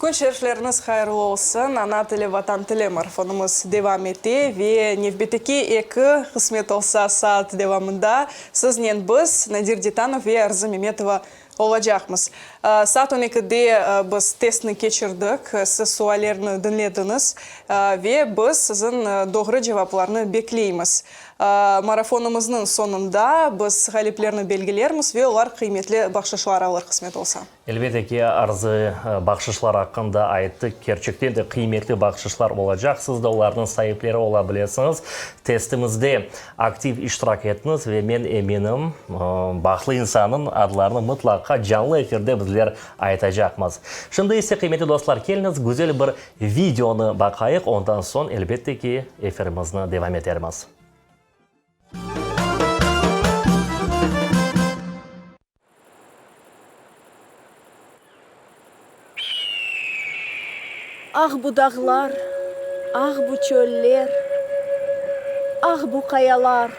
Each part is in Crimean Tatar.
Kün şerifleriñiz hayırlı olsun! Ana tili, Vatan tili marafonımız devam ete ve nevbetteki eki, qısmet olsa, saat devamında siznen biz, Nadir Ditanov ve Arzı Memetova olacaqmız. Saat on ekide biz testni keçirdik, siz suallerni diñlediñiz ve biz siziñ doğru cevaplarnı bekleymiz. Marafonımıznıñ soñunda biz ğaliplerni belgilermiz ve olar qıymetli bahşışlar alır, qısmet olsa. Elbette ki, Arzı bahşışlar aqqında ayttı. Kerçekten de qıymetli bahşışlar olacaq. Siz de olarnıñ saipleri ola bilesiñiz. Testimizde aktiv iştirak etiñiz ve men eminim, bahtlı insannıñ adlarını mıtlaqa canlı efirde bizler aytacaqmız. Şimdi ise, qıymetli dostlar, keliñiz, güzel bir videonı baqayıq, ondan soñ, elbette ki, efirimizni devam etermiz. Ah bu dağlar, ah bu çöller, ah bu qayalar.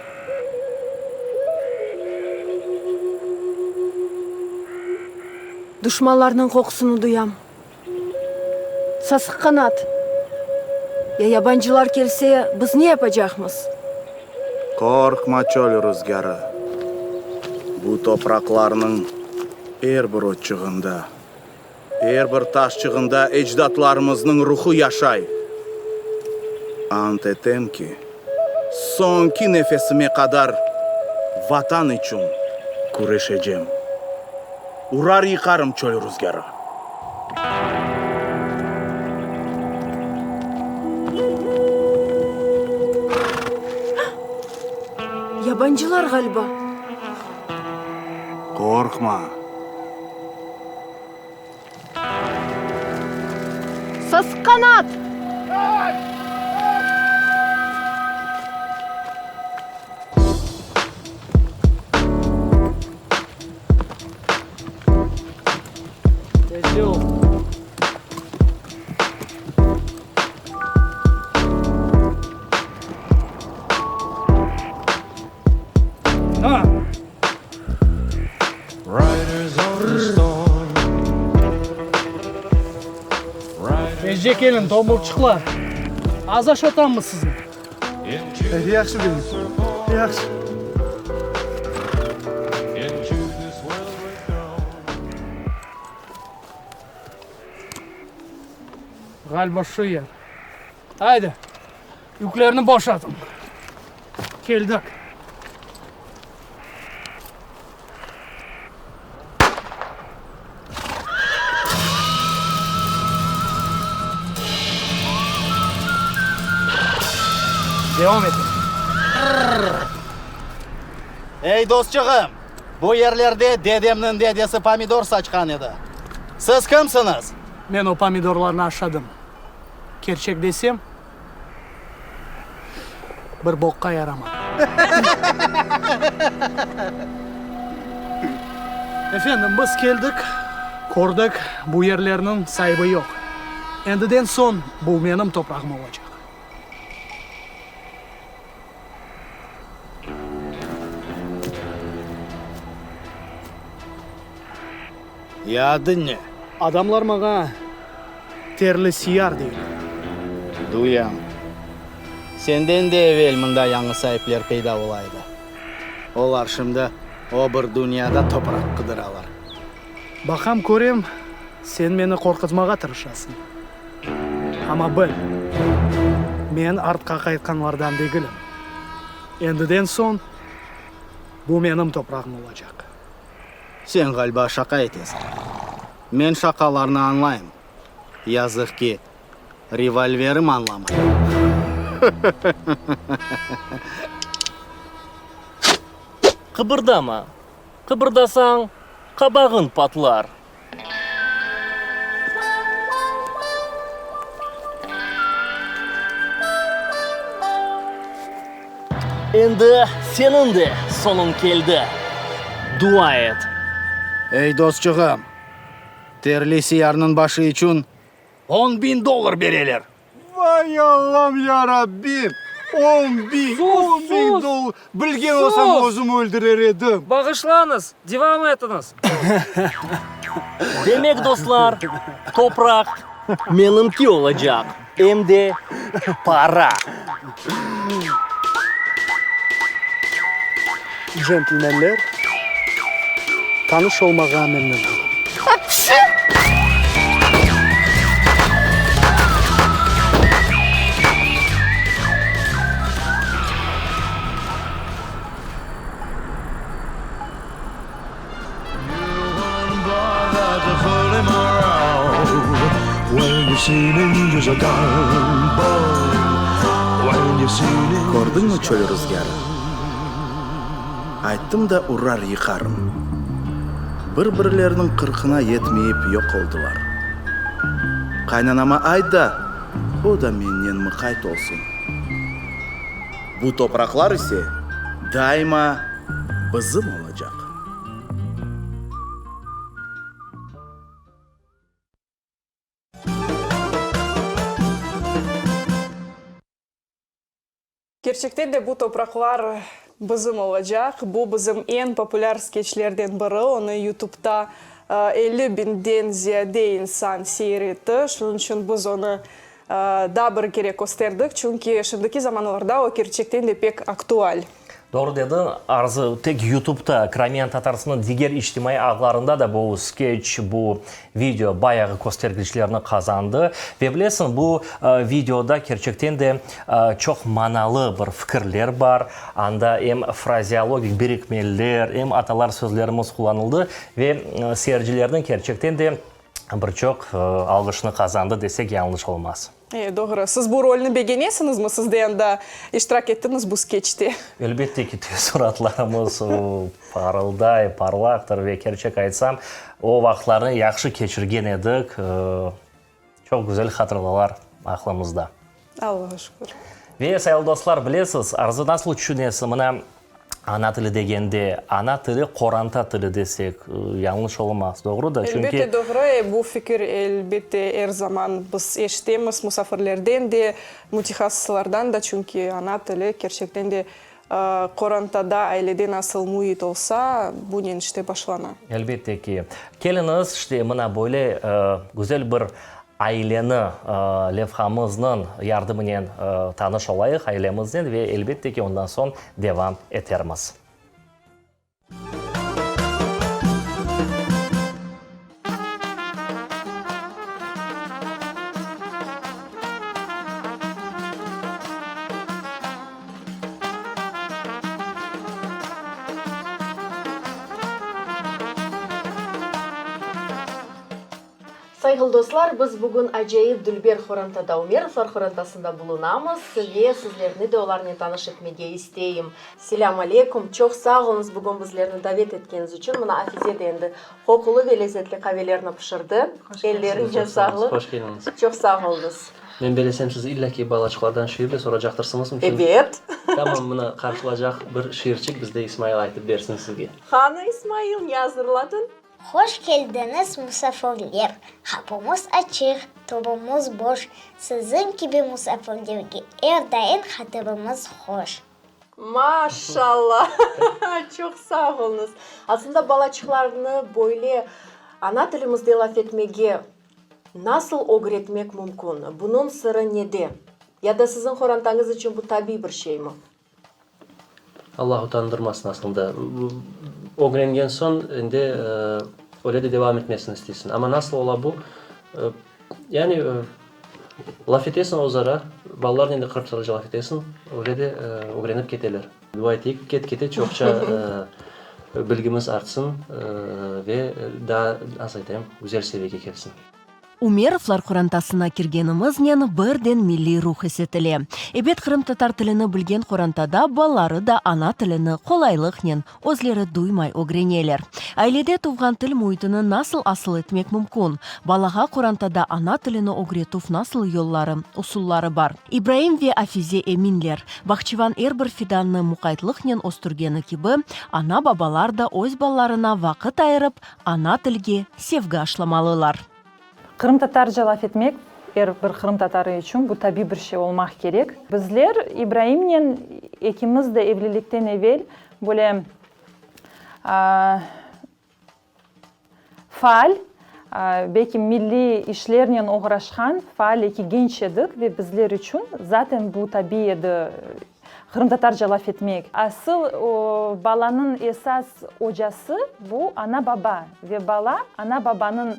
Duşmanlarnıñ qoqusını duyam. Sasıq qanat, ya yabancılar kelse, biz ne yapacaqmız? Qorqma, çöl ruzgârı, bu topraqlarnıñ er bir otçığında, er bir taşçığında ecdatlarımıznıñ ruhu yaşay. Ant etem ki, soñki nefesime qadar Vatan içün küreşecem. Urar yıqarım çöl ruzgârı. Yabancılar ğaliba. Qorqma. Sasqanat! Tezce keliñ, tombulçıqlar! Az aşatammı sizni? Yahşı beyim, yahşı. Ğaliba şu yer. Aydı, yüklerni boşatıñ. Keldik. Devam etiñ. Ey, dostçığım, bu yerlerde dedemniñ dedesi pomidor saçqan edi. Siz kimsiñiz? Men o pomidorlarnı aşadım. Kerçek desem, bir boqqa yaramadı. Efendim, biz keldik, kördik, bu yerlerniñ saibi yoq. Endiden soñ bu menim toprağım olacaq. Ya adıñ ne? Adamlar maña Terli Siyar deyler. Duyam. Senden de evel mında yañı saipler peyda ola edi. Olar şimdi o bir dünyada topraq qıdıralar. Baqam, körem, sen meni qorquzmağa tırışasıñ. Amma bil, men artqa qaytqanlardan degilim. Endiden soñ bu menim toprağım olacaq. Sen ğaliba şaqa etesiñ. Men şaqalarnı añlayım. Yazıq ki, revolverim añlamay. Qıbırdama. Qıbırdasañ, qabağıñ patlar. Endi seniñ de sonuñ keldi. Dua et. Ey, dostçığım, terli siyarnıñ başı içün 10.000 dollar bereler. Vay Allam, ya Rabbim! On biñ, on biñ dollar! Bilgen olsam, özüm öldürer edim. Bağışlañız, devam etiñiz. Demek, dostlar, topraq menimki olacaq, em de para. Centlmenler, tanış olmağa memnün oldım. Kördiñmi çöl ruzgârı? Ayttım da urar yıqarım. Bir-birleriniñ qırqına yetmeyip yoq oldılar. Qaynanama ayt da, o da mennen mıqayt olsun. Bu topraqlar ise daima bizim olacaq. Kerçekten de bu topraqlar bizim olacaq. Bu bizim eñ populâr skeçlerden biri, onı YouTubeta 50 biñden ziyade insan seyir etti. Şunıñ içün biz onı daa bir kere kösterdik, çünki şimdiki zamanlarda o kerçekten de pek aktual. Doğru dediñ, Arzı, tek YouTubeta, Crimean Tatarsnıñ diger içtimaiy ağlarında da bu skeç, bu video bayağı köstergiçlerni qazandı. Ve bilesiñ, bu videoda kerçekten de çoq manalı bir fikirler bar. Anda em frazeologik birikmeler, em atalar sözlerimiz qullanıldı ve seyircilerniñ kerçekten de bir çoq alğışını qazandı desek yañlış olmaz. E, doğru. Siz bu rolni begenesiñizmi? Siz de anda iştirak ettiñiz bu skeçte. Elbette ki, teessuratlarımız parılday, parlaqtır ve kerçek aytsam, o vaqıtlarnı yahşı keçirgen edik. Çoq güzel hatırlalar aqlımızda. Allağa şükür. Ve, sayılı dostlar, bilesiz, Arzı, nasıl tüşünesiñ, mına, ana tili degende, ana tili qoranta tili desek, yañlış olmaz, doğru da? Çünki. Elbette doğru, bu fikir, elbette, er zaman biz eşitemiz musafirlerden de, mütehassıslardan da, çünki ana tili kerçekten de qorantada, ailede nasıl müit olsa, bunen işte başlana. Elbette ki. Keliñiz, işte, mına böyle güzel bir Aileni levhamıznıñ yardımınen tanış olayıq, ailemiznen ve elbette ki, ondan soñ devam etermiz. Sayğılı dostlar, biz bugün acayip dülber horantada, Umerovlar horantasında bulunamız ve sizlerni de olarnen tanış etmege isteyim. Selâm aleykum, çoq sağ oluñız bugün bizlerni davet etkeniñiz içün. Mına Afize de endi qoqulı ve lezetli qavelerni pişirdi. Ellerine sağlıq. Hoş keldiñiz. Çoq sağ oluñız. Men belesem, siz illa ki balaçıqlardan şiir de soracaqtırsıñız. Ebet. Tamam, mına qarşılacaq bir şiirçik bizde İsmail aytıp bersin sizge. Qani, İsmail, ne azırladıñ? Hoş keldiñiz, musafirler! Qapumız açıq, tobumız boş, Siziñ kibi musafirlerge er daim hatırımız hoş. Maşallah! Çoq sağ oluñız! Aslında balaçıqlarnı böyle ana tilimizde laf etmege nasıl ögretmek mümkün? Bunıñ sırı nede? Ya da siziñ qorantañız içün bu tabiiy bir şeymi? Allah utandırmasın aslında. Ögrengen soñ endi öyle de devam etmesini isteysiñ. Amma nasıl ola bu? Yani laf etesiñ özara, balalarnen de qırımtatarca laf etesiñ, öyle de ögrenip keteler. Dua eteyik, ket-kete çoqça bilgimiz artsın ve daa, nasıl aytayım, güzel seviyege kelsin. Umerovlar qorantasına kirgenimiznen birden milliy ruh is etile. Ebet, qırımtatar tilini bilgen qorantada balaları da ana tilini qolaylıqnen, özleri duymay ögreneler. Ailede tuvğan til müitini nasıl asıl etmek mümkün? Balağa qorantada ana tilini ögretüv nasıl yolları, usulları bar? İbraim ve Afize eminler, bağçıvan er bir fidannı muqaytlıqnen östürgeni kibi, ana-babalar da öz balalarına vaqıt ayırıp, ana tilge sevgi aşlamalılar. Qırımtatarca laf etmek. Er bir qırımtatarı içün bu tabiy bir şey olmaq kerek. Bizler İbraimnen ekimiz de evlilikten evel böyle faal, belki milliy işlernen oğraşqan faal eki genç edik ve bizler içün zaten bu tabiy edi, qırımtatarca laf etmek. Asıl balanıñ esas ocası bu ana-baba ve bala ana-babanıñ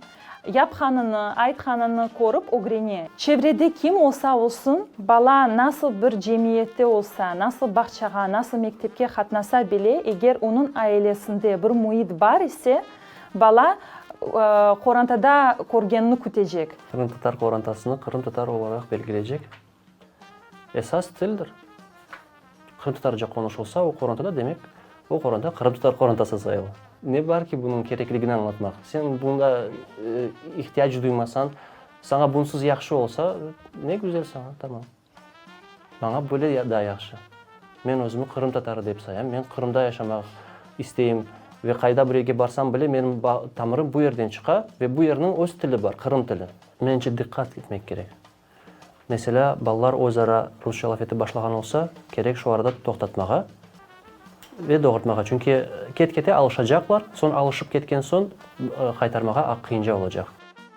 Yapqanını, aytqanını körip ögrene. Çevrede kim olsa olsun, bala nasıl bir cemiyette olsa, nasıl bağçağa, nasıl mektepke qatnasa bile, eger onıñ ailesinde bir müit bar ise, bala qorantada körgenini kütecek. Qırımtatar qorantasını qırımtatar olaraq belgileycek esas tildir. Qırımtatarca qonuşılsa o qorantada, demek, o qoranta qırımtatar qorantası sayıla. Ne bar ki bunıñ kerekligini añlatmaq? Sen bunda ihtiyac duymasañ, saña bunsız yahşı olsa, ne güzel saña, tamam. Maña böyle daa yahşı. Men özümi qırımtatarı dep sayam, men Qırımda yaşamaq isteyim ve qayda bir yerge barsam bile, menim tamırım bu yerden çıqa ve bu yerniñ öz tili bar, qırım tili. Mence, diqqat etmek kerek. Meselâ, balalar öz ara rusça laf etip başlağan olsa, kerek şu arada toqtatmağa ve doğurtmağa. Çünki ket-kete alışacaqlar, soñ alışıp ketken soñ qaytarmağa aq qıyınca olacaq.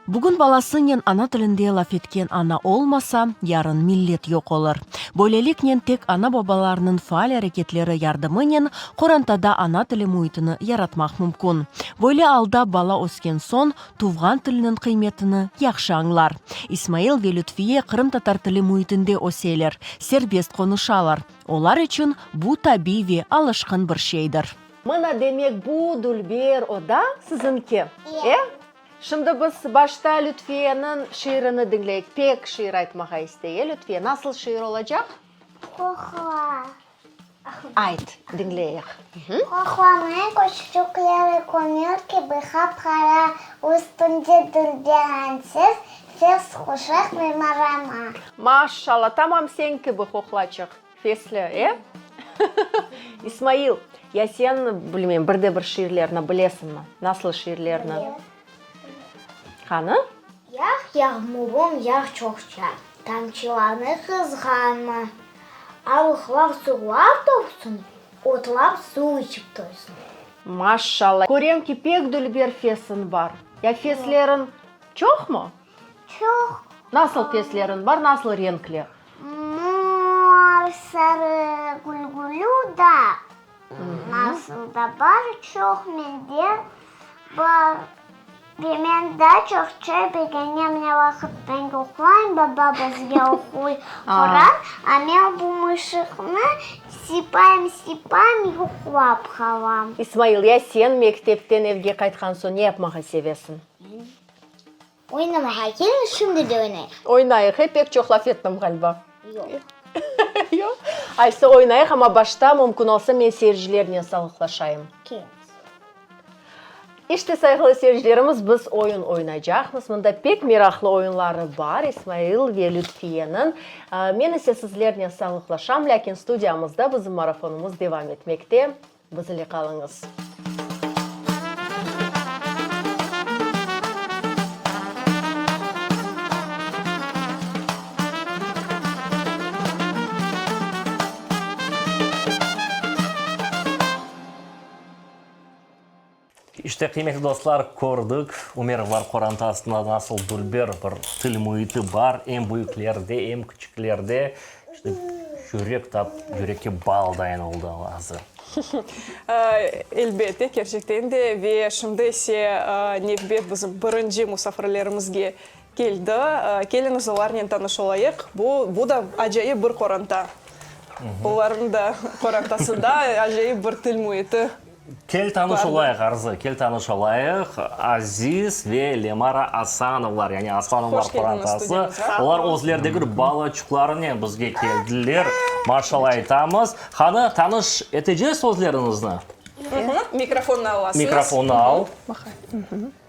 Bugün balasınen ana tilinde laf etken ana olmasa, yarın millet yoq olur. Böyleliknen tek ana-babalarnıñ faal areketleri yardımınen qorantada ana tili müitini yaratmaq mümkün. Böyle alda bala ösken soñ, tuvğan tiliniñ qıymetini yahşı añlar. İsmail ve Lütfiye qırımtatar tili müitinde öseler, serbest qonuşalar. Olar içün bu tabiy ve alışqın bir şeydir. Mına, demek, bu dülber oda siziñki, e? Şimdi biz başta Lütfiyeniñ şiirini diñleyik. Pek şiir aytmağa istey, e, Lütfiye? Nasıl şiir olacaq? Qoqla. Ayt, diñleyik. Qoqlanıñ közçükleri kömür kibi qap-qara, üstünde dülberensiz fes quşaq ve marama. Maşşalla, tamam sen kibi qoqlaçıq, fesli, e? İsmail, ya sen, bilmeyim, bir de bir şiirlerni bilesiñmi? Nasıl şiirlerni? Bilem. Qanı? Yağ, yağmurım, yağ çoqça, Tamçılarnı qızğanma. Alıqlar suvlar tolsun, Otlar suv içip toysun. Maşşalla! Körem ki, pek dülber fesiñ bar. Ya fesleriñ çoqmı? Çoq. Nasıl fesleriñ bar, nasıl renkli? Mor, sarı, gülgülü da Nasıl da bar çoq mende bar ve men daa çoq çay begenem ne vaqıt ben yuqlayım baba bizge oquy Quran a men bu mışıqnı sipayım sipayım yuqlap qalam. İsmail, ya sen mektepten evge qaytqan soñ ne yapmağa sevesiñ? Oynamağa keliñ, şimdi de oynayıq. Oynayıq, e, pek çoq laf ettim ğaliba. Yoq. Yoq? Aysa oynayıq, amma başta mümkün olsa men seyircilernen sağlıqlaşayım. Keliñiz. İşte, sayğılı seyircilerimiz, biz oyun oynaycaqmız. Mında pek meraqlı oyunları bar İsmail ve Lütfiyeniñ. Men ise sizlernen sağlıqlaşam, lâkin studiyamızda bizim marafonımız devam etmekte. Biz ile qalıñız. İşte, qıymetli dostlar, kördik, Ümerovlar qorantasında nasıl dülber bir til müiti bar, em büyüklerde, em küçüklerde. İşte, yürek tap, yürekke bal dayın oldı ağzı. Elbette, kerçekten de. Ve şimdi ise nevbet bizim birinci musafirlerimizge keldi. Keliñiz, olarnen tanış olayıq. Bu, bu da acayip bir qoranta. Olarnıñ da qorantasında acayip bir til müiti. Kel tanış olayıq, Arzı, kel tanış olayıq, Aziz ve Lemara Asanovlar, yani Asanovlar Hoş keldiñiz qorantası. studiyamızğa. Olar özleri degil, balaçıqlarınen bizge keldiler. Maşallah aytamız. Qani, tanış eteceğiz özleriñizni? Mikrofonnı alasıñız. Mikrofonnı al.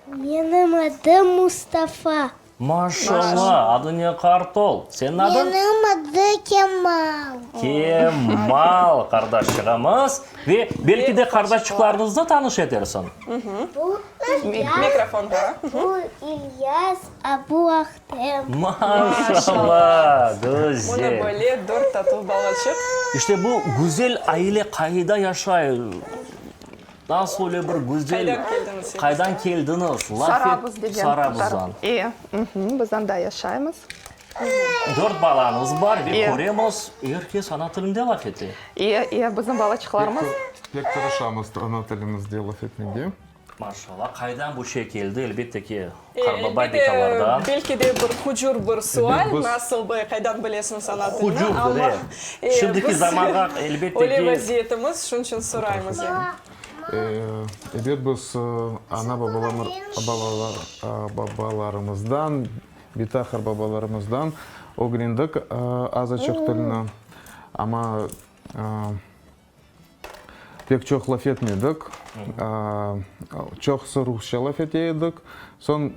Menim adım Mustafa. Maşallah, adı ne Qartol. Seniñ adıñ? Menim adı Kemal. Kemal, qardaşçığımız. Ve belki de qardaşçıqlarıñıznı tanış etersiñ? Bu İlyas. Mikrofonğa. Bu İlyas, a bu Ahtem. Maşallah, güzel. Mına böyle dört tatlı balaçıq. İşte bu güzel aile qayda yaşay? Nasıl öyle bir güzel. Qaydan keldiñiz? Qaydan keldiñiz? Laf et. Sarabuz degen. Sarabuzdan. E, biz anda yaşaymız. Dört balañız bar ve köremiz, er kes ana tilinde laf ete. E, e, bizim balaçıqlarımız. Pek tırışamız ana tilimizde laf etmege. Maşallah, qaydan bu şey keldi? Elbette ki, qarbaba bitalardan. Belki de bir hucur bir sual, nasıl, qaydan bilesiñiz ana tilini? Hucurdır, e. Şimdiki zamanğa, elbette ki. Öyle vaziyetimiz, şunıñ içün soraymız. Ebet, biz ana-babalarımızdan, bita-qarbabalarımızdan ögrendik azaçıq tilni, amma Pek çoq laf etmedik. Çoqusı rusça laf ete edik. Soñ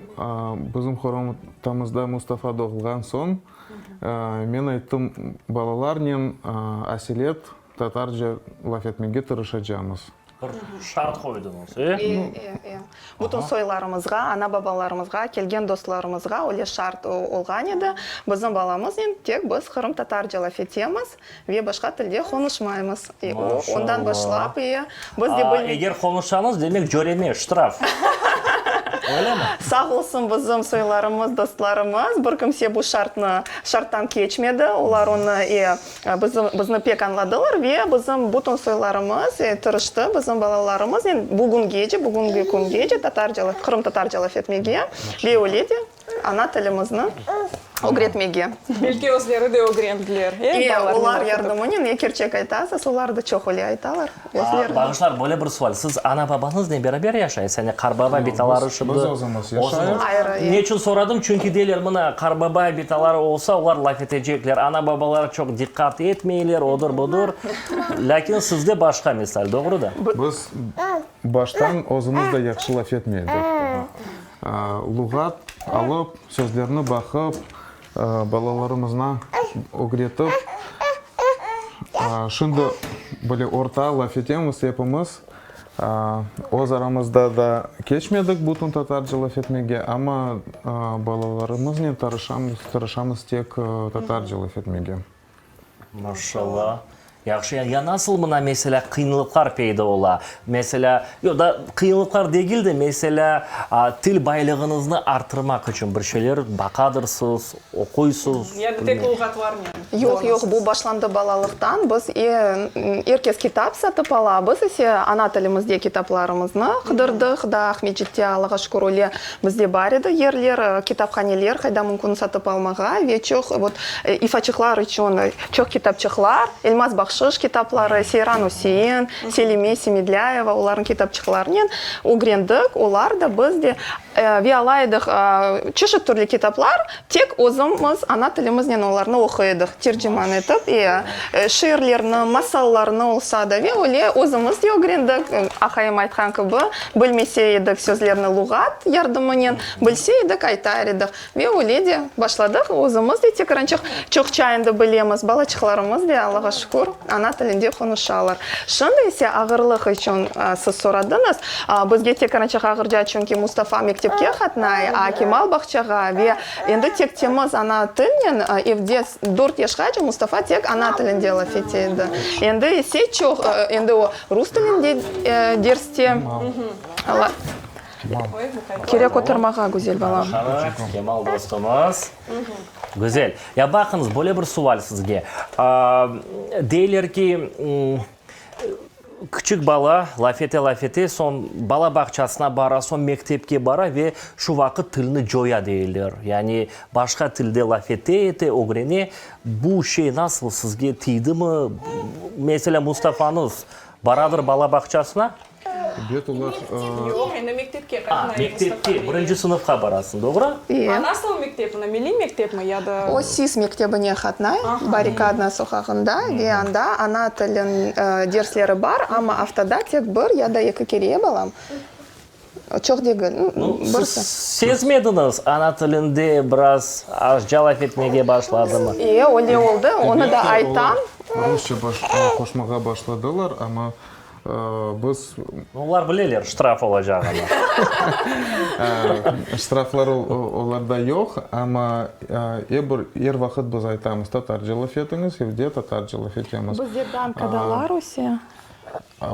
bizim qorantamızda Mustafa doğulğan soñ, men ayttım, balalarnen aselet tatarca laf etmege tırışacamız. Bir şart qoydıñız, e? E, e, e. Bütün soylarımızğa, ana-babalarımızğa, kelgen dostlarımızğa öyle şart olğan edi, bizim balamıznen tek biz qırımtatarca laf etemiz ve başqa tilde qonuşmaymız. E, o, ondan başlap, e, biz de bil. Eger qonuşsañız, demek cöreme, ştraf. Öylemi? Sağ olsun bizim soylarımız, dostlarımız, bir kimse bu şartnı, şarttan keçmedi. Olar onı, e, Bizi, bizni pek añladılar ve bizim bütün soylarımız tırıştı, bizim balalarımıznen bugüngece, bugüngi küngece tatarca, qırımtatarca laf etmege ve öyle de ana tilimizni ögretmege. Belki özleri de ögrendiler, e, E, balalarnen olar oqutıp. yardımınen, e, kerçek aytasız, olar da çoq öyle aytalar. Bağışlar, böyle bir sual, siz ana-babañıznen beraber yaşaysız, yani qarbaba bitaları şimdi. Biz özümiz yaşayıq. Ayrı. Ne içün soradım, çünki deyler, mına, qarbaba bitaları olsa, olar laf etecekler, ana-babalar çoq diqqat etmeyler, odır, budır. Lâkin sizde başqa misal, doğru da? Biz baştan özümiz de yahşı laf etmey edik. Luğat alıp, sözlerni baqıp, balalarımızna ögretip, Şimdi böyle orta laf etemiz epimiz. Öz aramızda da keçmedik bütün tatarca laf etmege, amma balalarımıznen tarışamız, tırışamız tek tatarca laf etmege. Maşallah. Yahşı, ya nasıl mına, meselâ, qıyınlıqlar peyda ola? Meselâ, yoq da qıyınlıqlar degil de, meselâ, til baylığıñıznı arttırmaq içün bir şeyler baqadırsız, oquysız. Yani tek luğatlarnen Yoq, yoq, bu başlandı balalıqtan. Biz, er kes kitap satıp ala, biz ise ana tilimizde kitaplarımıznı qıdırdıq. Daa Aqmescitte, Allağa şükür, öyle bizde bar edi yerler, kitaphaneler, qayda mümkün satıp almağa ve çoq, vot, ifaçıqlar içün çoq kitapçıqlar, Elmaz Bahşış kitapları, Seyran Üsein, Selime Semedlâyeva, olarnıñ kitapçıqlarınen ögrendik, olar da, biz de. Ve ala edik çeşit türlü kitaplar, tek özümiz ana tilimiznen olarnı oquy edik, terciman etip, e, şiirlerni, masallarnı olsa da, ve öyle özümiz de ögrendik, aqayım aytqan kibi, bilmese edik sözlerni luğat yardımınen, bilse edik aytar edik. Ve öyle de başladıq, özümiz de tekrar çoq, çoqça endi bilemiz, balaçıqlarımız de, Allağa şükür, ana tilinde qonuşalar. Şimdi ise ağırlıq içün siz soradıñız, bizge tekrar çoq ağırca, çünki Mustafa mektepke qatnay, a Kemal bağçağa ve endi tek temiz ana tilnen evde dört yaşqace Mustafa tek ana tilinde laf ete edi. Endi ise çoq, endi o rus tilinde derste. Kerek oturmağa, güzel balam. Kemal dostumız. Güzel. Ya baqıñız, böyle bir sual sizge. Deyler ki, küçük bala laf ete, laf ete, soñ bala bağçasına bara, soñ mektepke bara ve şu vaqıt tilini coya deyler. Yani başqa tilde laf ete, ete, ögrene. Bu şey nasıl sizge tiydimi? Meselâ, Mustafañız baradır bala bağçasına? Ebet, olar. Yoq, endi mektepke qatnay Mustafa. Mektepke, birinci sınıfqa barasıñ, doğru? A nasıl mektep, mına milliy mektepmi ya da? O SİS mektebine qatnay, Barrikadnaya soqağında ve anda ana tilin dersleri bar, amma aftada tek bir ya da eki kere, balam. Çoq degil. Siz sezmediñiz, ana tilinde biraz azca laf etmege başladımı? E, öyle oldı, onı da aytam. Rusça qoşmağa başladılar, amma biz... Olar bileler ştraf olacağını. Ştraflar olarda yoq, amma er bir, er vaqıt biz aytamız, tatarca laf etiñiz, evde tatarca laf etemiz. Bizde dankadalar öse.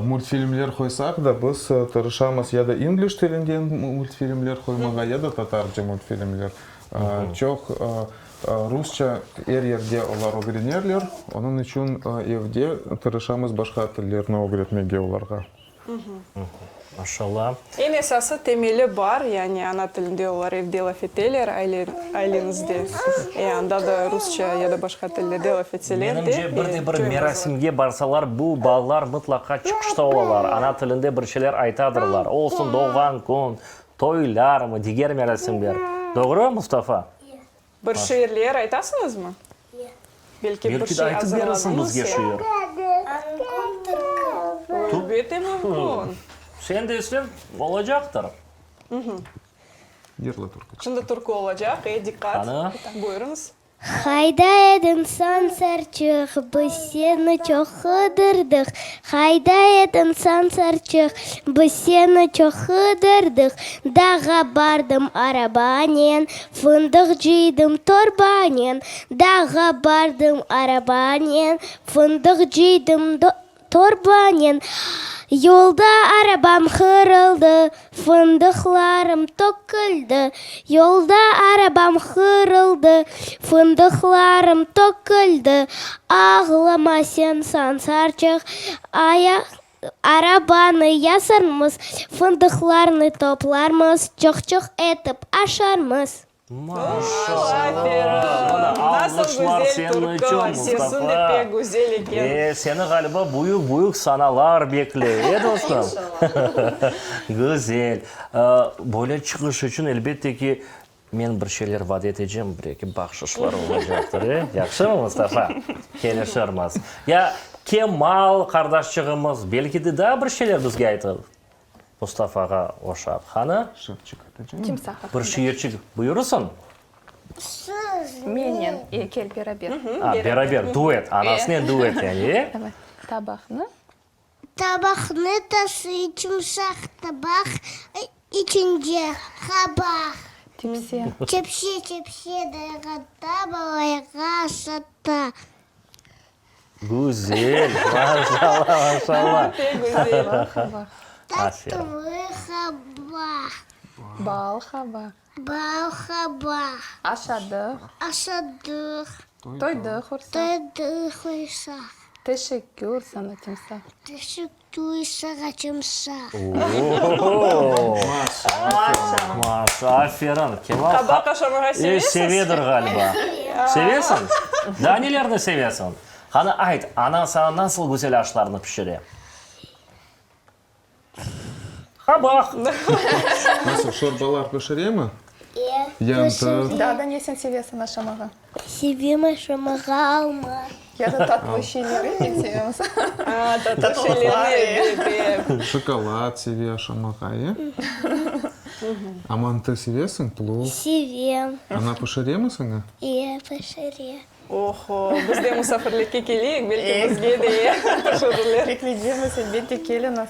Multfilmler qoysaq da, biz tırışamız ya da ingliz tilinden multfilmler qoymağa, ya da tatarca multfilmler. Çoq rusça er yerde olar ögrenerler, onıñ içün evde tırışamız başqa tillerni ögretmege olarğa. Maşallah. Eñ esası temeli bar, yani ana tilinde olar evde laf eteler, aile, aileñizde. E, anda da rusça ya da başqa tillerde laf etseler de, Menimce, bir de bir merasimge barsalar, bu balalar mıtlaqa çıqışta olalar, ana tilinde bir şeyler aytadırlar, olsun doğğan kün, toylarmı, diger merasimler. Doğru, Mustafa? Bir şiirler aytasıñızmı? Belki bir Belki de şey aytıp berersiñ azırladıñız bizge ya? şiir. Elbette mümkün. Sen deseñ, olacaqtır. Yırla türkü. Şimdi türkü olacaq, e, diqqat. Qani? Buyurıñız. Qayda ediñ, sansarçıq, biz seni çoq qıdırdıq. Qayda ediñ, sansarçıq, biz seni çoq qıdırdıq. Dağğa bardım arabanen, fındıq cıydım torbanen. Dağğa bardım arabanen, fındıq cıydım Torbanen yolda arabam qırıldı, Fındıqlarım töküldi. Yolda arabam qırıldı, Fındıqlarım töküldi. Ağlama sen, sansarçıq, Arabanı yasarmız, Fındıqlarnı toplarmız, Çoq-çoq etip aşarmız. Maşallah! Mına, Nasıl alğışlar güzel seniñ türkü, içün, sesiñ de Mustafa! pek güzel eken. E, seni, ğaliba, büyük-büyük sanalar bekley, e, dostum? İnşallah. Güzel! Böyle çıqış içün, elbette ki, men bir şeyler vade etecem, bir-eki bahşışlar olacaqtır, e? Yahşımı, Mustafa? Kelişirmiz. Ya Kemal qardaşçığımız, belki de daa bir şeyler bizge aytır. Mustafağa oşap, qani? Timsah Bir şiirçik buyurısıñ. Mennen, e, kel beraber. A, beraber, duet, anasınen duet yani, e? Davay, tabaqnı. Tabaqnı taşıy timsah tabaq içinde qabaq. Tepsi. Tepsi, tepsi dayğanda balayğa aşata. Güzel, maşallah, maşallah. Pek güzel. Tatlı qabaq. Bal qabaq. Bal qabaq. Aşadıq. Aşadıq. Toydıq hursaq. Toydıq hursaq. Teşekkür sana, timsah. Teşekkür saña, timsah. Oho! Maşallah. Aferin. Kemal. Qabaq aşamağa sevesiz? E, sevedir ğaliba. Sevesiñ? Daa nelerni sevesiñ? Qani, ayt, anañ saña nasıl güzel aşlarnı pişire? Qabaq! Nasıl, şorbalar pişiremi? E, Yantıq. Daa da ne sen sevesiñ aşamağa? Sevem aşamağa alma. Ya da tatlı şeyleri men sevem. A, tatlı şeylerni, ebet, e. Şokolad seve aşamağa, e? A mantı sevesiñ, plov? Sevem. Ana pişiremi saña? E, pişire. Oho, biz de musafirlikke keleyik, belki bizge de pişirirler. Bekleycemiz, elbette, keliñiz.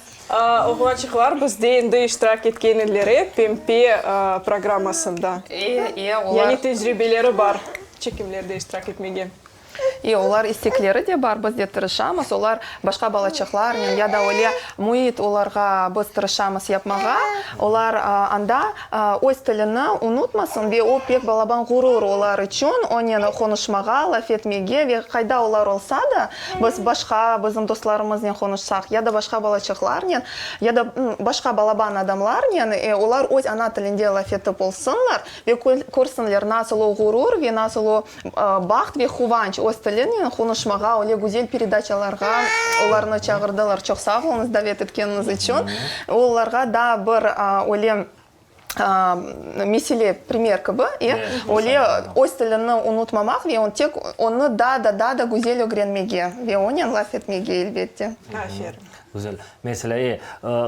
Oğlançıqlar bizde endi iştirak etken ediler, Pempe programmasında. E, e, olar. Yani tecribeleri bar çekimlerde iştirak etmege. E, olar istekleri de bar, biz de tırışamız, olar başqa balaçıqlarnen ya da öyle müit olarğa biz tırışamız yapmağa, olar anda öz tilini unutmasın ve o pek balaban ğurur olar içün, onen qonuşmağa, laf etmege ve qayda olar olsa da, biz başqa bizim dostlarımıznen qonuşsaq ya da başqa balaçıqlarnen, ya da başqa balaban adamlarnen, e, olar öz ana tilinde laf etip olsunlar ve körsinler nasıl o ğurur ve nasıl o Baht ve quvanç öz tilinen qonuşmağa, öyle güzel peredaçalarğa olarnı çağırdılar. Çoq sağ oluñız davet etkeniñiz içün. Olarğa daa bir öyle mesele, primer kibi, e, öyle öz tilini unutmamaq ve tek onı daa da, daa da güzel ögrenmege ve onen laf etmege, elbette. Aferin. Güzel. Meselâ, e,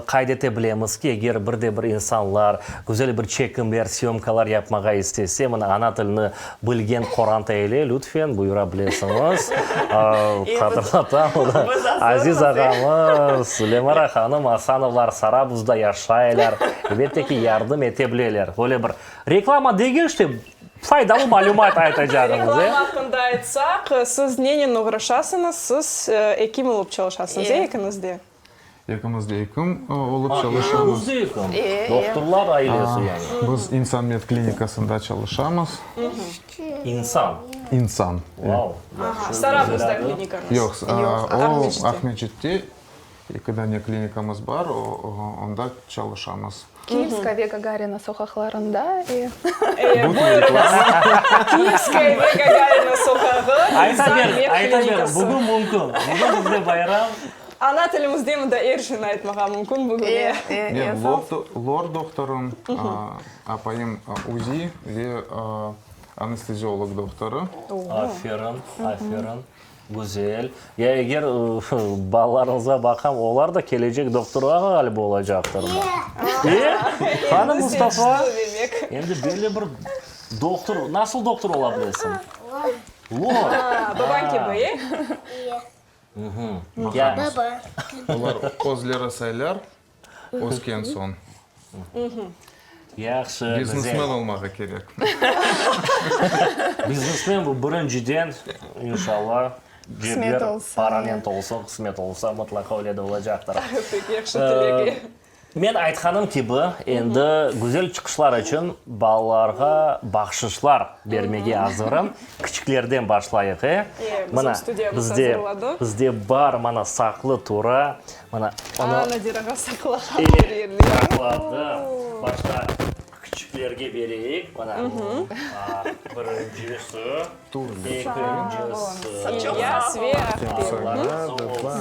qayd ete bilemiz ki, eger bir de bir insanlar güzel bir çekimler, syomkalar yapmağa istese, mına, ana tilini bilgen qoranta ile, lütfen, buyura bilesiñiz. Hatırlatam, Aziz ağamız, Lemara hanım Asanovlar Sarabuzda yaşaylar, elbette ki, yardım ete bileler. Böyle bir reklama degil, işte, faydalı malümat aytacağımız, e. Reklama aqqında aytsaq, siz nenen oğraşasıñız? Siz ekim olıp çalışasıñız, e, ekiñiz de? Ekimiz de ekim olıp çalışamız. Ekimiz de ekim. Doktorlar ailesi yani. Biz İnsan med klinikasında çalışamız. İnsan. İnsan. Vau. Sarabuzda klinikañız. Yoq, o Aqmescitte eki dane klinikamız bar, onda çalışamız. Kiyevskaya ve Gagarina soqaqlarında. Buyurıñız. Kiyevskaya ve Gagarina soqağı, İnsan med Ayta ber, klinikası. bugün mümkün. Bugün bizde bayram. Ana tilimizde mında er şeyni aytmağa mümkün bugün. Men lor doktorım, apayım UZI ve anesteziolog doktorı. Aferin, aferin. Güzel. Ya eger balalarıñızğa baqam, olar da kelecek doktorlar ğaliba olacaqtırmı? E? Qani Mustafa? Endi belli bir doktor, nasıl doktor ola bilesiñ? Lor. Babañ kibi, e? Baba. Olar özleri saylar ösken soñ. Yahşı. Biznesmen olmağa kerek. Biznesmen bu birinciden, inşallah, cebler paranen tolsun, qısmet olsa, mıtlaqa öyle de olacaqtır. Pek yahşı tilek. Men aytqanım kibi, endi güzel çıqışlar içün balalarğa bahşışlar bermege azırım. Kiçiklerden başlayıq, e? Bizim studiyamız azırladı. Bizde bar, mana, saqlı tura. Mana, onı. A, Nadirağa saqlağan bir yerler. Saqladım. Başta kiçiklerge bereyik. Mana, birincisi. Ekincisi. İlyas ve Ahtem.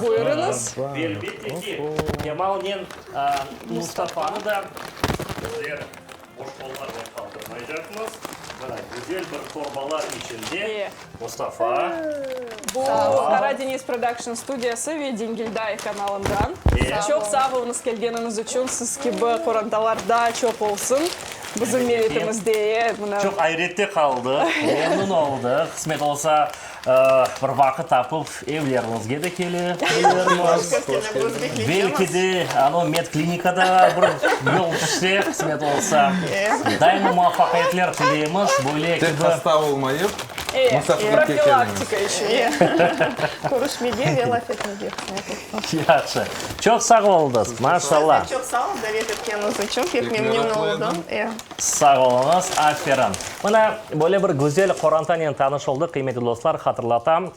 Buyurıñız. Elbette ki, Kemalnen Mustafanı da bizler boş qollarnen qaldırmaycaqmız. Mına, güzel bir torbalar içinde Mustafa. Bu Qara deñiz Production studiyası ve Dengilday kanalından. Çoq sağ oluñız kelgeniñiz içün. Siz kibi qorantalar daa çoq olsun bizim milletimizde. Çoq ayrette qaldıq, memnun oldıq. Qısmet olsa, bir vaqıt tapıp, evleriñizge de kele bilirmiz. Belki de, ano, medklinikada bir yol tüşse, qısmet olsa. Daima muvafaqiyetler tileymiz. Böyle Tek kibi. hasta olmayıp, musafirlikke keliñiz. Profilaktika içün. Körüşmege ve laf etmege qısmet olsun. Yahşı. Çoq sağ oluñız. Maşallah. Siz de çoq sağ oluñ davet etkeniñiz içün. Pek memnün oldım. Sağ oluñız. Aferin. Mına, böyle bir güzel qorantanen tanış oldıq, qıymetli dostlar. Hatırlatam,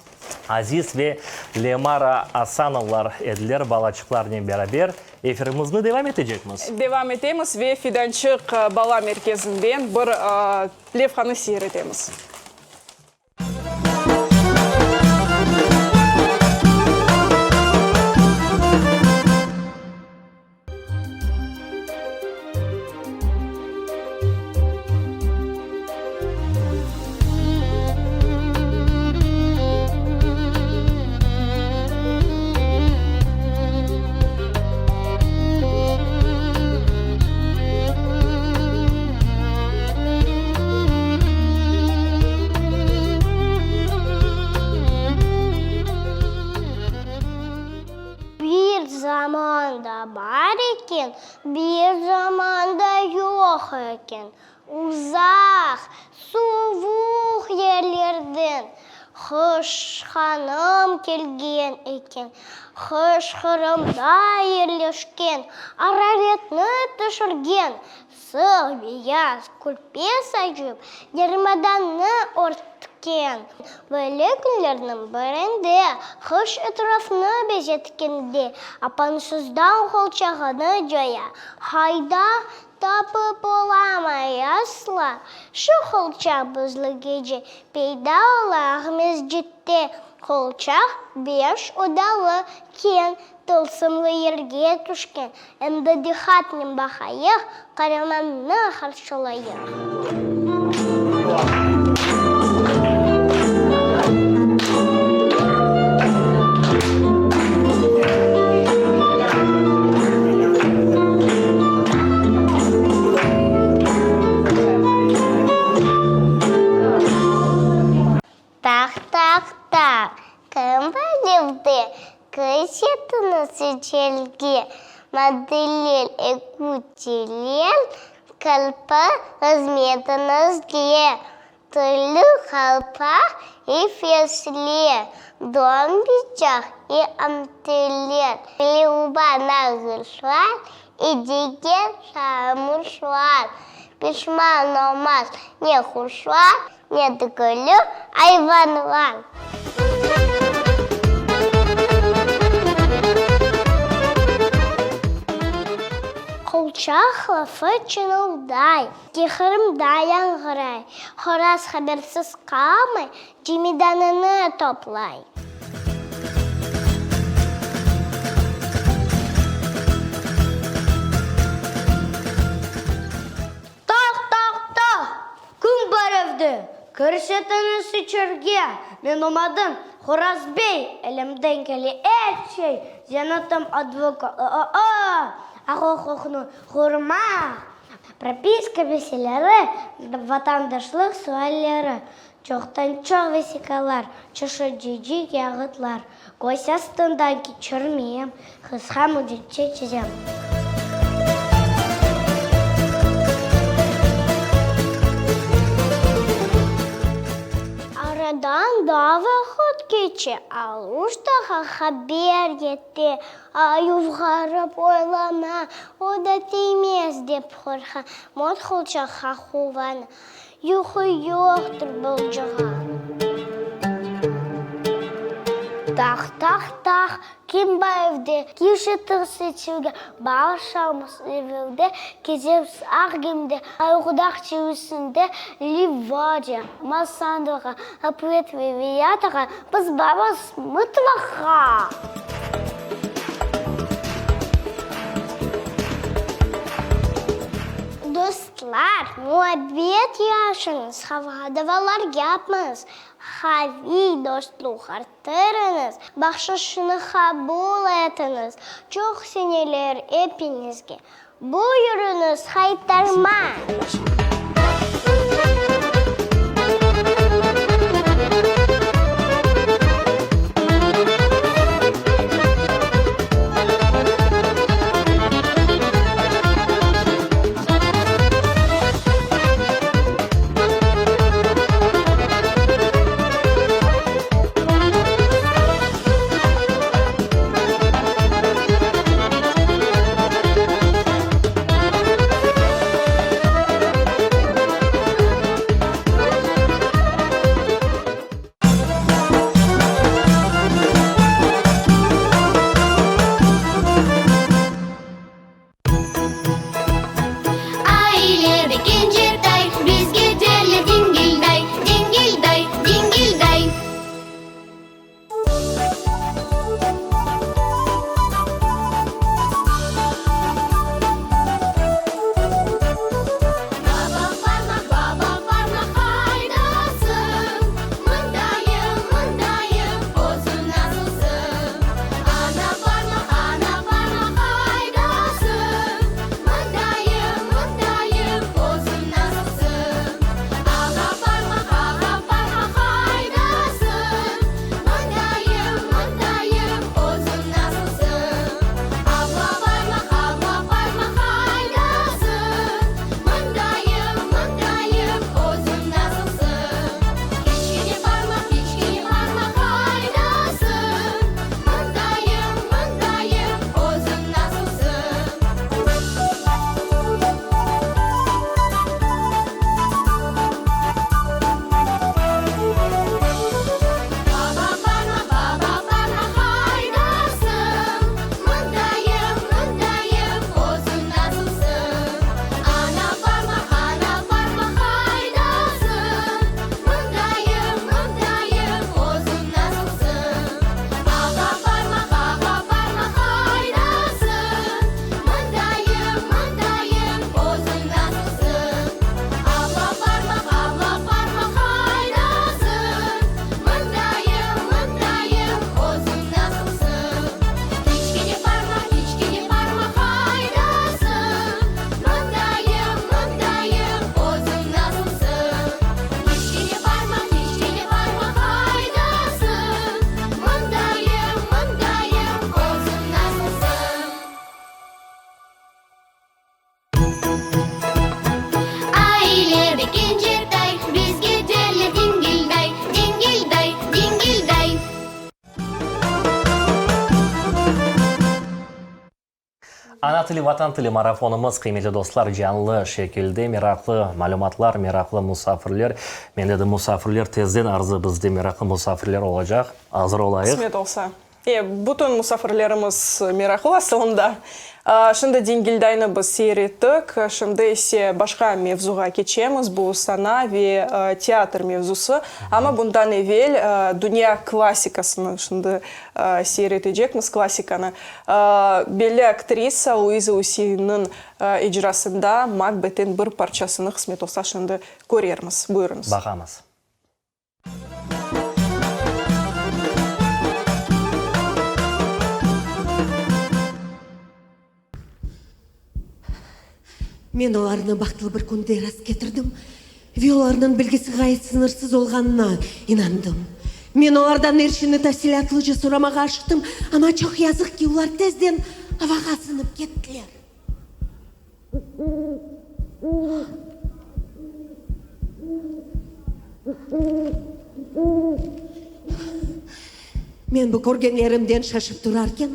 Aziz ve Lemara Asanovlar ediler balaçıqlarnen beraber. Efirimizni devam etecekmiz. Devam etemiz ve Fidançıq bala merkezinden bir levhanı seyir etemiz. Bir zamanda bar eken, bir zamanda yoq eken, uzaq, suvuq yerlerden Qış hanım kelgen eken. Qış Qırımda yerleşken, araretni tüşürgen, sıq beyaz kürpe saçıp, yarımadanı örtken. Böyle künlerniñ birinde, qış etrafnı bezetkende, apansızdan qolçağını coya, qayda tapıp olamay asla. Şu qolçaq buzlu gece peyda ola Aqmescitte. Qolçaq beş odalı, keñ, tılsımlı yerge tüşken. Endi diqqatnen baqayıq, qaramannı qarşılayıq. evde Kirsetiniz içerge Maddeler ekütiler Qalpa hızmetiñizge Türlü qalpaq i fesler, Don bıçaq i anteller, Liuba nağışlar i diger şarmışlar. Pişman olmaz ne quşlar, ne tükülü ayvanlar. Qulçaq lafı çıñılday. Qırımda yañğıray. Horaz habersiz qalmay, cemidanını toplay. Toq, toq, toq! Kim bar evde? Kirsetiñiz içerge! Menim adım Horaz bey, elimden kele er şey, zenatım advokat, aq-uquqnı qorumaq. Propiska meseleleri, vatandaşlıq sualleri, çoqtan-çoq vesiqalar, çeşit cici kâğıtlar. Köz astından keçirmeyim, qısqa müddetçe çezem. Aradan daa vaqıt keçe, Aluştağa haber yete. Ayuv ğarip oylana, o da tiymez dep qorqa, Motqulçaqqa quvana, yuqu yoqtır bolcağa. Taq, taq, taq, kim bar evde, kişi tırsı çilge, Barışamız evelde, kezemiz aq gemide, Ayuqdağ çevisinde Livadiya, Massandroğa, Apret ve Viyatağa biz barmız mıtlaqa! Dostlar, muabbet yaşıñız, qavğa-davalar yapmañız, qaviy dostluq arttırıñız, bahşışnı qabul etiñiz. Çoq seneler epiñizge! Buyurıñız, Haytarma! Ana tili, Vatan tili marafonımız, qıymetli dostlar, canlı şekilde meraqlı malümatlar, meraqlı musafirler. Men dedim, musafirler tezden arzı bizde meraqlı musafirler olacaq. Azır olayıq. Qısmet olsa. E, bütün musafirlerimiz meraqlı asılında. Şimdi Dingildaynı biz seyir ettik, şimdi ise başqa mevzuğa keçemiz, bu sana ve teatr mevzusı. Amma bundan evel dünya klassikasını şimdi seyir etecekmiz, klassikanı. Belli aktrisa Luiza Useyinniñ icrasında Makbetten bir parçasını qısmet olsa şimdi körermiz. Buyurıñız. Baqamız. Men olarnı bahtlı bir künde rastketirdim ve olarnıñ bilgisi ğayet sıñırsız olğanına inandım. Men olardan er şeyni tafsilâtlıca soramağa aşıqtım, amma çoq yazıq ki, olar tezden avağa sınıp kettiler. Men bu körgenlerimden şaşıp turarken,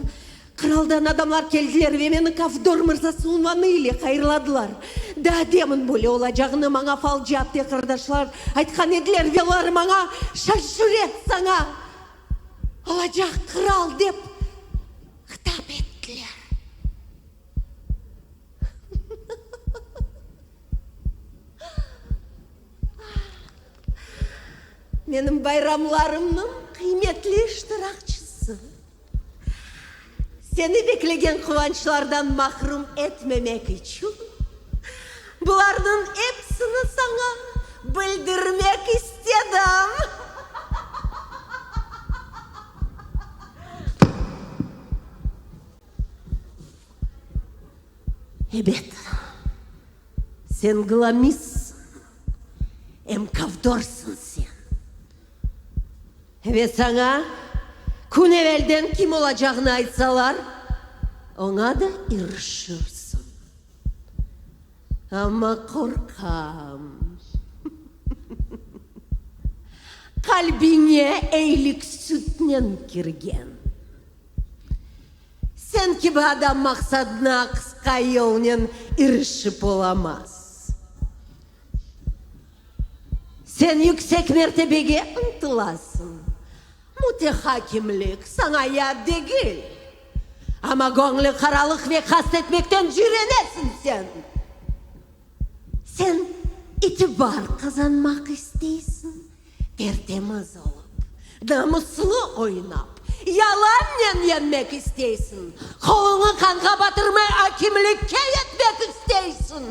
qıraldan adamlar keldiler ve meni Kafdor mırzası unvanı ile hayırladılar. Daa demin böyle olacağını maña falcı apte-qardaşlar aytqan ediler ve olar maña, Şan-şüret saña, olacaq qıral, dep hıtap ettiler. Menim bayramlarımnıñ qıymetli iştirakçısı, seni beklegen quvançlardan mahrum etmemek içün bularnıñ epsini saña bildirmek istedim. Ebet, sen Glamissiñ, em Kavdorsıñ sen. Ve saña kün evelden kim olacağını aytsalar, oña da irişirsiñ. Amma qorqam, qalbiñe eylik sütnen kirgen. Sen kibi adam maqsadına qısqa yolnen irişip olamaz. Sen yüksek mertebege ıntılasıñ, mütehakimlik saña yat degil. Amma göñlü qaralıq ve qast etmekten cürenesiñ sen. Sen itibar qazanmaq isteysiñ, tertemiz olıp, namuslı oynap, yalannen yenmek isteysiñ, qoluñı qanğa batırmay akimlikke yetmek isteysiñ.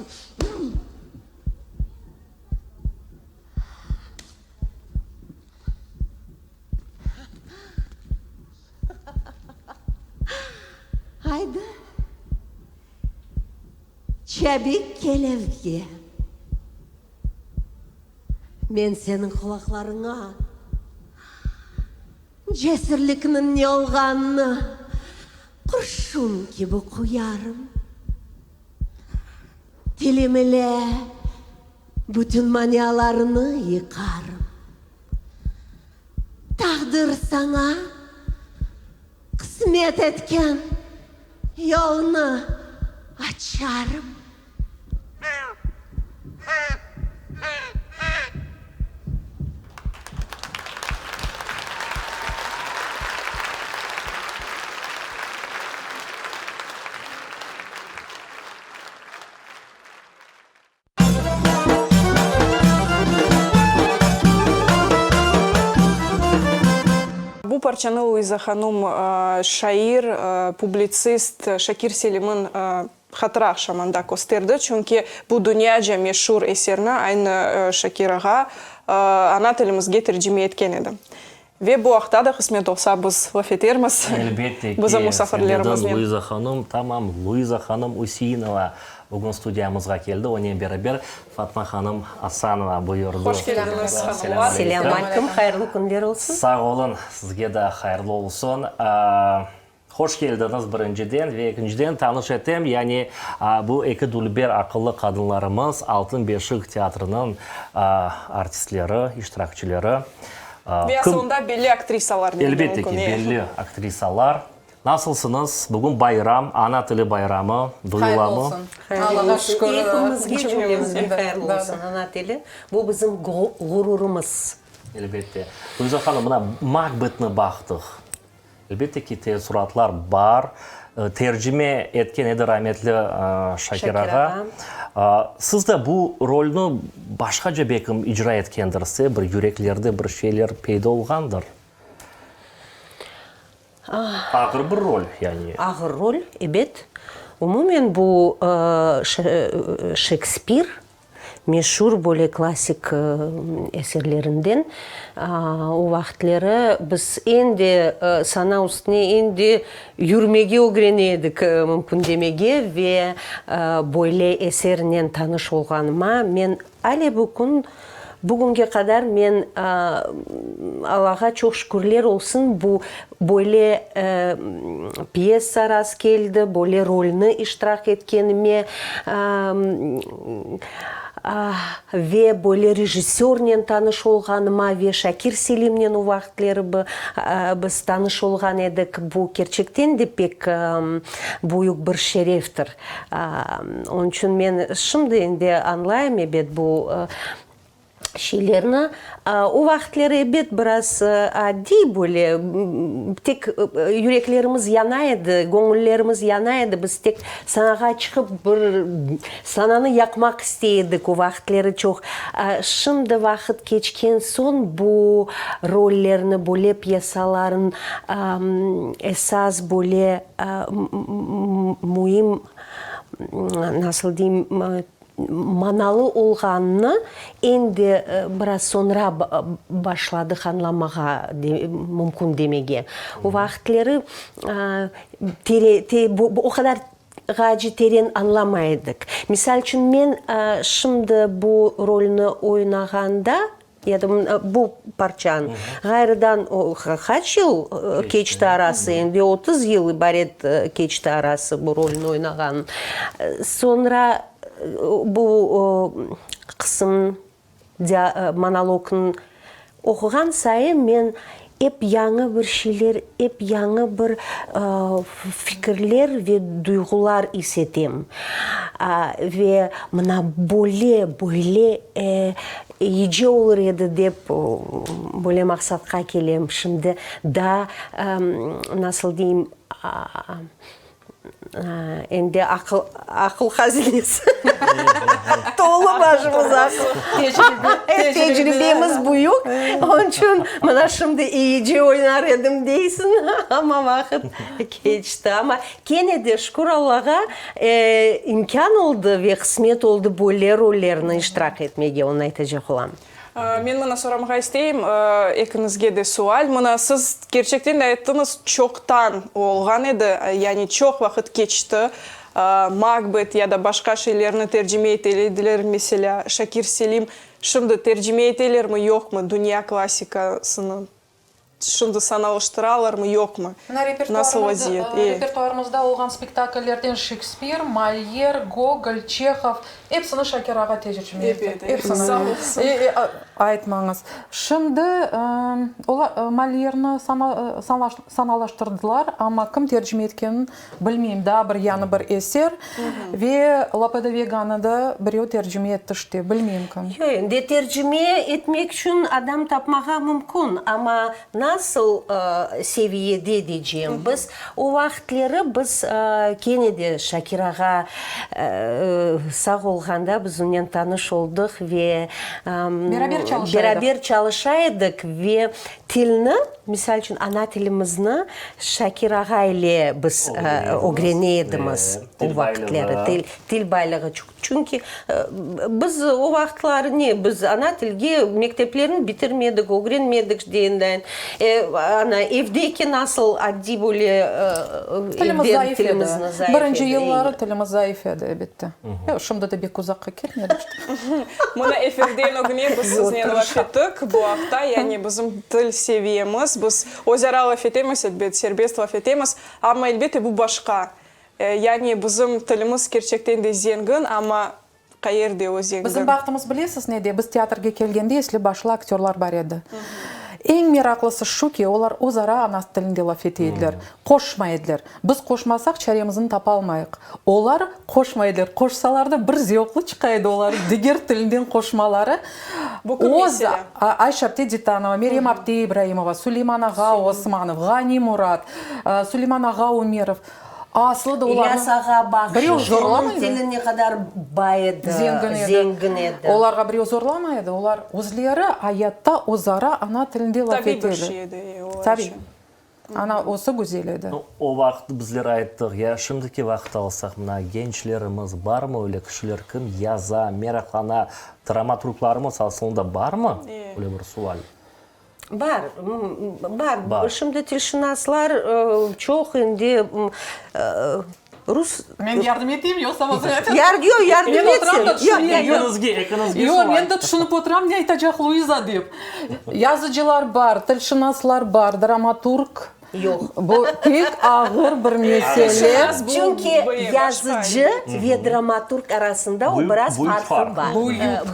Aydı. Çabik kel evge. Men seniñ qulaqlarıña cesürlikniñ ne olğanını qurşun kibi quyarım. Tilim ile bütün manialarnı yıqarım. Taqdir saña qısmet etken yolnı açarım. Bu parçanı Luiza hanum şair, publitsist Şakir Selimniñ hatıra aqşamında kösterdi, çünki bu dünyaca meşur eserni aynı Şakir ağa ana tilimizge tercime etken edi. Ve bu aqta da qısmet olsa biz laf etermiz Elbette ki, bizim musafirlerimiznen. Sen Luiza hanım, tamam, Luiza hanım Üseinova bugün studiyamızğa keldi, onen beraber Fatma hanım Asanova buyurdı. Hoş keldiñiz, hanımlar. Selâm aleyküm, hayırlı künler olsun. Sağ olun, sizge de hayırlı olsun. Hoş keldiñiz birinciden ve ekinciden tanış etem, yani bu eki dülber aqıllı qadınlarımız Altın beşik teatrınıñ artistleri, iştirakçileri. Ve asılında belli aktrisalar demege Elbette ki, mümkün. belli aktrisalar. Nasılsıñız? Bugün bayram, ana tili bayramı, Hayırlı duyulamı? olsun. Hayırlı Allağa olsun. şükür. Epimizge, Cümlemizge cümlemizge hayırlı olsun ana tili. Bu bizim ğururımız. Elbette. Gülizar hanım, mına Makbetni baqtıq. Elbette ki, teessuratlar bar. Tercime etken edi rametli Şakir ağa. Siz de bu rolni başqaca belkim icra etkendirsiz, bir yüreklerde bir şeyler peyda olğandır. Ağır bir rol, yani. Ağır rol, ebet. Umumen bu Şekspir Meşur böyle klassik eserlerinden. O vaqıtları biz endi sana üstüne endi yürmege ögrene edik, mümkün demege, ve böyle esernen tanış olğanıma men ale bu kün, bugünge qadar men Allağa çoq şükürler olsun, bu böyle pyesa rast keldi, böyle rolni iştirak etkenime ve böyle rejissörnen tanış olğanıma ve Şakir Selimnen o vaqıtları biz tanış olğan edik, bu kerçekten de pek büyük bir şereftir. Onıñ içün men şimdi endi añlayım, ebet, bu şeylerni. O vaqıtları, ebet, biraz adiy böyle, tek yüreklerimiz yana edi, göñüllerimiz yana edi, biz tek sanağa çıqıp bir sananı yaqmaq istey edik o vaqıtları çoq. Şimdi vaqıt keçken soñ bu rollerni, böyle pyesaların esas böyle müim, nasıl deyim, manalı olğanını endi biraz soñra başladıq añlamağa mümkün demege. O vaqıtları o qadar ğacı teren añlamay edik. Misal içün, men şimdi bu rolni oynağanda, Ya da bu parçanı ğayrıdan qaç yıl keçti arası, endi 30 yıl ibaret keçti arası bu rolni oynağanım. Soñra bu qısım, monolognı oquğan sayın men ep yañı bir şeyler, ep yañı bir fikirler ve duyğular is etem. Ve mına böyle, böyle Eyice olur edi dep, böyle maqsatqa kelem. Şimdi daa, nasıl deyim, endi aqıl, aqıl hazinesi tolu başımız aqıl. Tecribemiz büyük, onıñ içün mına şimdi eyice oynar edim deysiñ, amma vaqıt keçti. Amma Kene de, şükür Allağa, imkân oldı ve qısmet oldı böyle rollerni iştirak etmege, onı aytacaq olam. Men mına soramağa isteyim, ekiñizge de sual. Mına siz kerçekten de ayttıñız, çoqtan olğan edi, yani çoq vaqıt keçti, Makbet ya da başqa şeylerni tercime ete ediler, meselâ, Şakir Selim. Şimdi tercime etelermi, yoqmı dünya klassikasını? Şimdi sanalıştıralarmı, yoqmı? Mına Nasıl vaziyet? E. Repertuarımızda olğan spektakllerden Şekspir, Molyer, Gogol, Çehov, epsini Şakir ağa tercime etti. Ebet, Epsini. sağ olsun. Aytmañız. Şimdi Molyerni sanalaştırdılar, amma kim tercime etkenini Bilmeyim, daa bir yañı bir eser ve Lope de Veganı da birev tercime etti işte, bilmeyim kim. Yoq, endi tercime etmek içün adam tapmağa mümkün, amma nasıl seviyede diycem, biz o vaqıtları biz kene de Şakir ağa sağ olğanda biz onen tanış oldıq ve Beraber çalışa edik. beraber çalışa edik ve tilni, misal içün, ana tilimizni Şakir ağa ile biz ögrene edimiz o vaqıtları, til, til baylığı. Çünki biz o vaqıtları ne, biz ana tilge mekteplerni bitirmedik, ögrenmedik degendayin. Ana, evdeki nasıl addiy böyle Tilimiz evden zayıf edi. tilimizni zayıf Birinci edi. yılları tilimiz zayıf edi, elbette. Yoq, şimdi de bek uzaqqa ketmedik işte. Mına efirden ögüne biz siznen laf ettik bu aqta, yani bizim til seviyemiz, biz Özara laf etemiz, elbet, serbest laf etemiz, amma, elbette, bu başqa. Yani bizim tilimiz kerçekten de zengin, amma qayerde o zengin? Bizim bahtımız bilesiz nede? Biz teatrge kelgende esli başlı aktörlar bar edi. Eñ meraqlısı şu ki, olar özara ana tilinde laf ete ediler, qoşmay ediler. Biz qoşmasaq, çaremizni tapalmayıq. Olar qoşmay ediler. Qoşsalar da, bir zevqlı çıqa edi olar, diger tilinden qoşmaları. Bu kim Öz, mesele? Ayşe apte Ditanova, Meryem apte İbraimova, Suleyman ağa Osmanov, Ğani Murat, Suleyman ağa Ümerov. Aslı da olarnı İlyas ağa birev bahşış, onıñ zorlamay edi. tili ne qadar bay edi, Zengin edi. zengin edi. Olarğa birev zorlamay edi, olar özleri ayatta özara ana tilinde laf Tabiy ete bir edi. şey edi olar Tabiy. içün. Ana osı güzel edi. O vaqıt bizler ayttıq, ya şimdiki vaqıt alsaq, mına gençlerimiz, barmı öyle kişiler, kim yaza, meraqlana, dramaturglarımız aslında barmı? Öyle bir sual. Bar, bar. Şimdi tilşınaslar çoq endi rus. Men yardım eteyim, yoqsa özüñ ayt. Yoq, yardım Men oturam da etsin. tüşüneyim. Ekiñizge, ekiñizge Yoq, sual. men de tüşünip oturam, ne aytacaq Luiza dep. Yazıcılar bar, tilşınaslar bar, dramaturg Yoq. Bu pek ağır bir mesele. Çünki yazıcı ve dramaturg arasında o biraz farqı bar.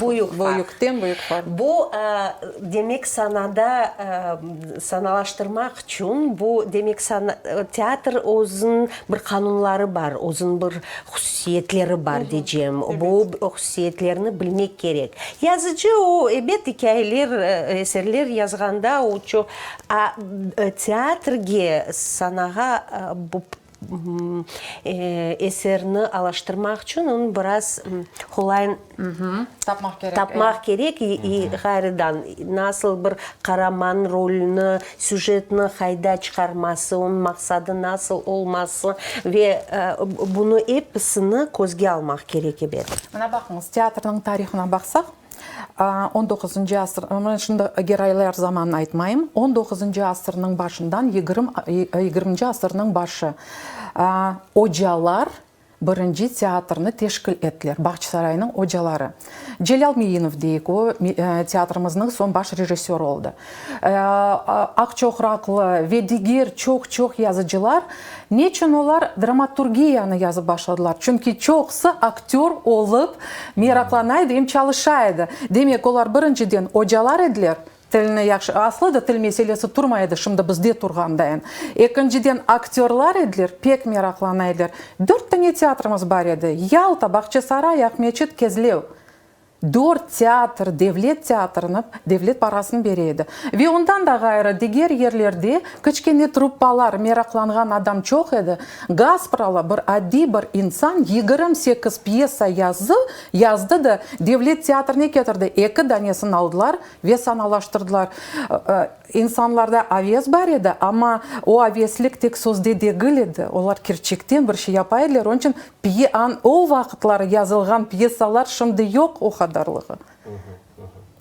Büyük, büyükten büyük farq. Bu, demek, sanada sanalaştırmaq içün, bu, demek, teatr özüniñ bir qanunları bar, özüniñ bir hususiyetleri bar deycem. Bu hususiyetlerni bilmek kerek. Yazıcı o, ebet, ikâyeler, eserler yazğanda o çoq A teatrge, sanağa bu eserni alaştırmaq içün onı biraz qolay Tapmaq kerek. tapmaq kerek i ğayrıdan nasıl bir qaraman rolüni, süjetni qayda çıqarması, onıñ maqsadı nasıl olması ve bunı episini közge almaq kerek ebet. Mına baqıñız, teatrniñ tarihına baqsaq, On doquzıncı asır, men şimdi Geraylar zamanını aytmayım, on doquzıncı asırnıñ başından yigirminci asırnıñ başı ocalar birinci teatrnı teşkil ettiler, Bağçasaraynıñ ocaları. Celâl Meinov deyik, o, teatrimizniñ soñ baş rejissörı oldı. Aqçoqraqlı ve diger çoq-çoq yazıcılar Neçün olar dramaturgiyanı yazıp başladılar? Çünki çoqusı aktör olıp meraqlana edi, em çalışa edi. Demek, olar birinciden ocalar ediler, tilni yahşı, aslı da til meselesi turmay edi, şimdi bizde turğandayın. Ekinciden, aktörlar ediler, pek meraqlana ediler. Dört tane teatrımız bar edi, Yalta, Bağçasaray, Aqmeçit, Kezlev. Dört teatr, devlet teatrını devlet parasını bere edi. Ve ondan da ğayrı, diger yerlerde kiçkene truppalar, meraqlanğan adam çoq edi. Gaspralı bir adiy bir insan 28 pyesa yazdı, yazdı da devlet teatrine ketirdi, eki danesini aldılar ve sanalaştırdılar. İnsanlarda aves bar edi, amma o aveslik tek sözde degil edi, olar kerçekten bir şey yapa ediler, onıñ içün o vaqıtları yazılğan pyesalar şimdi yoq o qadarlığı.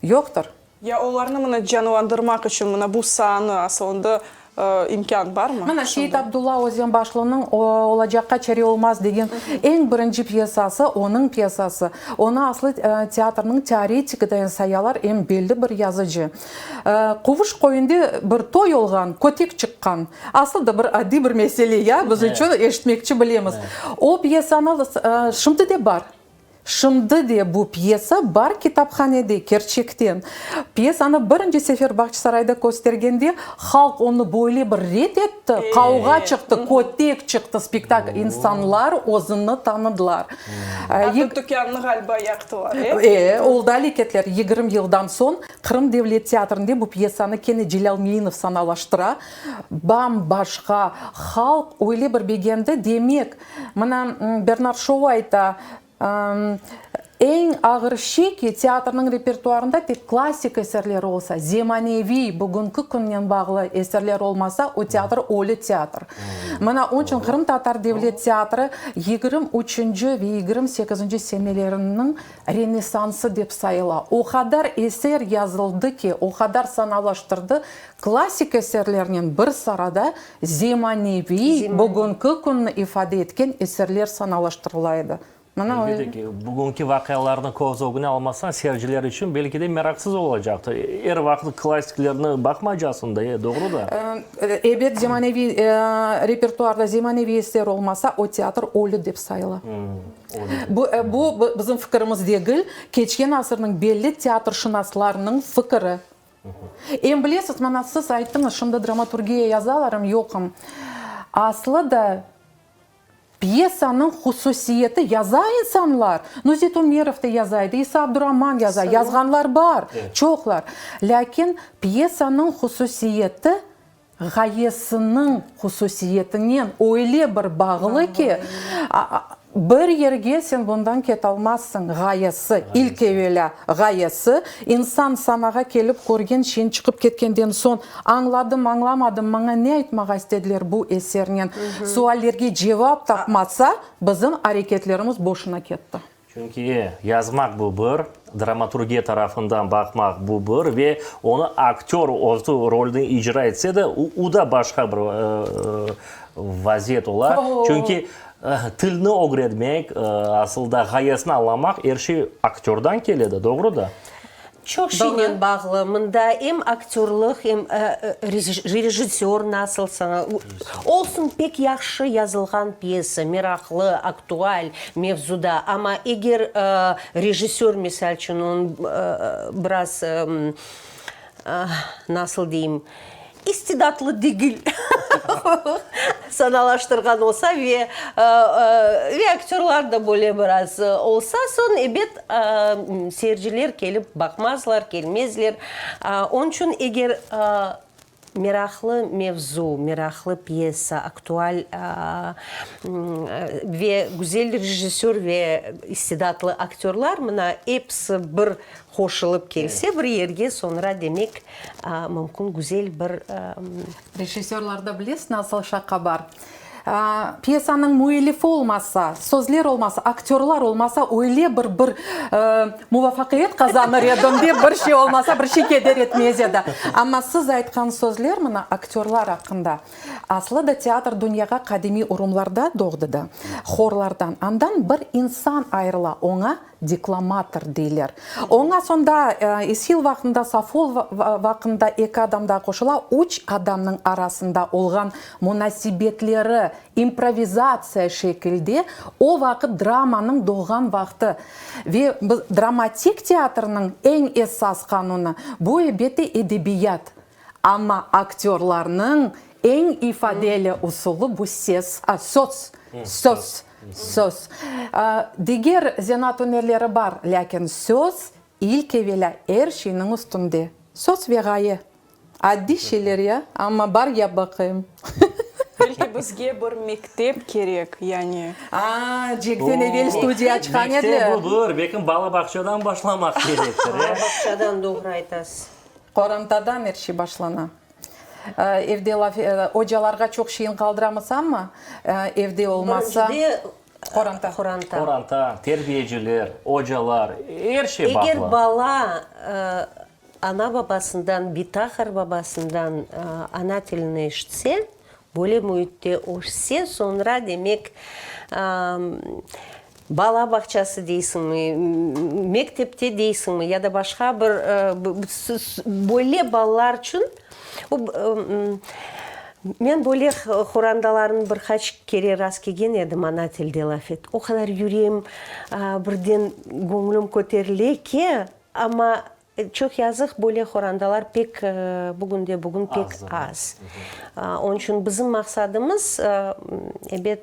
Yoqtır. Ya olarnı mına canlandırmaq içün mına bu saanı asılında imkân barmı? Mına Seit Abdulla Özenbaşlınıñ Olacaqqa çare olmaz degen eñ birinci pyesası onıñ pyesası. Onı aslı teatrnıñ teoretiki dayın sayalar, em belli bir yazıcı. Quvuş köyünde bir toy olğan, kötek çıqqan. Aslı da bir adiy bir mesele, ya, biz içün eşitmekçi bilemiz. O pyesanı şimdi de bar. Şimdi de bu pyesa bar kitaphanede, kerçekten. Pyesanı birinci sefer Bağçasarayda köstergende, halq onı böyle bir red etti, qavğa çıqtı, kötek çıqtı spektakl, insanlar özüni tanıdılar. Atta tükânnı ğaliba yaqtılar, e? E, oldı aleketler. 20 yıldan soñ Qırım devlet teatrinde bu pyesanı kene Celâl Meinov sanalaştıra. Bam-başqa, halq öyle bir begendi, demek, mına, Bernard Şou ayta, Eñ ağır şey ki, teatrniñ repertuarında tek klassik eserler olsa, zemaneviy, bugünki künnen bağlı eserler olmasa, o teatr ölü teatr. Mına onıñ içün Qırımtatar devlet teatri 23-nci ve 28-nci seneleriniñ renessansı dep sayıla. O qadar eser yazıldı ki, o qadar sanalaştırdı, klassik eserlernen bir sırada zemaneviy, bugünki künni ifade etken eserler sanalaştırıla edi. Mına Elbette ki, bugünki vaqialarnı köz ögüne almasañ, seyirciler içün belki de meraqsız olacaqtır. Er vaqıt klassiklerni baqmaycasıñ da, e, doğru da. Ebet, zemaneviy repertuarda zemaneviy eser olmasa, o teatr ölü dep sayıla. Bu, bu bizim fikirimiz degil, keçken asırnıñ belli teatrşınaslarınıñ fikiri. Em bilesiz, mana siz ayttıñız, şimdi dramaturgiya yazalarım, yoqım. Aslı da pyesanıñ hususiyeti yaza insanlar. Nuzet Ümerov da yaza edi, İsa Abduraman yaza, yazğanlar bar, çoqlar. Lâkin pyesanıñ hususiyeti ğayesiniñ hususiyetinen öyle bir bağlı ki, bir yerge sen bundan ketalmazsıñ. Ğayesi, ilk evelâ ğayesi, insan sanağa kelip körgen şeyni çıqıp ketkenden soñ, añladım, añlamadım, maña ne aytmağa istediler bu esernen suallerge cevap tapmasa, bizim areketlerimiz boşuna ketti. Çünki yazmaq bu bir, dramaturgiya tarafından baqmaq bu bir ve onı aktör özü rolüni icra etse de, u da başqa bir vaziyet ola. Çünki tilni ögrenmek, asıl da ğayesini añlamaq er şey aktördan kele de, doğru da? Çoq şeynen bağlı. Mında em aktörlıq, em rejissör nasıl saña olsun, pek yahşı yazılğan pyesa, meraqlı, aktual mevzuda, amma eger rejissör, misal içün, onıñ biraz, nasıl deyim, istidatlı degil sanalaştırğan olsa ve ve aktörlar da böyle biraz olsa, soñ, ebet, seyirciler kelip baqmazlar, kelmezler. Onıñ içün eger meraqlı mevzu, meraqlı pyesa, aktual ve güzel rejissör ve istidatlı aktörlar, mına, episi bir qoşulıp kelse bir yerge, soñra, demek, mümkün güzel bir. Rejissörlarda bilesiz nasıl şaqa bar? Pyesanıñ müellifi olmasa, sözler olmasa, aktörlar olmasa, öyle bir bir muvafaqiyet qazanır edim dep bir şey olmasa, bir şey keder etmez edi. Amma siz aytqan sözler mına aktörlar aqqında. Aslı da teatr dünyağa qadimiy urumlarda doğdı da, horlardan. Andan bir insan ayırıla, oña Deklamator deyler. Oña soñda Eshil vaqtında, Safol vaqtında eki adam daa qoşula, üç adamnıñ arasında olğan munasebetleri improvizatsiya şekilde, o vaqıt dramanıñ doğğan vaqtı. Ve biz dramatik teatrniñ eñ esas qanunı, bu, elbette, edebiyat. Amma aktörlarnıñ eñ ifadeli usulı bu ses, söz, söz, söz. Diger zenaat ünerleri bar, lâkin söz ilk evelâ er şeyniñ üstünde. Söz ve ğaye. Addiy şeyler ya, amma bar yap baqayım. Belki bizge bir mektep kerek, yani. Aa, cenkten evel studiya açqan ediler. Mektep bu bir, belki bala bağçadan başlamaq kerektir, e? Bala bağçadan, doğru aytasız. Qorantadan er şey başlana. Evde laf, ocalarğa çoq şeyin qaldıramız, amma evde olmasa. Birincide qoranta. Qoranta. Qoranta, terbiyeciler, ocalar, er şey bağlı. Eger bala ana-babasından, bitahar babasından ana tilini eşitse, böyle müitte össe, soñra, demek, Bala bağçası deysiñmi, mektepte deysiñmi ya da başqa bir böyle balalar içün men böyle horandalarnı bir qaç kere rast kelgen edim ana tilde laf et. O qadar yüreğim birden göñlüm köterile ki, amma çoq yazıq böyle horandalar pek bugünde bugün pek az. Onıñ içün bizim maqsadımız ebet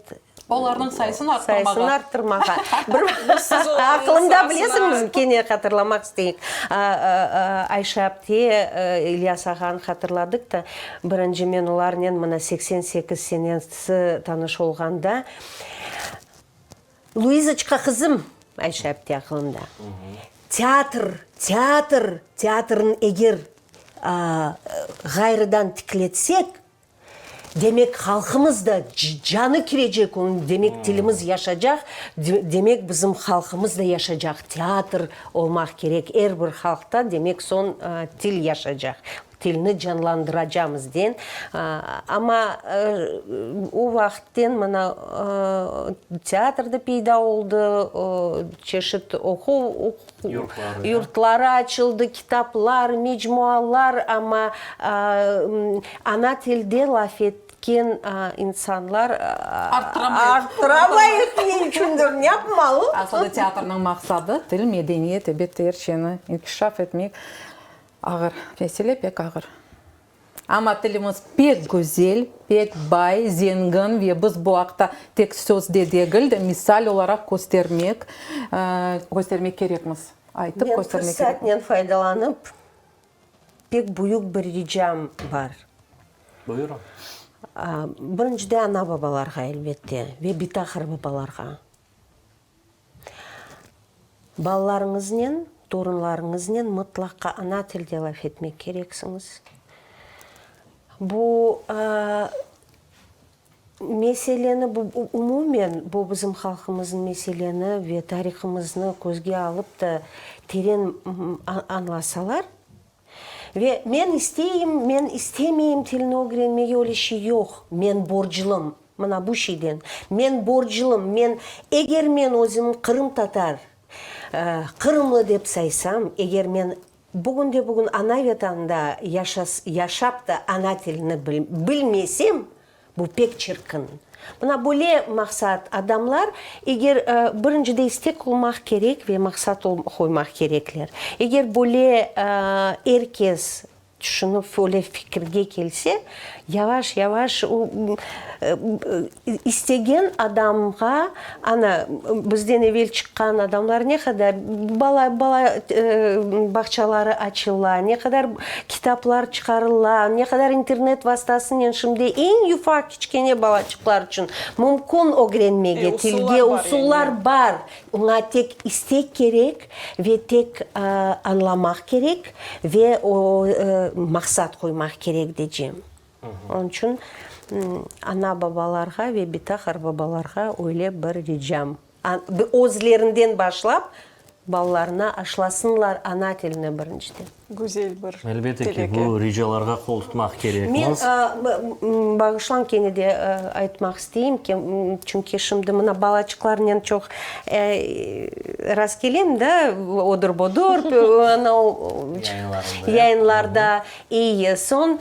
Olarnıñ sayısını arttırmağa. Sayısını arttırmağa. Aqılımda bilesiñmi, kene hatırlamaq isteyim. Ayşe apte, İlyas ağanı hatırladıq da, birinci men olarnen mına 88 senesi tanış olğanda, Luizaçka qızım, Ayşe apte aqılımda, teatr, teatr, teatrnı eger ğayrıdan tikletsek, Demek, halqımız da canı kirecek onıñ, demek, tilimiz yaşacaq, demek, bizim halqımız da yaşacaq. Teatr olmaq kerek er bir halqta, demek, soñ til yaşacaq, tilni canlandıracamız den. Amma o vaqıtten mına teatr da peyda oldı, çeşit oquv Yurtları açıldı, kitaplar, mecmualar, amma ana tilde laf etken insanlar arttıramayıq. Ne içündir, ne yapmalı? Aslında teatrnıñ maqsadı, til, medeniyet, elbette, er şeyni inkişaf etmek. Ağır, mesele pek ağır. Amma tilimiz pek güzel, pek bay, zengin ve biz bu aqta tek sözde degil de, misal olaraq köstermek, köstermek kerekmiz, aytıp Men köstermek kerekmiz. fırsatnen faydalanıp, pek büyük bir ricam bar. Buyurıñ. Birincide ana-babalarğa, elbette, ve bita-qarbabalarğa. Balalarıñıznen, torunlarıñıznen mıtlaqa ana tilde laf etmek kereksiñiz. Bu meseleni, bu umumen, bu bizim halqımıznıñ meseleni ve tarihımıznı közge alıp da teren añlasalar, ve men isteyim, men istemeyim tilni ögrenmege, öyle şey yoq, men borclım, mına bu şeyden, men borclım, men, eger men özüm qırımtatar, qırımlı dep saysam, eger men bugünde-bugün ana Vatanda yaşap da ana tilini bilmesem, Bu pek çirkin. Mına böyle maqsat, adamlar, eger, birincide istek olmaq kerek ve maqsat qoymaq kerekler. Eger böyle er kes tüşünip, öyle fikirge kelse, yavaş-yavaş o istegen adamğa, ana, bizden evel çıqqan adamlar ne qadar bala, bala bağçaları açıla, ne qadar kitaplar çıqarıla, ne qadar internet vastasınen şimdi eñ yufaq kiçkene balaçıqlar içün mümkün ögrenmege tilge, usullar bar. Oña tek istek kerek ve tek añlamaq kerek ve o maqsat qoymaq kerek decem. Onıñ içün ana-babalarğa ve bita-qarbabalarğa öyle bir ricam, özlerinden başlap, balalarına aşlasınlar ana tilini birinciden. Güzel bir Elbette ki, bu ricalarğa qol tutmaq kerekmiz. Men, bağışlañ, kene de aytmaq isteyim ki, çünki şimdi mına balaçıqlarnen çoq rastkelem da, odır-budır, yayınlarda. İyi, soñ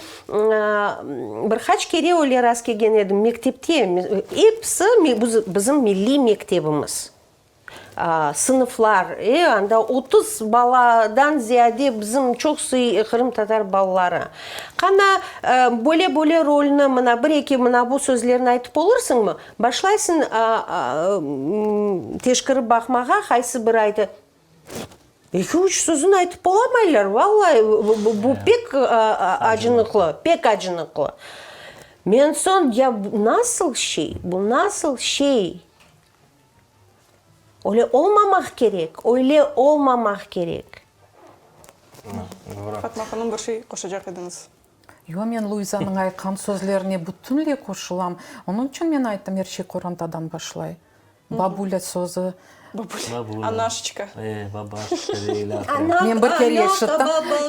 bir qaç kere öyle rast kelgen edim, mektepte, episi bizim milliy mektebimiz, sınıflar, e, anda 30 baladan ziyade bizim çoqusı qırımtatar balaları. Qana, böyle-böyle rolni, mına bir-eki mına bu sözlerni aytıp olursıñmı? Başlaysıñ teşkirip baqmağa, qaysı biri aytı. Eki-üç sözüni aytıp olamaylar, vallai, bu pek acınıqlı, pek acınıqlı. Men soñ, ya nasıl şey, bu nasıl şey? Öyle olmamaq kerek, öyle olmamaq kerek. Fatma hanım, bir şey qoşacaq ediñiz. Yoq, men Luizanıñ aytqan sözlerine bütünley qoşulam. Onıñ içün men ayttım, er şey qorantadan başlay. Babulya sözü. Babulya. Anaşçka. E, babaşka ve ilâhre. Men bir kere eşittim.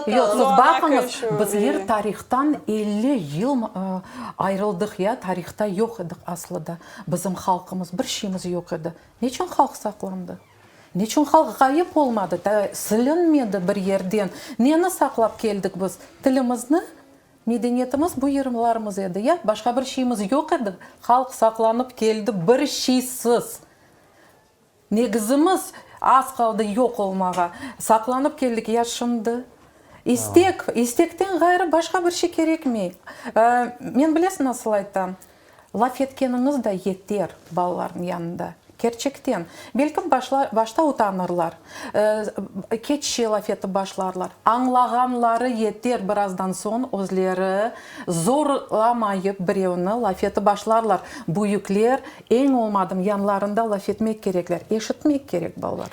Yoq, siz baqıñız, bizler tarihtan 50 yıl ayrıldıq, ya, tarihta yoq edik aslı da. Bizim halqımız, bir şeyimiz yoq edi. Neçün halq saqlandı? Neçün halq ğayıp olmadı, silinmedi bir yerden? Neni saqlap keldik biz? Tilimizni? Medeniyetimiz bu yırlarımız edi, ya, başqa bir şeyimiz yoq edi, halq saqlanıp keldi bir şeysiz. Negizimiz az qaldı yoq olmağa, saqlanıp keldik, ya şimdi? İstek, istekten ğayrı başqa bir şey kerekmey. Men bilesiñ nasıl aytam, Laf etkeniñiz da yeter balalarnıñ yanında. Kerçekten. Belkim başta utanırlar, keççe laf etip başlarlar. Añlağanları yeter, birazdan soñ özleri zorlamayıp birevni laf etip başlarlar. Büyükler eñ olmadım yanlarında laf etmek kerekler, eşitmek kerek balalar.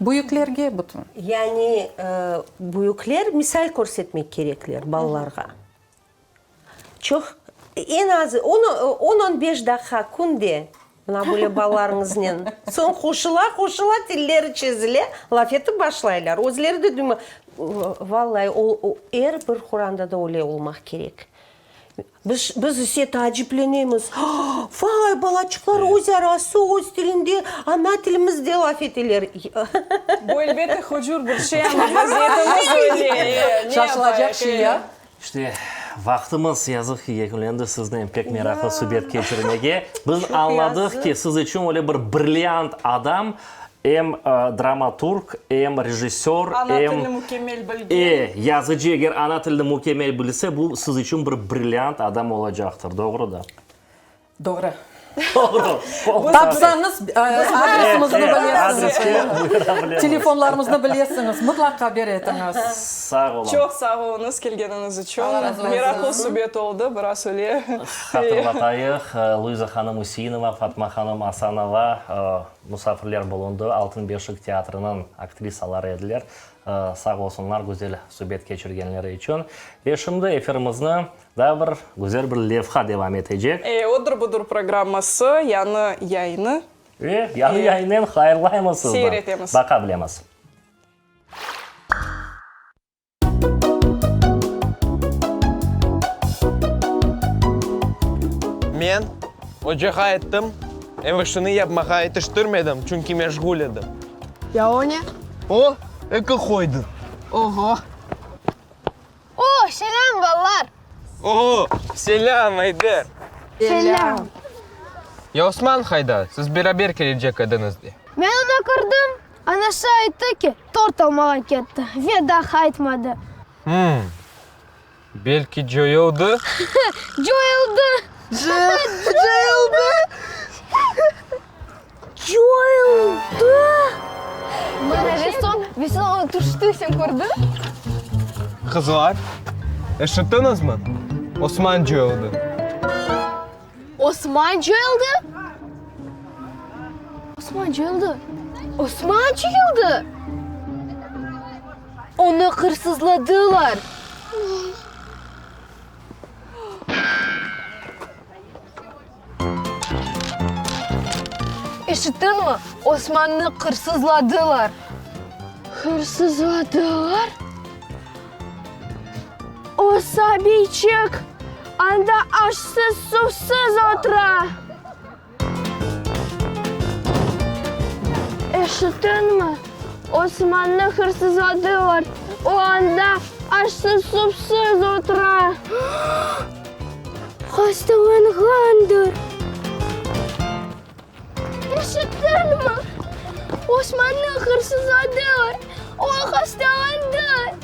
Büyüklerge bütün. Yani büyükler misal körsetmek kerekler balalarğa. Çoq, eñ azı on, on beş daqqa künde mına böyle balalarıñıznen. Soñ qoşula, qoşula, tilleri çezile, laf etip başlaylar. Özleri de duymay. Vallahi, o, er bir qorandada öyle olmaq kerek. Biz, biz ise taaciplenemiz, Vay, balaçıqlar öz arası, öz tilinde, ana tilimizde laf eteler. Bu, elbette, hucur bir şey, amma vaziyetimiz öyle. Şaşılacaq şey ya. İşte, vaqtımız, yazıq ki, yekünlendi, siznen pek meraqlı subet keçirmege. Biz añladıq ki, siz içün öyle bir brilliant adam. Em dramaturg, em rejissör, Ana em tilini mükemmel bilgen. E, yazıcı eger ana tilini mükemmel bilse, bu siz içün bir brilliant adam olacaqtır. Doğru da? Doğru. Doğru. Tapsañız, adresimizni bilesiñiz. Telefonlarımıznı Telefonlarımıznı bilesiñiz. Mıtlaq haber etiñiz. Sağ olun. Çoq sağ oluñız kelgeniñiz içün. Allah razı olsun. Meraqlı subet oldı, biraz öyle. Hatırlatayıq, Luiza hanım Üseinova, Fatma hanım Asanova musafirler bulundı, Altın beşik teatrınıñ aktrisaları ediler. Sağ olsunlar güzel subet keçirgenleri içün. Ve şimdi efirimizni daa bir güzel bir levha devam etecek. E, Odır budır programması, yañı yayını. E, yañı yayınen hayırlaymız sizni. Seyir etemiz. Baqa bilemiz. Men ocağa ayttım, ev işini yapmağa yetiştirmedim, çünki meşğul edim. Ya o ne? O, eki qoydı. Oğo! O, selâm, balalar! O, selâm, Ayder! Selâm! Ya Osman qayda? Siz beraber kelecek ediñiz de. Men onı kördim, Anası ayttı ki, tort almağa ketti ve daa qaytmadı. Hım, belki coyuldı? Coyuldı! Coyuldı! Coyuldı! Mana, ve soñ, ve soñ o tüşti, sen kördiñ? Qızlar, eşittiñizmi? Osman coyuldı. Osman coyuldı? Osman coyuldı? Osman coyuldı? Onı hırsızladılar! Eşittiñmi? Osmannı hırsızladılar! Hırsızladılar? O sabiyçik anda aşsız-suvsız otura. Eşittiñmi? Osmannı hırsızladılar, o anda aşsız-suvsız otura. Hastalanğandır. Eşittiñmi? Osmannı hırsızladılar, o hastalandı.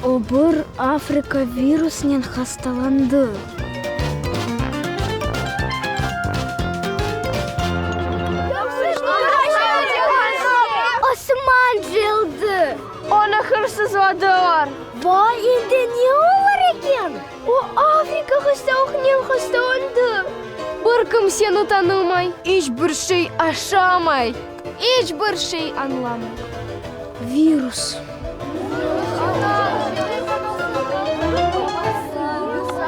O bir Afrika virusnen hastalandı. Osman cıyıldı. Onı hırsızladılar. Vay, endi ne olur eken? O Afrika hastalıqnen hastalandı. Bir kimseni tanımay, iç bir şey aşamay, iç bir şey añlamay. Virus.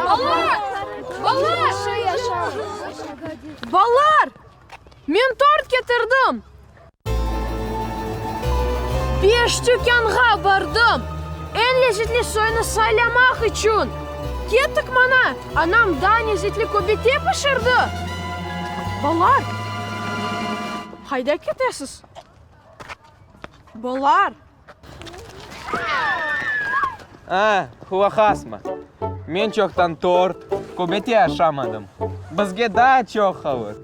Balalar! Balalar! Balalar! Men tort ketirdim! Beş tükânğa bardım, eñ lezetli soyunı saylamaq içün. Kettik mana, anam daa lezetli köbete pişirdi. Balalar, qayda ketesiz? Balalar! A, qulaq asma. Men çoqtan tort, köbete aşamadım. Bizge daa çoq qalır.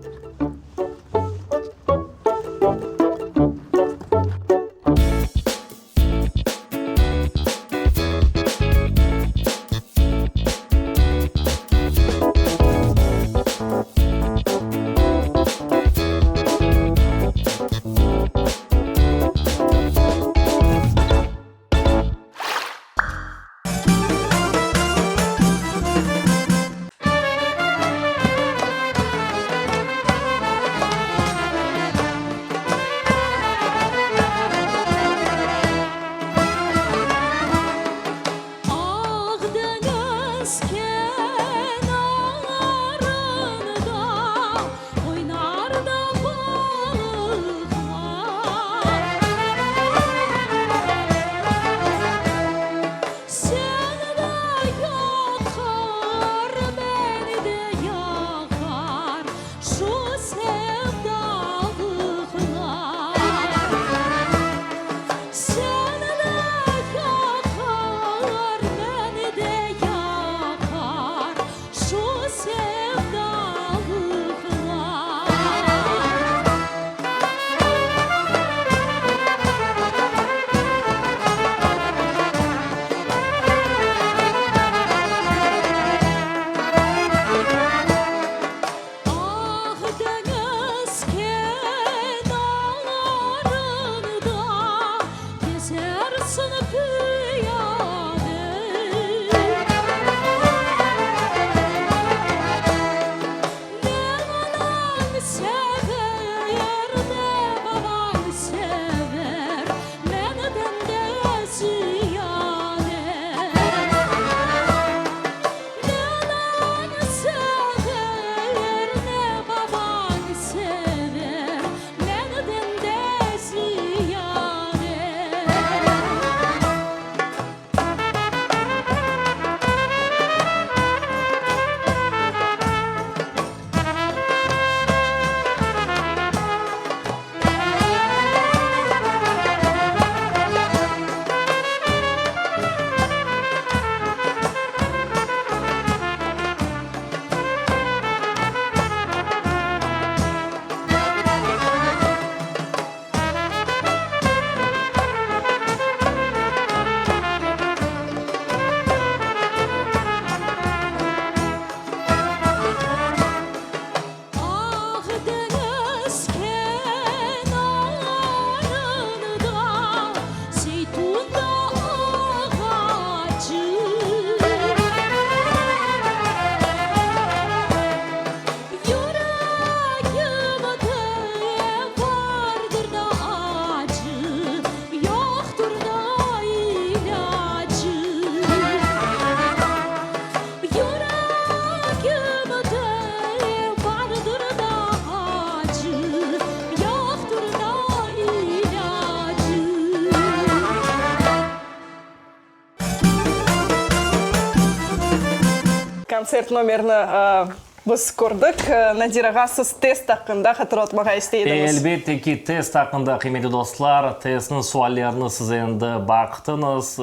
Kontsert nomerini biz kördik. Nadir ağa, siz test aqqında hatırlatmağa istey ediñiz. Elbette ki, test aqqında, qıymetli dostlar. Testniñ suallerini siz endi baqtıñız,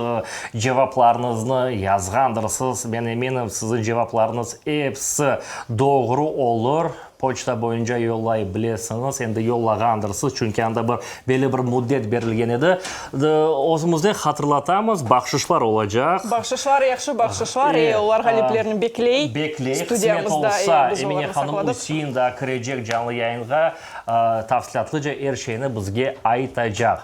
cevaplarıñıznı yazğandırsız. Men eminim, siziñ cevaplarıñız episi doğru olur. Poçta boyunca yollay bilesiñiz, endi yollağandırsız, çünki anda bir belli bir müddet berilgen edi. Özümizden hatırlatamız, bahşışlar olacaq. Bahşışlar, yahşı bahşışlar, e, olar ğaliplerni bekley. Bekley, qısmet olsa, Emine hanım Üsein da kirecek canlı yayınğa, tafsilâtlıca er şeyni bizge aytacaq.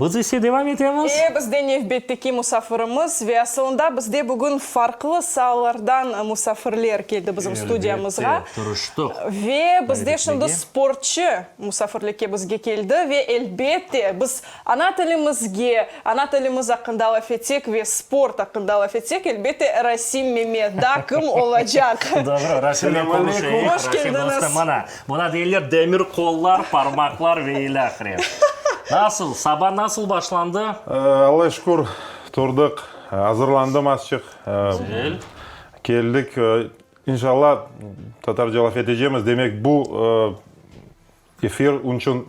Biz ise devam etemiz. E, bizde nevbetteki musafirimiz ve asılında bizde bugün farqlı saalardan musafirler keldi bizim studiyamızğa. Elbette, tırıştıq. Ve bizde şimdi sportçı musafirlikke bizge keldi ve elbette biz ana tilimizge, ana tilimiz aqqında laf etsek ve sport aqqında laf etsek, elbette Rasim Memet da kim olacaq? Doğru, Rasimnen konuşayıq. Hoş keldiñiz. Mana, Buna deyler demir qollar, parmaqlar ve ilâhre. Nasıl, saba nasıl başlandı? Alla şükür, turdıq, azırlandım azçıq. Güzel. Keldik. İnşallah, tatarca laf etecemiz. Demek, bu efir onçün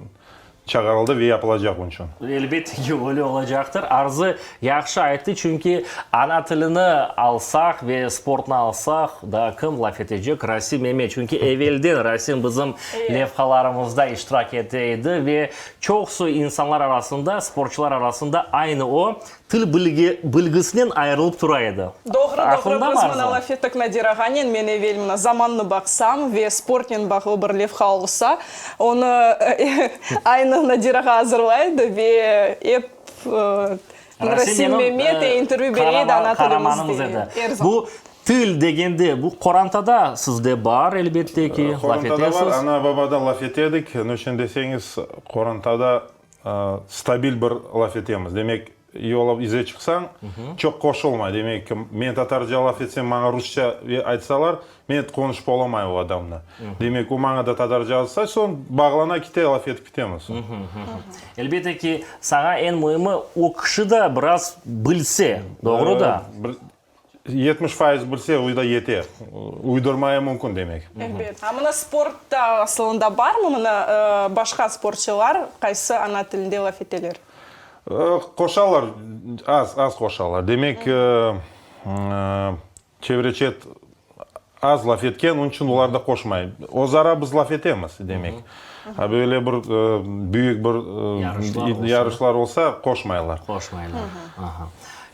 çağırıldı ve yapılacaq onçün. Elbette ki, öyle olacaqtır. Arzı yahşı ayttı, çünki ana tilini alsaq ve sportnı alsaq, daa kim laf etecek? Rasim Memet. Çünki evelden Rasim bizim levhalarımızda iştirak ete edi ve çoqusı insanlar arasında, sportçılar arasında aynı o, til bilgisinen ayırılıp tura edi. Doğru, doğru, biz mına laf ettik Nadir ağanen, men evel mına zamannı baqsam ve sportnen bağlı bir levha olsa, onı aynı Nadir ağa azırlaydı ve ep Rasim Memet intervyu bere edi ana tilimizde. Er zaman. Bu til degende, bu qorantada sizde bar, elbette ki, laf Qorantada etesiz. bar, ana-babadan laf ete edik, niçün deseñiz, qorantada stabil bir laf etemiz. Demek, yola ize çıqsañ, çoq qoşulmay. Demek, men tatarca laf etsem, maña rusça aytsalar, men qonuşıp olamayım o adamnı. Demek, o maña da tatarca aytsa, soñ bağlana kite, laf etip kitemiz. Elbette ki, saña eñ müimi, o kişi de biraz bilse, doğru da? 70% bilse, o da yete. Uydurmaya mümkün, demek. Elbet. A mına sportta asılında barmı mına başqa sportçılar, qaysı ana tilinde laf eteler? Qoşalar, az, az qoşalar. Demek, çevre-çet az laf etken, onıñ içün olar da qoşmay. Özara biz laf etemiz, demek. A böyle bir büyük bir yarışlar olsa, qoşmaylar. Qoşmaylar. Aha.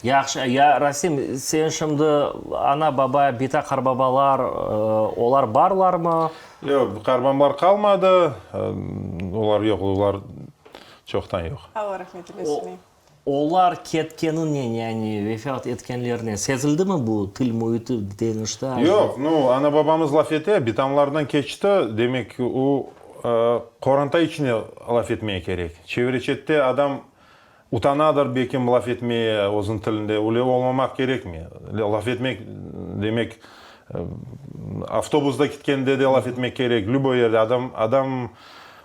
Yahşı. Ya, Rasim, sen şimdi ana-baba, bita-qarbabalar, olar barlarmı? Yoq, qarbamlar qalmadı. Olar yoq, olar çoqtan yoq. Alla rahmet eylesin. Olar ketkeninen, yani vefat etkenlerinen sezildimi bu til müiti deñişti acı? Yoq, nu, ana-babamız laf ete, bitamlardan keçti, demek, o, qoranta içine laf etmeye kerek. Çevre-çette adam utanadır belkim laf etmeye özüniñ tilinde, öyle olmamaq kerekmi? Laf etmek, demek, avtobusda ketkende de laf etmek kerek, lüboy yerde adam, adam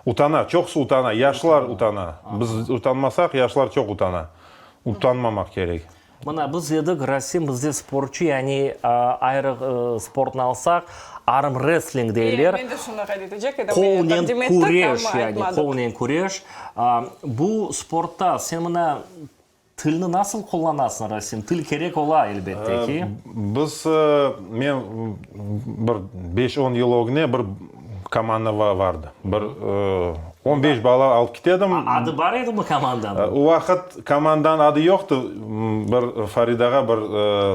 Utana, çoqusı utana, yaşlar utana. Biz utanmasaq, yaşlar çoq utana. Utanmamaq kerek. Mına, biz dedik, Rasim bizde sportçu, yani ayrı sportnı alsaq, armrestling deyler. Men de şunı qayd etecek edim. Qolnen küreş, yani qolnen küreş. Bu sportta sen mına Tilni nasıl qullanasıñ, Rasim? Til kerek ola, elbette ki. Biz, men bir beş-on yıl ögüne bir komanda vardı. Bir on beş bala alıp kitedim. Adı bar edimi komandanıñ? O vaqıt komandanıñ adı yoqtı. Bir Faridağa bir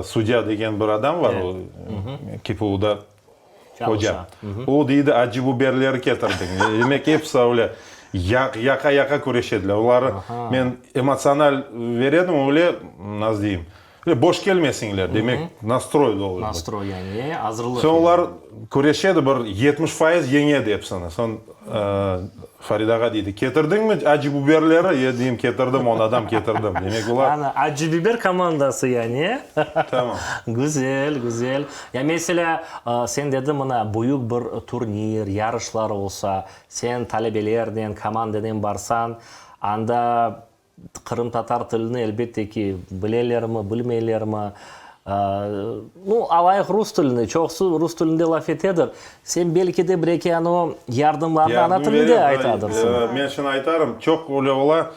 sudya degen bir adam var, o KPUda Oca, o deydi, acı biberleri ketirdiñ. Demek, episi öyle yaqa-yaqa küreşediler. Oları men emotsional veredim, öyle, nasıl deyim, öyle boş kelmesiñler, demek, nastroy doğru. Nastroy, yani, azırlıq. Soñ olar küreşedi, bir 70% yeñedi episini. Soñ Farid ağa deydi, ketirdiñmi acı biberleri? E, deyim, ketirdim, on adam ketirdim. Demek, olar. Ana, acı biber komandası yani, e? Tamam. Güzel, güzel. Ya, meselâ, sen dediñ, mına, büyük bir turnir, yarışlar olsa, sen talebelernen, komandanen barsañ, anda qırımtatar tilini, elbette ki, bilelermi, bilmeylermi? Nu, alayıq rus tilini, çoqusı rus tilinde laf etedir. Sen belki de bir-eki anı yardımlarnı ana tilinde aytadırsıñ. Men şunı aytarım, çoq öyle ola,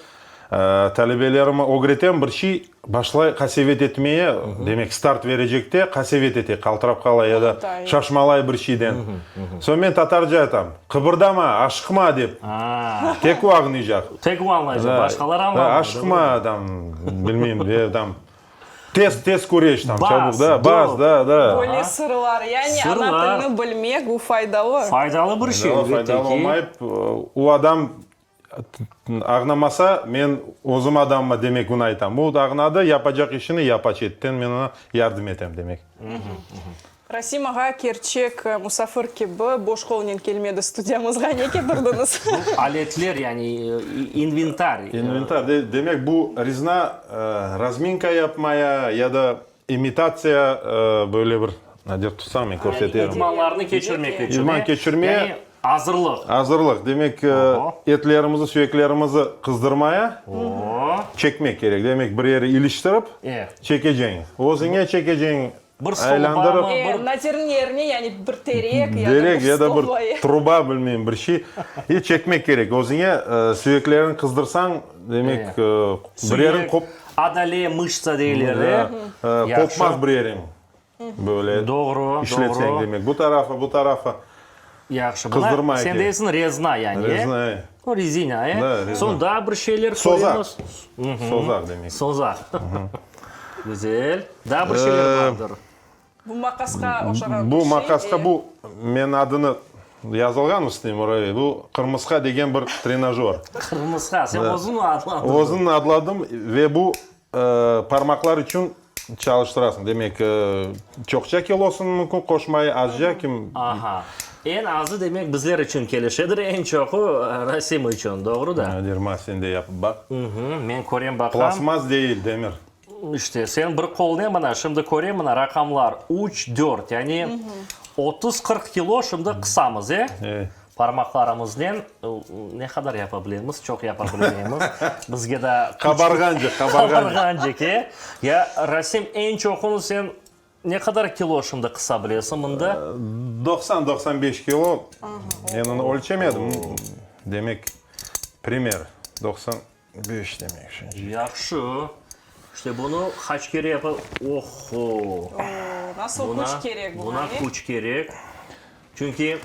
talebelerime ögretem bir şey, başlay qasevet etmeye, demek start verecekte qasevet ete, qaltırap qala ya da şaşmalay bir şeyden. Soñ men tatarca aytam, qıbırdama, aşıqma dep. Tek o añlaycaq. Tek o añlaycaq, başqalar añlamay. Aşıqma, tam, bilmeyim, tam, Tez, tez küreş tam, çabuk, da, bas, da, da. Böyle sırlar, yani ana tilini bilmek, bu faydalı. Faydalı bir şey, elbette ki. Faydalı olmayıp, o adam ağnamasa, men özüm adamma, demek, bunı aytam. O ağnadı, yapacaq işini yapa çetten, men oña yardım etem, demek. Rasim ağa kerçek musafir kibi boş qolnen kelmedi studiyamızğa. Ne ketirdiñiz? Bu aletler, yani inventar. İnventar, demek, bu rezina razminka yapmaya ya da imitatsiya böyle bir, Nadir, tutsañ men körseterim. Yani idmanlarnı keçirmek içün. İdman keçirmeye. Yani azırlıq. Azırlıq, demek, etlerimizi, süyeklerimizi qızdırmaya çekmek kerek. Demek, bir yere iliştirip çekeceñ. Özüñe çekeceñ. Bir stolbamı, bir. Nadirniñ yerine yani bir terek ya da Terek bir ya da bir stolba. truba, bilmeyim, bir şey. İ çekmek kerek. Özüñe süyekleriñ qızdırsañ, demek, bir yeriñ qop. Adale, mıştsa deyler, e? Qopmaz bir yeriñ. Böyle. Doğru, İşletseñ, demek, bu tarafı, bu tarafı. Yahşı. Qızdırma Sen deysiñ rezna yani, e? Rezna, e. O rezina, e? Da, rezina. Soñ daa bir şeyler Sozaq. köremiz. Sozaq demek. Sozaq. Güzel. Daa bir şeyler bardır. Bu maqasqa oşağan bir Bu şey. maqasqa, bu, men adını yazılğan üstüne, Muraviy, bu qırmısqa degen bir trenajör. Qırmısqa. Sen özüñ adladın. Özüm adladım ve bu parmaqlar içün çalıştırasıñ. Demek, çoqça kilosını mümkün qoşmay, azca kim. Aha. Eñ azı, demek, bizler içün kelişedir, eñ çoqu Rasim içün, doğru da? Nadir, ma, sen de yapıp baq. Men körem, baqam. Plastmas değil, demir. İşte, sen bir qolnen mına, şimdi körem, mına, raqamlar, üç, dört, yani 30-40 kilo şimdi qısamız, e? Parmaqlarımıznen ne qadar yapa bilemiz, çoq yapa bilmeymiz. Bizge daa küç. Qabarğancıq, qabarğancıq. Qabarğancıq, e? Ya, Rasim, eñ çoqunı sen ne qadar kilo şimdi qısa bilesiñ mında? 90-95 kilo. Men onı ölçemedim. Demek, primer, 95 demek şunca. Yahşı. İşte bunı qaç kere yapa, oho! Nasıl küç kerek buña, Buna küç kerek. Çünki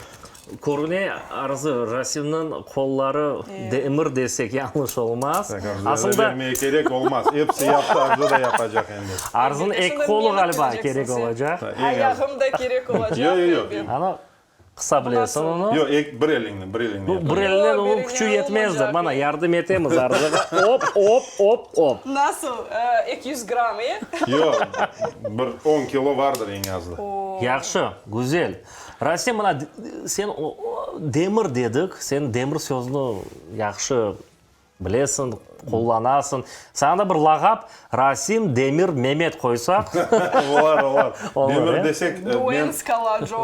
körüne, Arzı, Rasimniñ qolları demir desek yañlış olmaz. Arzı bermege kerek olmaz. Episi yaptı, Arzı da yapacaq endi. Arzınıñ eki qolu ğaliba kerek olacaq. Ayağım da kerek olacaq. Yoq, yoq, yoq. Ana, qısa bilesiñ onı. Yoq, bir eliñnen, bir eliñnen. Bu bir elnen onıñ küçü yetmezdir. Mana, yardım etemiz Arzığa. Op, op, op, op. Nasıl, 200 gramm, e? Yoq, bir on kilo vardır eñ azı. Yahşı, güzel. Rasim, mına, sen demir dedik, sen demir sözüni yahşı bilesiñ, qullanasıñ. Saña da bir lağap Rasim Demir Memet qoysaq. Olar, olar. Demir desek, men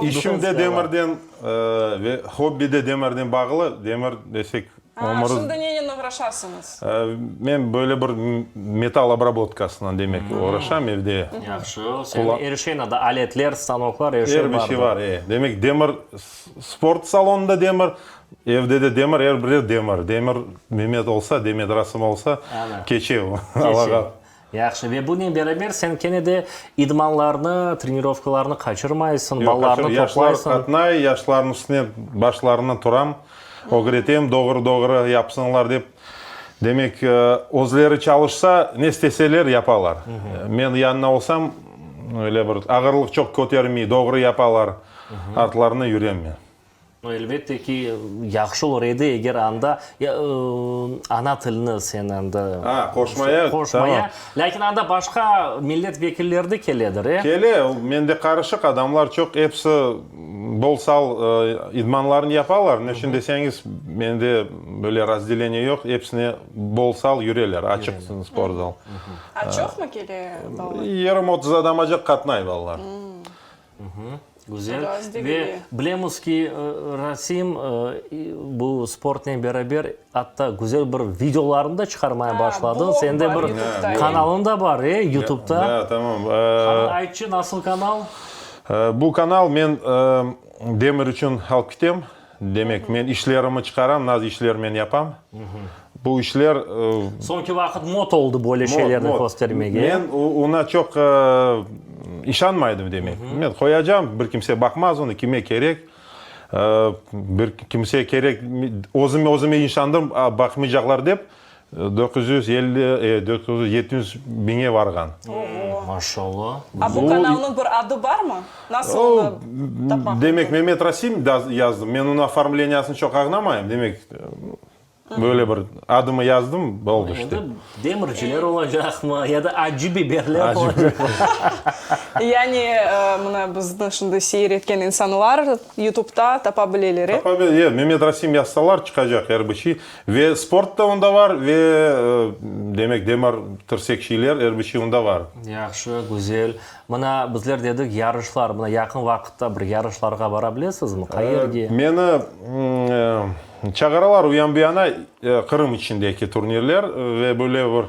işim de demirden ve hobbi de demirden bağlı. Demir desek, ömür. Şimdi nenen oğraşasıñız? Men böyle bir metal obработkasınan, demek, oğraşam evde. Yahşı. Senin er şeyin ada aletler, stanoklar, er şey Er bir şey var, e. Demek, demir, sport salonında demir, evde de demir, er bir yer demir. Demir Memet olsa, Demet Rasım olsa, keçe o. Keçe. Yahşı. Ve bunen beraber sen kene de idmanlarnı, trenirovkalarnı qaçırmaysıñ, balalarnı toplaysıñ. Yaşlar qatnay, yaşlarnıñ üstüne başlarına turam, ögretem, doğru-doğru yapsınlar dep. Demek, özleri çalışsa, ne isteseler yapalar. Men yanına olsam, öyle bir ağırlıq çoq kötermey, doğru yapalar, artlarına yürem men. Elbette ki, yahşı olur edi, eger anda ana tilini sen anda qoşmaya, qoşmaya. Lâkin anda başqa millet vekilleri de keledir, e? Kele, mende qarışıq adamlar çoq, episi bol-sal idmanlarını yapalar. Ne içün deseñiz, mende böyle razdeleniye yoq, episine bol-sal yüreler, açıq sportzal. A çoqmı kele balalar? Yigirmi-otuz adamacaq qatnay balalar. Güzel. Ve bilemiz ki, Rasim bu sportnen beraber atta güzel bir videolarnı da çıqarmaya başladıñ. Sende bir kanalıñ da bar, e, YouTubeta. Da, tamam. Qani, aytçı, nasıl kanal? Bu kanal men demir içün alıp kitem. Demek, men işlerimi çıqaram, naz işler men yapam. Bu işler... Soñki vaqıt mod oldı böyle şeylerni köstermege. Men oña çoq işanmaydım, demek. Men qoyacam, bir kimse baqmaz onı, kime kerek. Bir kimse kerek, özüm özüme işandım, baqmaycaqlar dep, 950, 900, 700 biñe varğan. Oğo! Maşallah! A bu kanalnıñ bir adı barmı? Nasıl onı tapmaq mümkün? Demek, Memet Rasim yazdım. Men onıñ oformleniyasını çoq añlamayım. Demek, böyle bir adımı yazdım, oldı işte. Endi demirciler olacaqmı ya da acı biberler olacaqmı? Yani, mına bizni şimdi seyir etken insanlar YouTubeta tapa bileler, e? Tapa bile, Memet Rasim yazsalar çıqacaq er bir şey. Ve sport da onda var, ve, demek, demir tirsekçiler, er bir şey onda var. Yahşı, güzel. Mına, bizler dedik, yarışlar, mına, yaqın vaqıtta bir yarışlarğa bara bilesizmi? Qayerge? Meni çağıralar u yan bu yana, Qırım içindeki turnirler ve böyle bir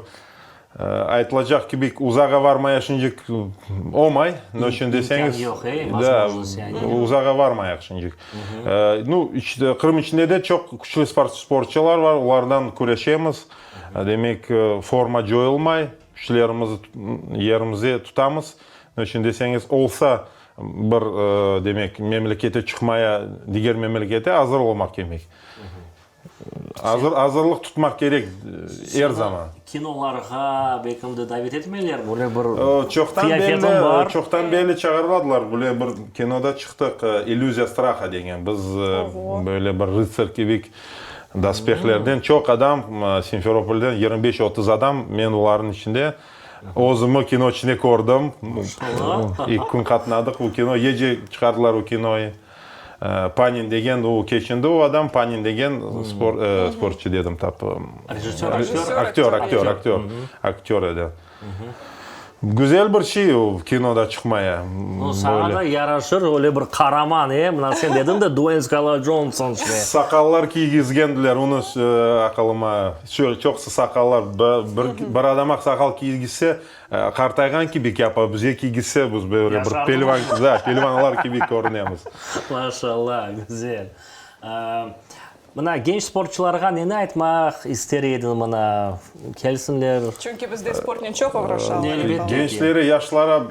Aytılacaq kibi, uzağa varmaya şincik olmay, ne içün deseñiz, İmkân yoq, e, da, vozmojnost yani. uzağa varmayaq şincik. Nu, Qırım içinde de çoq küçlü sportçılar var, olardan küreşemiz, demek, forma coyulmay, küçlerimizi yerimizde tutamız, ne içün deseñiz, olsa bir, demek, memlekete çıqmaya, diger memlekete azır olmaq kemek. Azır, azırlıq tutmaq kerek er zaman. Kinolarğa belkim de davet etmeyler, böyle bir Çoqtan qıyafetiñ belli, bar. çoqtan belli çağırmadılar. Böyle bir kinoda çıqtıq, İllüziya straha degen. Biz böyle bir rıtsar kibi dospehlerden çoq adam, Simferopolden 25-30 adam, men olarnıñ içinde. Özümi kino içinde kördim. İlk kün qatnadıq bu kino, gece çıqardılar o kinoyı. Panin degen, o keçindi o adam, Panin degen sportçı dedim tap. Rejissör, aktör? Aktör, aktör, aktör, aktör edi. Güzel bir şey o kinoda çıqmaya. Nu, saña da yaraşır öyle bir qaraman, e? Mına sen dediñ de, Dueyn Skala Conson işte. Saqallar kiygizgendiler, onı aqılıma, çoqusı saqallar, bir adam aq saqal kiygizse, Qartayğan kibi yapa, bize kiygizse, biz böyle bir pelvan, da, pelvanlar kibi körünemiz. Maşallah, güzel. Mına, genç sportçularğa neni aytmaq ister ediñ, mına, kelsinler? Çünki bizde sportnen çoq oğraşalar. Elbette ki. Gençlere, yaşlara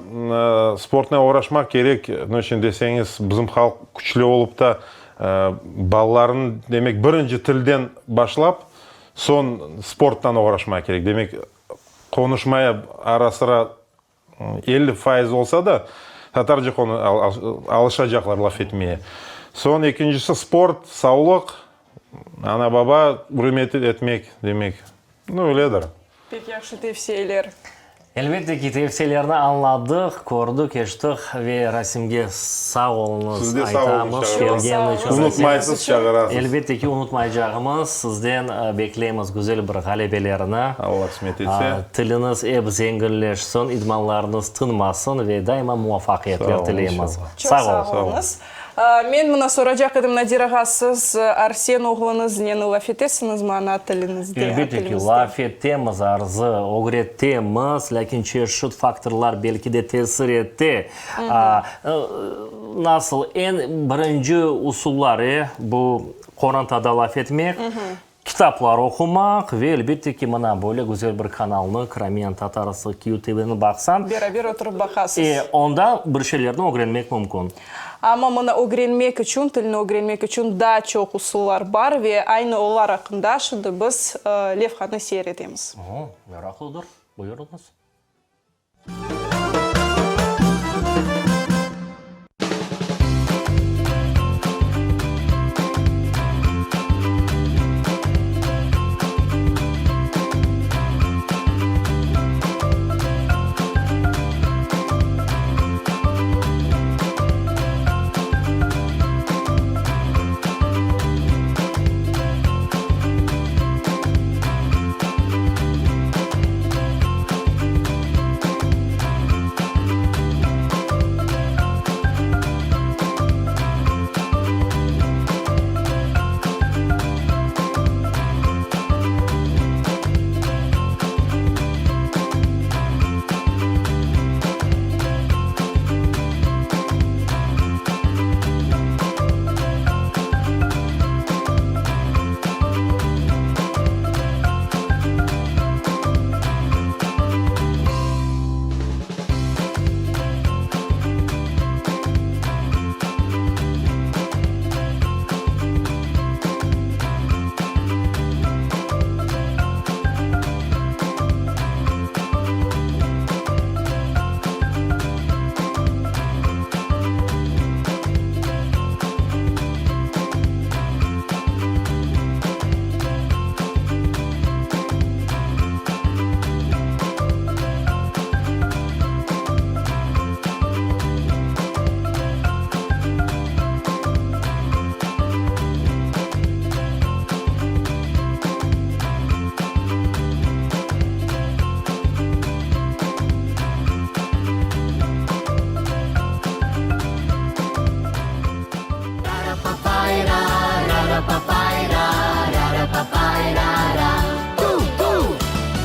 sportnen oğraşmaq kerek. Ne içün deseñiz, bizim halq küçlü olıp ta, balalarını, demek, birinci tilden başlap, soñ sporttan oğraşmaq kerek. Demek, Qonuşmaya ara-sıra 50% olsa da, tatarca alışacaqlar laf etmeye. Soñ ekincisi sport, savlıq, ana-baba ürmet etmek, demek, nu, öyledir. Pek yahşı tevsiyeler. Elbette ki, tevsiyelerni añladıq, kördik, eşittik ve Rasimge sağ oluñız Siz de sağ oluñ, aytamız, kelgeni içün. Unutmaysız, çağırasız. Elbette ki, unutmaycağımız, sizden bekleymiz güzel bir ğalebelerini. Alla qısmet etse. Tiliñiz ep zenginleşsin, idmanlarıñız tınmasın ve daima muvafaqiyetler tileymiz. Çoq sağ oluñız. Men mına soracaq edim, Nadir ağa, siz Arsen oğluñıznen laf etesiñizmi ana tiliñizde? Elbette ki, laf etemiz, Arzı, ögretemiz, lâkin çeşit faktorlar belki de tesir ete. Nasıl, eñ birinci usullar, e, bu qorantada laf etmek, Kitaplar oqumaq ve, elbette ki, mına böyle güzel bir kanalnı, Crimean Tatarsı QTV-ni baqsañ, Beraber oturıp baqasız. E, onda bir şeylerni ögrenmek mümkün. Amma mına ögrenmek içün, tilni ögrenmek içün daa çoq usullar bar ve aynı olar aqqında şimdi biz levhanı seyir etemiz. O, meraqlıdır. Buyurıñız.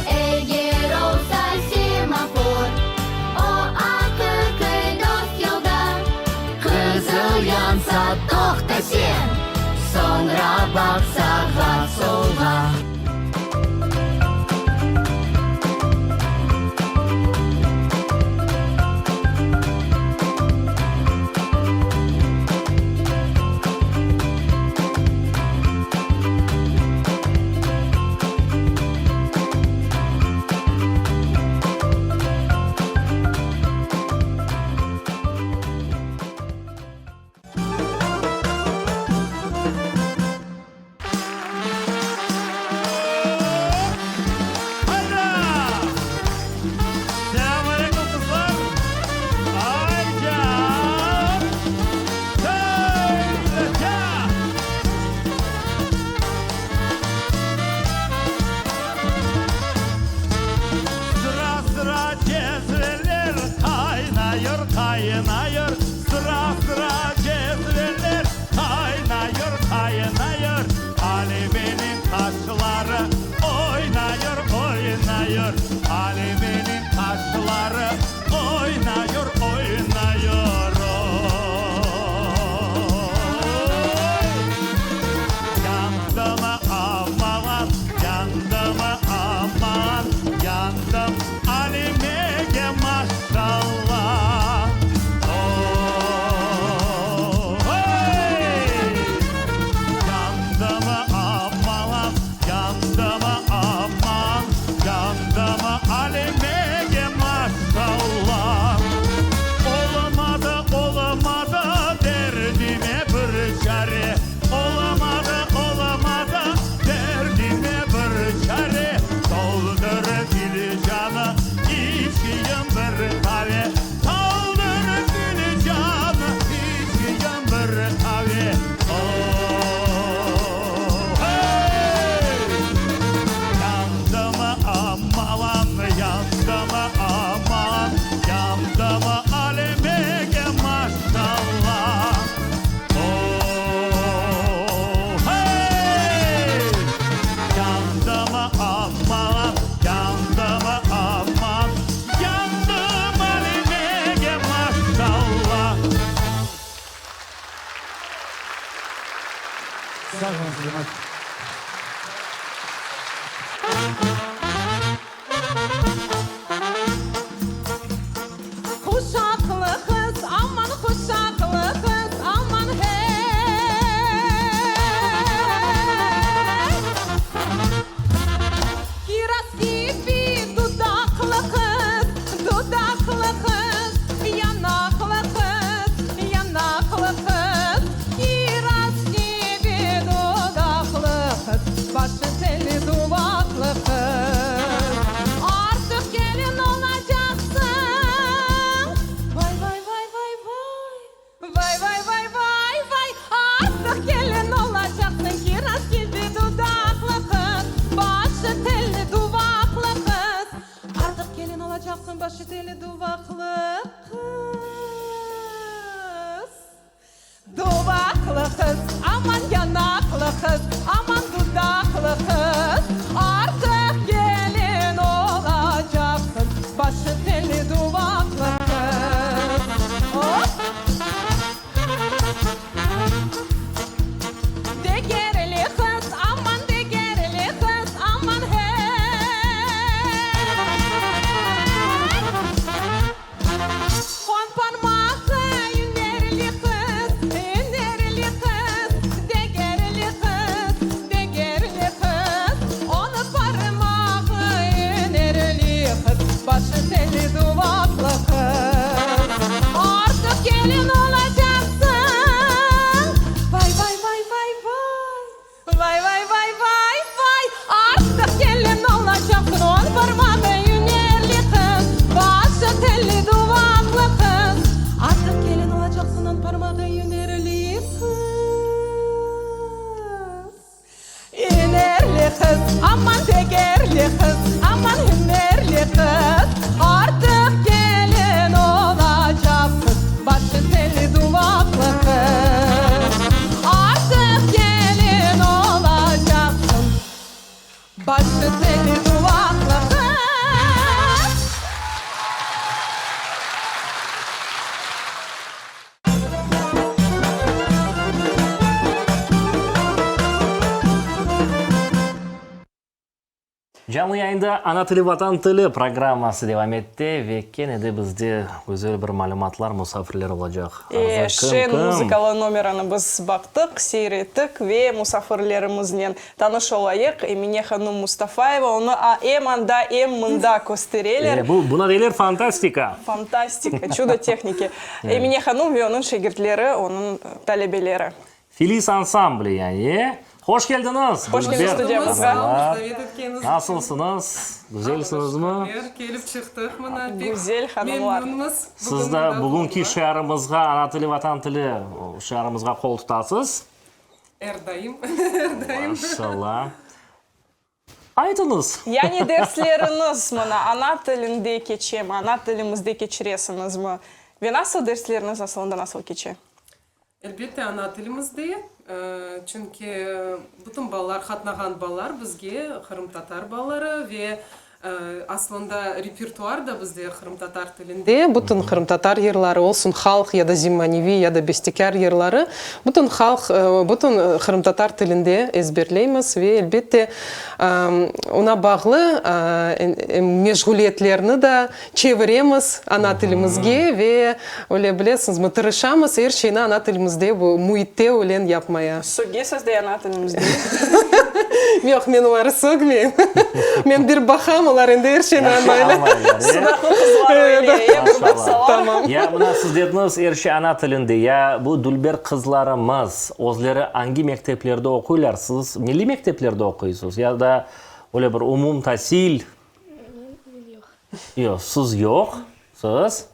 Eger olsa semafor, o aqiqiy dost yolda. Qızıl yansa, toqta sen, soñra baq sağğa, solğa. Selâm aleyküm, qızlar! Ayca! Hayca! Sıra-sıra cezveler qaynayır, qaynayır, Sıra-sıra cezveler qaynayır, qaynayır, Alimeniñ qaşları oynayır, oynayır, Alimeniñ qaşları oynayır, oynayır, Oy! Yandım aman, yandım aman, yandım Alimege maşalla. Oy! Yandım aman, yandım aman, yandım Alimege maşalla. Olmadı, olmadı derdime bir çare. Olmadı, olmadı derdime bir çare. Doldur filcanı, içeyim bir qave. Doldur filcanı, içeyim bir qave. Hey! Yandım aman, yandım aman, yandım Alimege maşalla. Hey! Yandım aman, yandım aman, yandım Alimege maşalla. Sağ oluñız, cemaat. Quşaqlı qız, aman, quşaqlı qız, aman, hey. Kiraz kibi dudaqlı qız, dudaqlı qız, yanaqlı qız, yanaqlı qız. Kiraz kibi dudaqlı qız, başı telli duvaqlı qız. Artıq kelin olacaqsıñ. Vay, vay, vay, vay, vay. Vay, vay, vay, vay, vay. Artıq kelin olacaqsıñ. Kiraz kibi dudaqlı qız, başı telli duvaqlı qız. Artıq kelin olacaqsıñ, başı telli duvaqlı qız. Duvaqlı qız, aman yanaqlı qız, aman dudaqlı qız. Artıq kelin olacaqsıñ, başı telli duvaqlı qız. Hop! Degerli qız, aman degerli qız, aman hey. On parmağı ünerli qız, ünerli qız, degerli qız. Canlı yayında Ana tili, Vatan tili programması devam ette ve kene de bizde güzel bir malümatlar, musafirler olacaq. E, Arzu, kim, şen kim? muzıkalı nomeranı biz baqtıq, seyir ettik ve musafirlerimiznen tanış olayıq. Emine hanum Mustafayeva, onı a em anda, em mında köstereler. E, bu, buna deyler fantastika. Fantastika, çudo tehniki. Emine hanum ve onıñ şegirtleri, onıñ talebeleri. Filiz ansambli yani, e? Hoş keldiñiz, Hoş keldiñiz Dülber studiyamızğa. hanımlar. Davet etkeniñiz içün. Nasılsıñız? Güzelsiñizmi? Şükürler, kelip çıqtıq mına. Pek Güzel hanımlar. memnunmız. Siz Bugün de mında bugünki bulunmaq. şiarımızğa, Ana tili, Vatan tili şiarımızğa qol tutasız. Er daim, er daim. Maşallah. Aytıñız. Yani dersleriñiz mına ana tilinde keçemi, ana tilimizde keçiresiñizmi? Ve nasıl dersleriñiz asılında nasıl keçe? Elbette, ana tilimizde, çünki bütün balalar, qatnağan balalar bizge qırımtatar balaları ve aslında repertuar da bizde qırımtatar tilinde, bütün qırımtatar yırları olsun, halq ya da zemaneviy ya da bestekâr yırları, bütün halq, bütün qırımtatar tilinde ezberleymiz ve elbette, oña bağlı meşğuliyetlerni da Çeviremiz ana tilimizge ve, öyle bilesiñizmi, tırışamız er şeyni ana tilimizde, bu müitte ölen yapmaya. Sögesiz de ana tilimizde. Yoq, men oları sögmeyim. Men bir baqam, olar endi er şeyni añlaylar. Sudaqlı qızlar öyle, e, bir baqsalar. Tamam. Ya mına siz dediñiz, er şey ana tilinde. Ya bu dülber qızlarımız özleri angi mekteplerde oquylar? Siz milliy mekteplerde oquysız ya da öyle bir umumtasil? Men yoq. Yoq, siz yoq. Siz?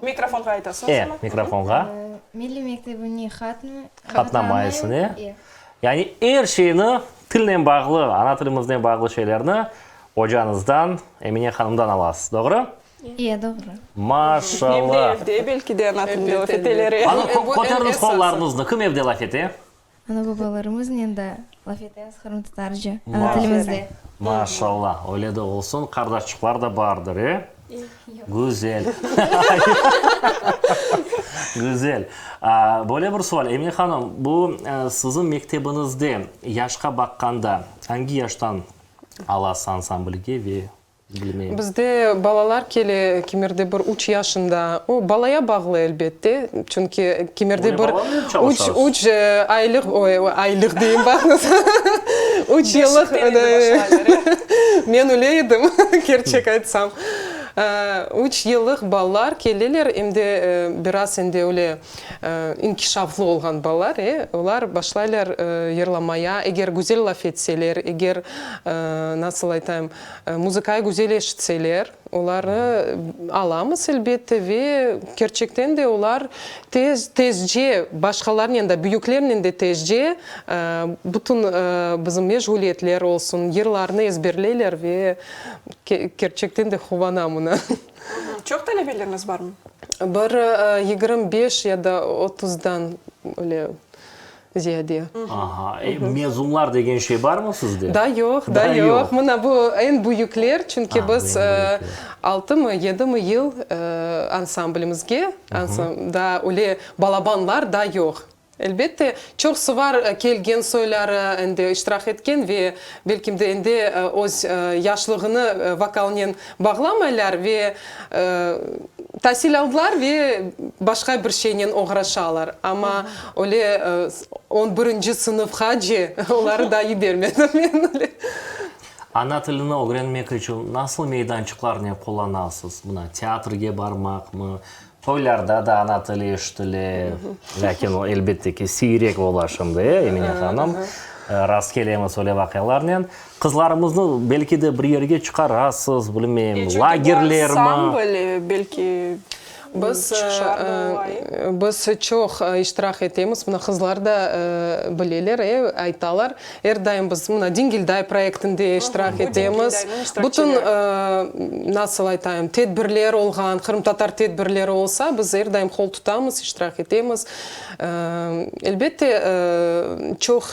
Mikrofonğa aytasıñız E, ama. mikrofonğa. Milliy mektebine qatnı, Qatnamaysıñ, e? E. Yani er şeyni, tilnen bağlı, ana tilimiznen bağlı şeylerni ocañızdan, Emine hanımdan alasız, doğru? E, doğru. Maşallah! Em de evde, belki de, ana tilinde laf eteler, e? Qani, köteriñiz qollarıñıznı, kim evde laf ete? Ana-babalarımıznen de laf etemiz qırımtatarca, ana tilimizde. Maşallah, öyle de olsun, qardaşçıqlar da bardır, e? Güzel. Güzel. Böyle bir sual, Emine hanım, bu siziñ mektebiñizde yaşqa baqqanda, angi yaştan alasız ansamblge ve Bilmeyim. Bizde balalar kele kimerde bir üç yaşında. O, balaya bağlı elbette, çünki kimerde bir üç, üç aylıq, oy, aylıq deyim, baqıñız, üç yıllıq, men öyle edim, kerçek aytsam. Üç yıllıq balalar keleler, em de biraz endi öyle inkişaflı olğan balalar, e, olar başlaylar yırlamaya, eger güzel laf etseler, eger, nasıl aytayım, Muzıkayı güzel eşitseler, olarnı alamız, elbette, ve kerçekten de olar tez, tezce, başqalarnen de, büyüklernen de tezce bütün bizim meşğuliyetler olsun, yırlarnı ezberleyler ve kerçekten de quvanam buna. Çoq talebeleriñiz barmı? Bir 25 ya da otuzdan öyle ziyade. Aha, mezunlar degen şey barmı sizde? Da yoq, da yoq. Mına bu eñ büyükler, çünki biz altımı, yedimi yıl ansamblimizge, daa öyle balabanlar da yoq. Elbette, çoqsu var kelgen soyları endi iştirak etken ve belkim de endi öz yaşlığını vokalnen bağlamaylar ve Tasil aldılar ve başqa bir şeynen oğraşalar, amma öyle on birinci sınıfqace oları da yibermedim men öyle. Ana tilini ögrenmek içün nasıl meydançıqlarnen qullanasız? Mına, teatrge barmaqmı? Toylarda da ana tili eşitile, lâkin o, elbette ki, siyrek ola şimdi, e, Emine hanım? Rast kelemiz öyle vaqialarnen. Qızlarımıznı belki de bir yerge çıqarasız, bilmeyim, lagerlermi? Çünki bu ansambl, belki, Biz, biz çoq iştirak etemiz, mına qızlar da bileler, e, aytalar. Er daim biz mına Dingilday proyektinde iştirak etemiz. Bütün, nasıl aytayım, tedbirler olğan, qırımtatar tedbirleri olsa, biz er daim qol tutamız, iştirak etemiz. Elbette, çoq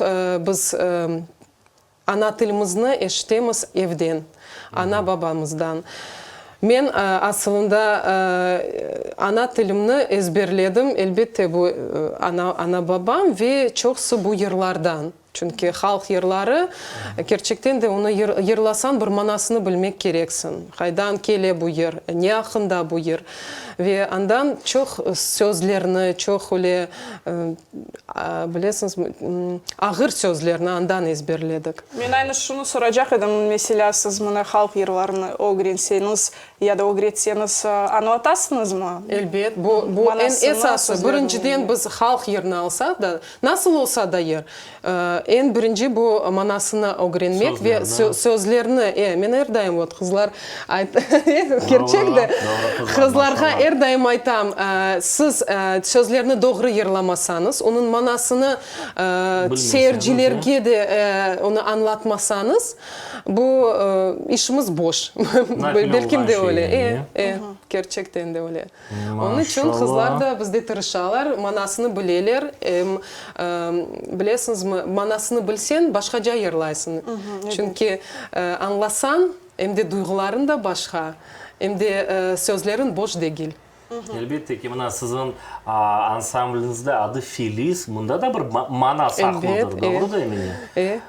biz Ana tilimizni eşitemiz evden, ana-babamızdan. Men asılında ana tilimni ezberledim, elbette, bu ana, ana-babam ve çoqusı bu yırlardan. Çünki halq yırları, kerçekten de, onı yırlasañ, bir manasını bilmek kereksiñ. Qaydan kele bu yır, ne aqqında bu yır? Ve andan çoq sözlerni, çoq öyle, bilesiñizmi, ağır sözlerni andan ezberledik. Men aynı şunı soracaq edim, meselâ, siz mına halq yırlarını ögrenseñiz ya da ögretseñiz, añlatasıñızmı? Elbet, bu, bu eñ esası. Birinciden biz halq yırını alsaq da, Nasıl olsa da yır. Eñ birinci bu manasını ögrenmek ve sözlerini. E, men er daim, vot, qızlar ayt, kerçek de, qızlarğa er daim aytam, siz sözlerni doğru yırlamasañız, onıñ manasını seyircilerge de onı añlatmasañız, bu işimiz boş. Belkim de öyle. E, e, kerçekten de öyle. Onıñ içün qızlar da bizde tırışalar, manasını bileler. Em, bilesiñizmi, manasını bilseñ, başqaca yırlaysıñ. Çünki añlasañ, em de duyğularıñ da başqa, em de sözleriñ boş degil. Elbette ki, mına siziñ ansambliñizde adı Filiz, mında da bir mana saqlıdır, doğru da Emine? E.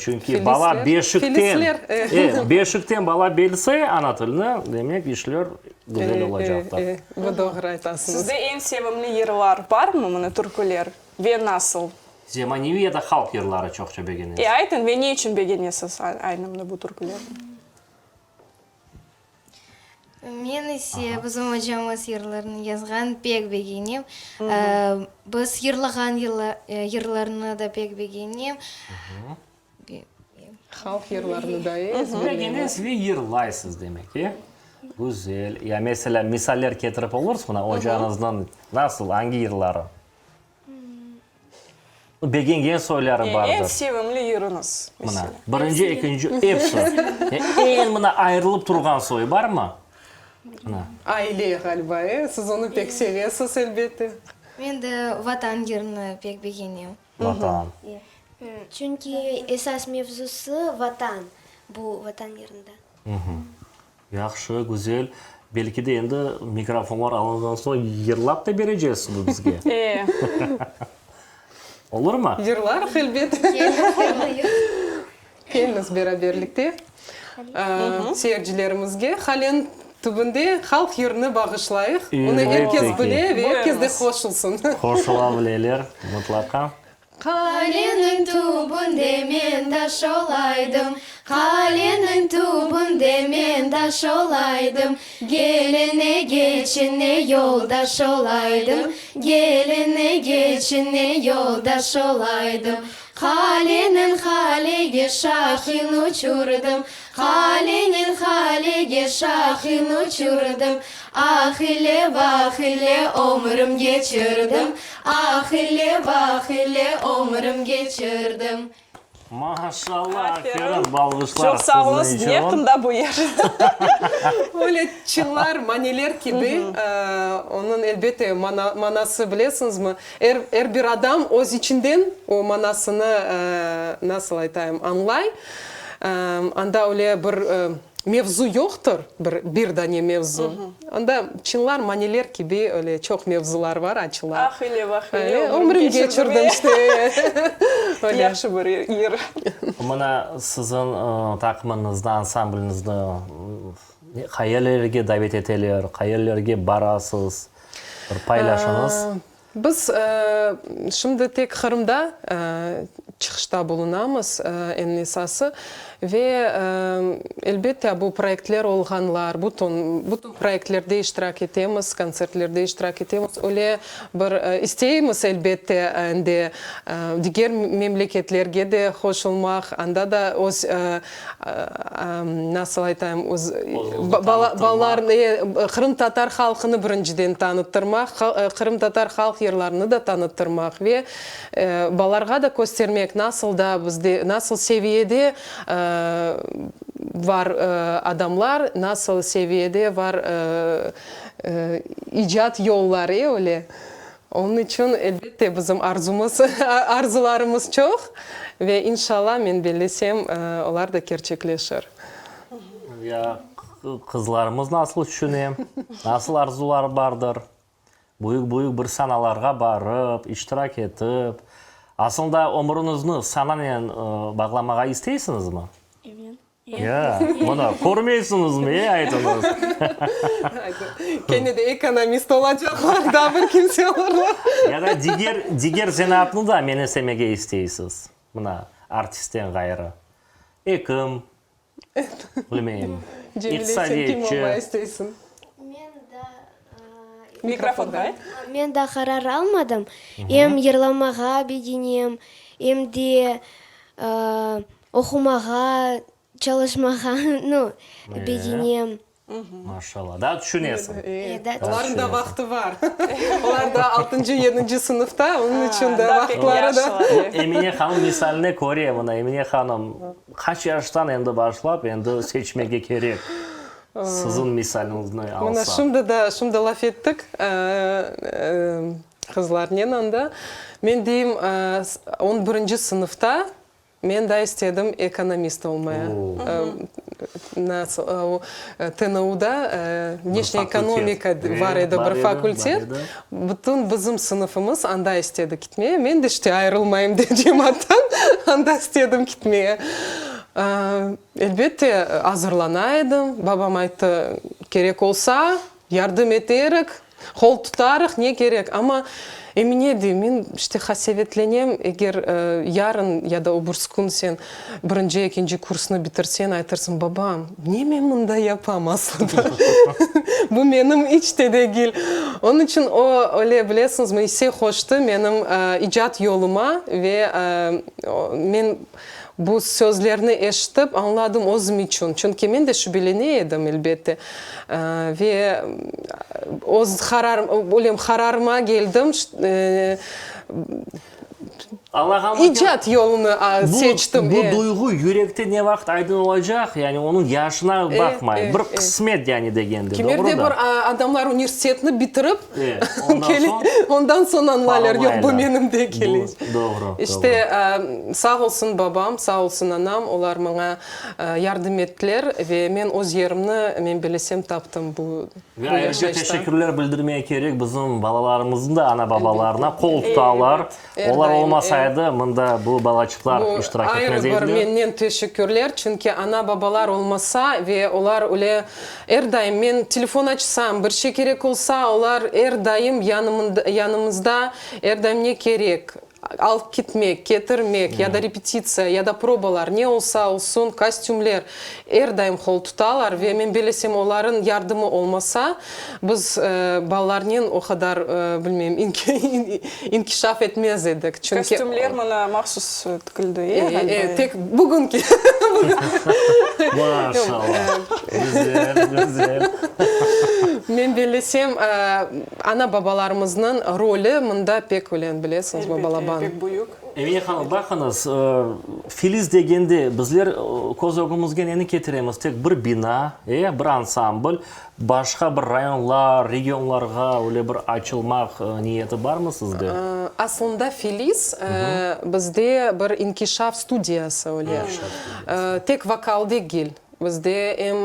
Çünki bala beşikten, e, beşikten bala bilse ana tilini, demek işler güzel olacaqtır. E, e, bu doğru aytasıñız. Sizde eñ sevimli yırlar barmı, mına türküler, ve nasıl? Zemaneviy ya da halq yırları çoqça begenesiz? E, aytıñ, ve ne içün begenesiz aynı mına bu türkülerni? Men ise bizim ocamız yırlarını yazğan pek begenem. Biz yırlağan yırlarnı da pek begenem. Halq yırlarını da ezberleymiz. Begenesiz ve yırlaysız demek, e? Güzel. Ya meselâ, misaller ketirip olursız mına ocañıznıñ nasıl, angi yırları? Begengen soyları bardır. Eñ sevimli yırıñız, meselâ. Mına, birinci, ekinci, episi. Eñ mına ayırılıp turğan soy barmı? Mına. Aile, ğaliba, e? Siz onı pek sevesiz, elbette. Men de Vatan yırını pek begenem. Vatan. Çünki esas mevzusı Vatan, bu Vatan yırında. Yahşı, güzel. Belki de endi mikrofonlar alınğan soñ yırlap da berecesiñiz bizge. E. Olurmı? Yırlarıq, elbet. Keliñiz beraberlikte seyircilerimizge Halen tübünde halq yırını bağışlayıq. Onı er kes bile ve er kes de qoşulsın. Qoşula bileler, mıtlaqa. Qaleniñ tübünde men taş olaydım, Qaleniñ tübünde men taş olaydım, Geline geçine yoldaş olaydım, Geline geçine yoldaş olaydım. Qaleniñ qalege şahin uçurdım, Qaleniñ qalege şahin uçurdım, Ah ile, vah ile ömrüm geçirdim, Ah ile, vah ile ömrüm geçirdim. Maşallah, aferin, balğışlar Çoq sağ oluñız, siziñ içün. ne qında bu yer? Öyle çıñlar, maneler kibi, onıñ, elbette, manası, bilesiñizmi, er, er bir adam öz içinden o manasını, nasıl aytayım, añlay. Anda öyle bir mevzu yoqtır, bir, bir dane mevzu. Anda çıñlar, maneler kibi öyle çoq mevzular var, açıla. Ah ile, vah ile, ömrüm keçirdim, işte. Öyle. Yahşı bir yır. Mına siziñ taqımıñızda, ansambliñizde qayerlerge davet eteler, qayerlerge barasız, bir paylaşıñız. Biz şimdi tek Qırımda çıqışta bulunamız, eñ esası. Ve, elbette, bu proyektler olğanlar, bütün, bütün proyektlerde iştirak etemiz, kontsertlerde iştirak etemiz. Öyle bir isteymiz, elbette, endi diger memleketlerge de qoşulmaq, anda da öz nasıl aytayım, öz balalar, qırımtatar halqını birinciden tanıttırmaq, qırımtatar halq yırlarını da tanıttırmaq ve balalarğa da köstermek, nasıl da bizde, nasıl seviyede var adamlar, nasıl seviyede var icat yolları, öyle. Onıñ içün, elbette, bizim arzumız, arzularımız çoq ve inşallah, men bellesem, olar da kerçekleşir. Ya qızlarımız nasıl tüşüne, nasıl arzuları bardır? Büyük-büyük bir sanalarğa barıp, iştirak etip, Aslında ömrüñizni sananen bağlamağa isteysiñizmi? Evet. Ya, mına, körmeysiñizmi, e, aytıñız. Kene de ekonomist olacaqlar, daa bir kimse olurlar. Ya da diger, diger zenaatnı da menesemege isteysiz, mına, artistten ğayrı. Ekim, bilmeyim, Cemile, sen kim olmağa isteysiñ? Mikrofonğa ayt. Men daa qarar almadım. Em yırlamağa begenem, em de oqumağa, çalışmağa, nu, begenem. Maşallah, daa tüşünesiñ. Olarnıñ da vaqtı bar. Olar daa altıncı, yedinci sınıfta, onıñ içün de vaqıtları da. Emine hanım misaline köre, mına Emine hanım qaç yaştan endi başlap, endi seçmege kerek, siziñ misaliñizni alsaq. Mına şimdi da, şimdi laf ettik qızlarnen anda. Men deyim, on birinci sınıfta Men daa istedim ekonomist olmaya. Nasıl, o, TNUda vneşniy ekonomika bar edi bir fakultet. Bütün bizim sınıfımız anda istedi kitmeye. Men de işte ayırılmayım dep cemaattan anda istedim kitmeye. Elbette, azırlana edim. Babam ayttı, kerek olsa, Yardım eterik, qol tutarıq, ne kerek, amma Emine dey, men işte qasevetlenem, eger yarın ya da öbürs kün sen birinci, ekinci kursnı bitirseñ, aytırsıñ, babam, ne men mında yapam aslında, bu menim iç te degil. Onıñ içün o, öyle bilesiñizmi, isse qoştı menim icat yoluma ve men Bu sözlerni eşitip, añladım özüm içün, çünki men de şübelene edim, elbette, ve öz qararım, ölem qararıma geldim, icat yolunı seçtim. Bu duyğu yürekte ne vaqıt aydın olacaq, yani onıñ yaşına baqmay, bir qısmet yani degende, doğru da. Kimerde bir adamlar universitetni bitirip, Ondan soñ añlaylar, yoq, bu menim degil. Doğru. İşte, sağ olsun babam, sağ olsun anam, olar maña yardım ettiler ve men öz yerimni, men bilesem, taptım bu Ve ayrıca teşekkürler bildirmege kerek bizim balalarımıznıñ da ana-babalarına, qol tutalar. Olar olmasaydı, mında bu balaçıqlar iştirak etmez ediler. Ayrı bir mennen teşekkürler, çünki ana-babalar olmasa ve olar öyle er daim, men telefon açsam, bir şey kerek olsa, olar er daim yanımızda, er daim ne kerek, alıp ketmek, ketirmek, ya da repetitsiya, ya da probalar, ne olsa olsun, kostümler, er daim qol tutalar ve men bilesem, olarıñ yardımı olmasa, Biz balalarnen o qadar, bilmeyim, inkişaf etmez edik, çünki. Kostümler mına mahsus tikildi, e, ğaliba? E, tek bugünki. Maşallah! Güzel, güzel. Men bellesem, ana-babalarımıznıñ rolü mında pek ölen, bilesiñizmi, balaban. Elbette, pek büyük. Emine hanım, baqıñız, Filiz degende bizler köz ögümizge neni ketiremiz? Tek bir bina, e, bir ansambl. Başqa bir rayonlar, regionlarğa öyle bir açılmaq niyeti barmı sizde? Aslında Filiz bizde bir inkişaf studiyası öyle. Tek vokal degil. Bizde em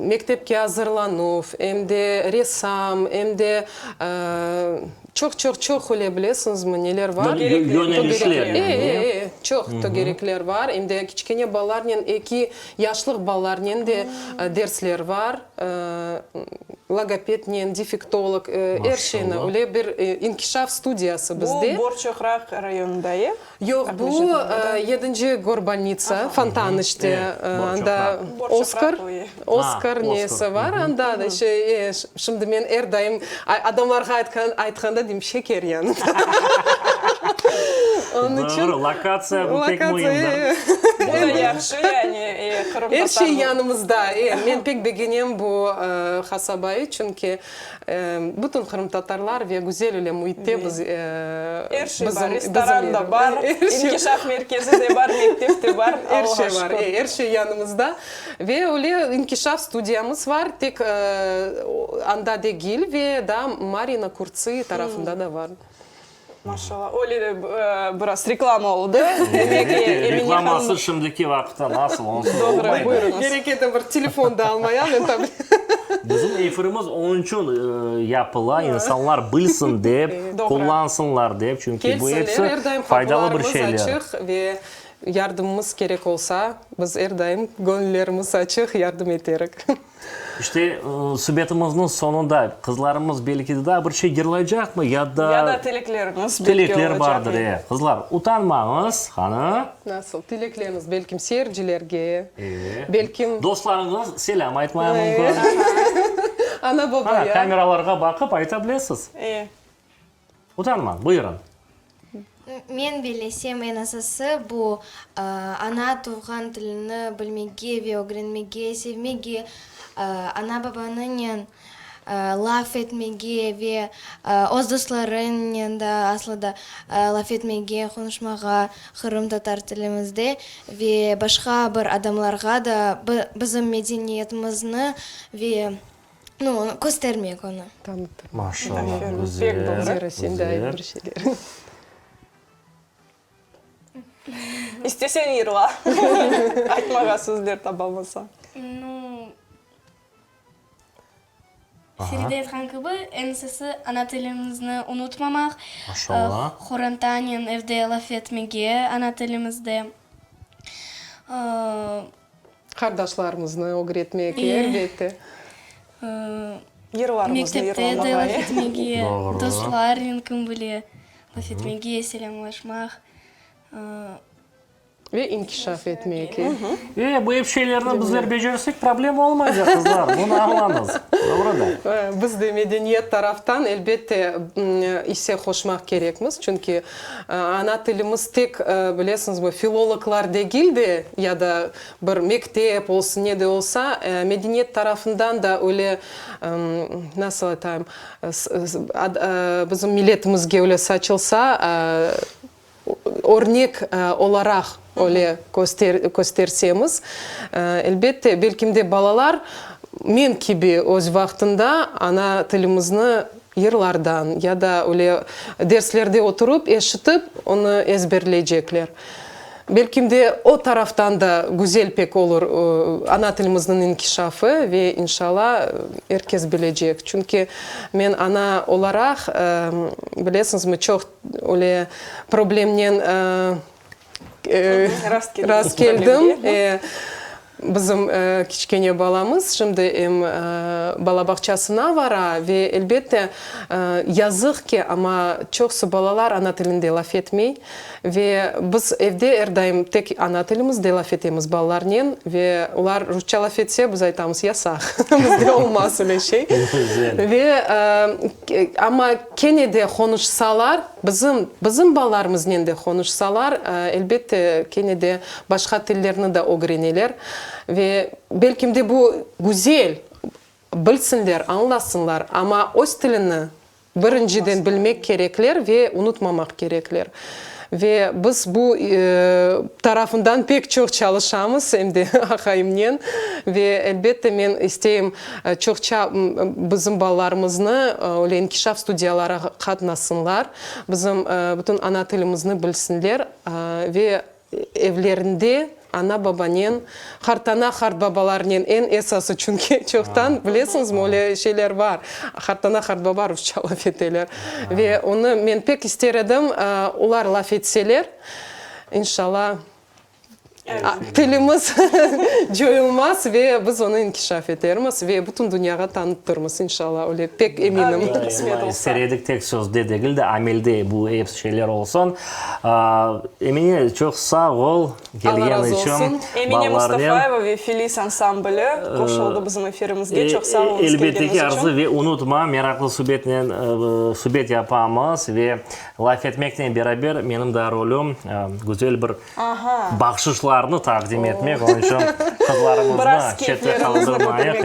mektepke azırlanuv, em de ressam, em de çoq-çoq-çoq öyle bilesiñizmi neler var. Yönelişler yani. E, e, e, çoq tögerekler var. Em de kiçkene balalarnen eki Yaşlıq balalarnen de dersler var, logopednen, defektolog, er şeyni, öyle bir inkişaf studiyası bizde. Bu Borçoqraq rayonında, e? Yoq, bu yedinci gorbolnitsa, Fontan işte, anda Oskar, Oskar nesi var, anda da şey, şimdi men er daim adamlarğa aytqanda deyim, şeker yanında. Onıñ içün. Doğru, lokatsiya bu pek müimdir. Bu da yahşı, yani qırımtatar. Er şey yanımızda. E, men pek begenem bu qasabayı, çünki bütün qırımtatarlar ve güzel öyle müitte biz. Er şey bar, restoran da bar, inkişaf merkezi de bar, mektep de bar, Er şey bar, er şey yanımızda. Ve öyle inkişaf studiyamız var, tek anda degil, ve daa Maryino Kurtsı tarafında da var. Maşallah, öyle de biraz reklama oldı. Demek ki, Emine hanım. Reklamasız şimdiki vaqıtta nasıl, onsuz olmay da. Gerek edi bir telefon da almaya, men tabi. Bizim efirimiz onıñ içün yapıla, insanlar bilsin dep, qullansınlar dep, çünki bu Kelsinler, episi er daim faydalı bir qapılarımız şeyler. açıq ve yardımımız kerek olsa, biz er daim göñüllerimiz açıq, yardım eterik. İşte, subetimizniñ soñunda qızlarımız belki de daa bir şey yırlaycaqmı ya da. Ya da tileklerimiz belki Tilekler olacaq. bardır, e. Qızlar, utanmañız, qani. Nasıl tilekleriniz, belkim seyircilerge, E. belkim. Dostlarıñız selâm aytmaya mümkün. Ana-babaya. Qana, kameralarğa baqıp ayta bilesiz. E. Utanmañ, buyurıñ. Men bellesem, eñ esası bu, ana tuvğan tilini bilmege ve ögrenmege, sevmege, ana-babanınen laf etmege ve öz dostlarınen da aslı da laf etmege, qonuşmağa qırımtatar tilimizde ve başqa bir adamlarğa da bizim medeniyetimizni ve nu, köstermek onı. Maşallah, Pek güzel, doğru. Zera, sen de ayt bir şeyler. İsteseñ yırla. Aytmağa sözler tabalmasañ. Nu, Feride aytqan kibi, eñ esası ana tilimizni unutmamaq, Maşallah. qorantanen evde laf etmege ana tilimizde. Qardaşlarımıznı ögretmek, elbette. Yırlarımıznı Mektepte de yırlamağa. laf etmege, Doğru. dostlarnen kim bile laf etmege, selâmlaşmaq. Ve inkişaf etmek. E, bu ep şeylerni bizler becersek, problem olmaycaq, qızlar, bunı añlañız. Doğru da. Biz de medeniyet taraftan, elbette, isse qoşmaq kerekmiz, çünki ana tilimiz tek, bilesiñizmi, filologlar degil de, ya da bir mektep olsun, ne de olsa, medeniyet tarafından da öyle, nasıl aytayım, bizim milletimizge öyle saçılsa, Örnek olaraq öyle köstersemiz, elbette, belkim de balalar men kibi öz vaqtında ana tilimizni yırlardan ya da öyle derslerde oturıp, eşitip, onı ezberleycekler. Belkim de o taraftan da güzel pek olur ana tilimizniñ inkişafı ve inşalla er kes bilecek. Çünki men ana olaraq, bilesiñizmi, çoq Öyle problemnen rast keldim. Bizim kiçkene balamız şimdi em bala bağçasına vara ve, elbette, yazıq ki, amma çoqusı balalar ana tilinde laf etmey. Ve biz evde er daim tek ana tilimizde laf etemiz balalarnen ve olar rusça laf etse, biz aytamız, yasaq, bizde olmaz öyle şey. Ve amma Kene de qonuşsalar, bizim, bizim balalarımıznen de qonuşsalar, elbette, kene de başqa tillerni de ögreneler. Ve belkim de bu güzel, bilsinler, añlasınlar, amma öz tilini birinciden bilmek kerekler ve unutmamaq kerekler. Ve biz bu tarafından pek çoq çalışamız, em de aqayımnen. Ve, elbette, men isteyim, çoqça bizim balalarımıznı öyle inkişaf studiyalara qatnasınlar, bizim bütün ana tilimizni bilsinler ve evlerinde ana-babanen, qartana, qartbabalarnen, eñ esası, çünki çoqtan, bilesiñizmi, öyle şeyler bar, qartana, qartbaba rusça laf eteler. Ve onı men pek ister edim, olar laf etseler, inşallah, tilimiz coyulmaz ve biz onı inkişaf etermiz ve bütün dünyağa tanıtırmız, inşallah, öyle pek eminim. İster edik tek sözde degil de, amelde bu episi şeyler olsun. Emine, çoq sağ ol kelgen içün. Emine Mustafayeva ve Filis ansambli qoşuldı bizim efirimizge. Çoq sağ oluñız kelgeniñiz içün. Elbette ki, Arzı, ve unutma, meraqlı subetnen subet yapamız ve laf etmeknen beraber menim daa rolüm güzel bir bahşışlarnı taqdim etmek, onıñ içün qızlarımıznı çette qaldırmayıq.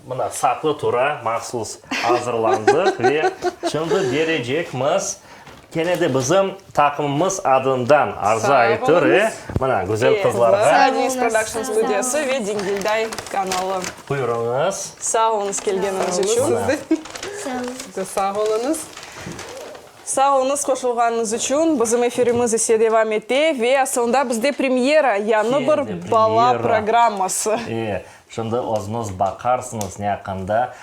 Mına, saqlı tura, mahsus azırlandıq ve şimdi berecekmiz. Kene de bizim taqımımız adından arzu aytır, e, mına, güzel qızlarğa. Sağ oluñız, Production studiyası ve Dingilday kanalı. Buyurıñız. Sağ oluñız kelgeniñiz içün. Siz de sağ oluñız. Sağ oluñız qoşulğanıñız içün. Bizim efirimiz ise devam ete ve asılında bizde premyera, yañı bir bala programması. E. Şimdi özüñiz baqarsıñız ne aqqında,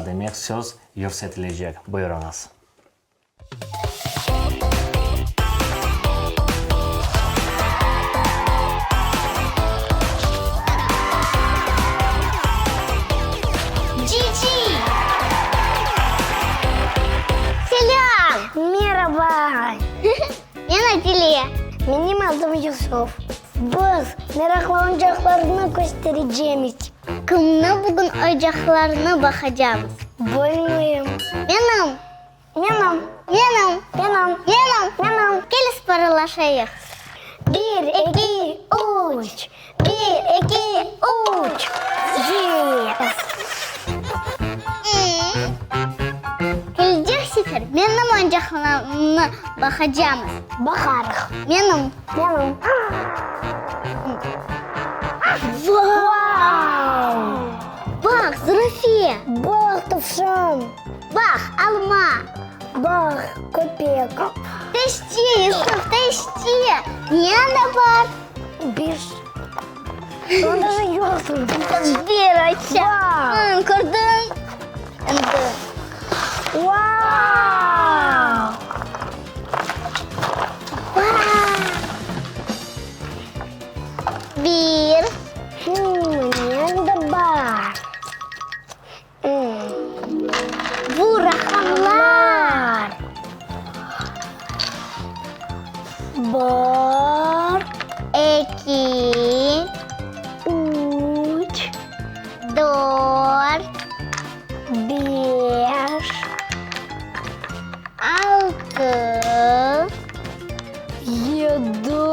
demek, söz yürsetilecek. Buyurıñız. Cici! Selâm! Meraba! Men Adile. Menim adım Yusuf. Biz meraqlı oyuncaqlarnı kösterecemiz. Kimni bugün oyuncaqlarnı baqacamız? Bilmeyim. Menim. Menim. Menim. Menim. Menim. Menim. Kel ısparılaşayıq. Bir, eki, üç. Bir, eki, üç. Yes! Kelecek sefer menim oyuncaqlarımnı baqacamız. Baqarıq. Menim. Menim. Vau! Baq, zürafe! Baq, tavşan! Baq, alma! Baq, köpek! Taşçı, Yusuf, taşçı! Ne anda bar? Bir. Onda da yoqtır. Bir aça. Baq. Kördiñ? Endi. Vau! Bir. Ne anda bar? Bu raqamlar. Bir, eki, üç, dört, beş, altı, yedi,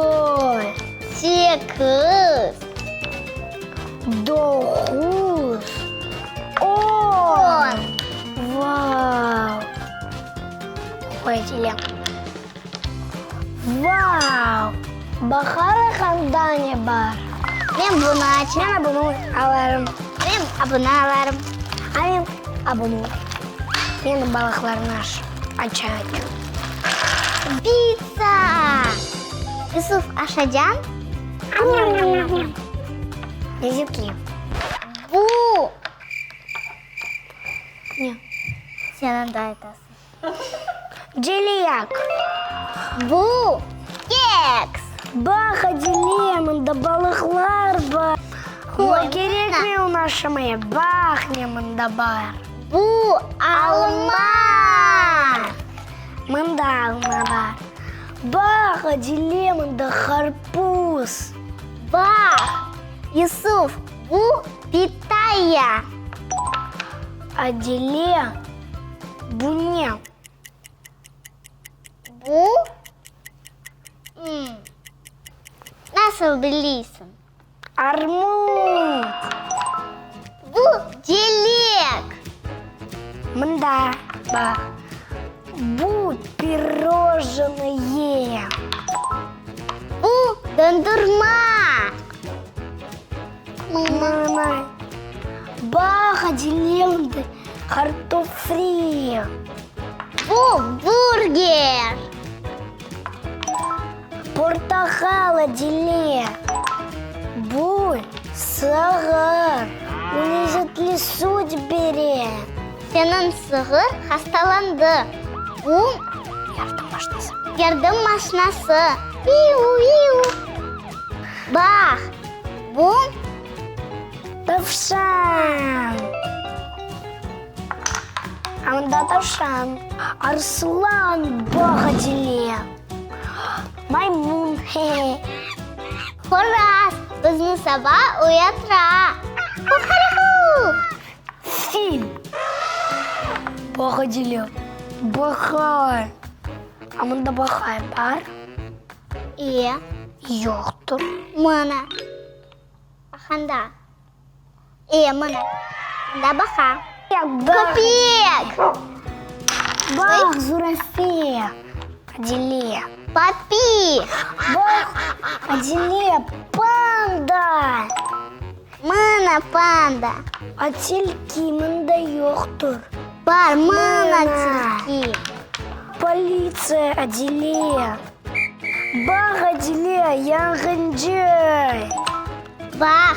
sekiz, doquz, On! Vau! Qoy, Adile. Vau! Baqarıq anda ne bar? Men bunı açam. Men bunı alarım. Men bunı alarım. A men bunı. Men balıqlarnı açacam. Pitsa! Yusuf, aşacañ? Lezzetli. Bu. Ne? Sen anda aytasıñ. Celiyak. Bu keks. Baq, Adile, mında balıqlar bar. O kerekmey onı aşamaya. Baq, ne mında bar. Bu alma. Mında alma bar. Baq, Adile, mında qarpuz. Baq, Yusuf, bu pitaya. Adile, bu ne? Bu, nasıl bileysiñ? Armut. Bu celek. Mında, baq, bu pirojnoye. Bu dondurma. Mına, baq, Adile, mında qartof fri. Bu burger. Portaqal, Adile. Bu sığır. O lezetli süt bere. Seniñ sığır hastalandı. Bu yardım maşinası. Yardım maşinası. Viu-viu. Baq, bu tavşan. Anda tavşan. Arslan, baq, Adile. Maymun, he-he. Horaz bizni saba uyatıra. Kukareku! Fil. Baq, Adile, baqa. A mında baqa bar? E. Yoqtır. Mına. Anda. E, mına. Mında baqa. Köpek! Baq, zürafe! Adile. Papi! Baq, Adile, panda! Mına panda. A tilki mında yoqtır. Bar, mına tilki. Politsiya, Adile. Baq, Adile, yanğıncı. Baq,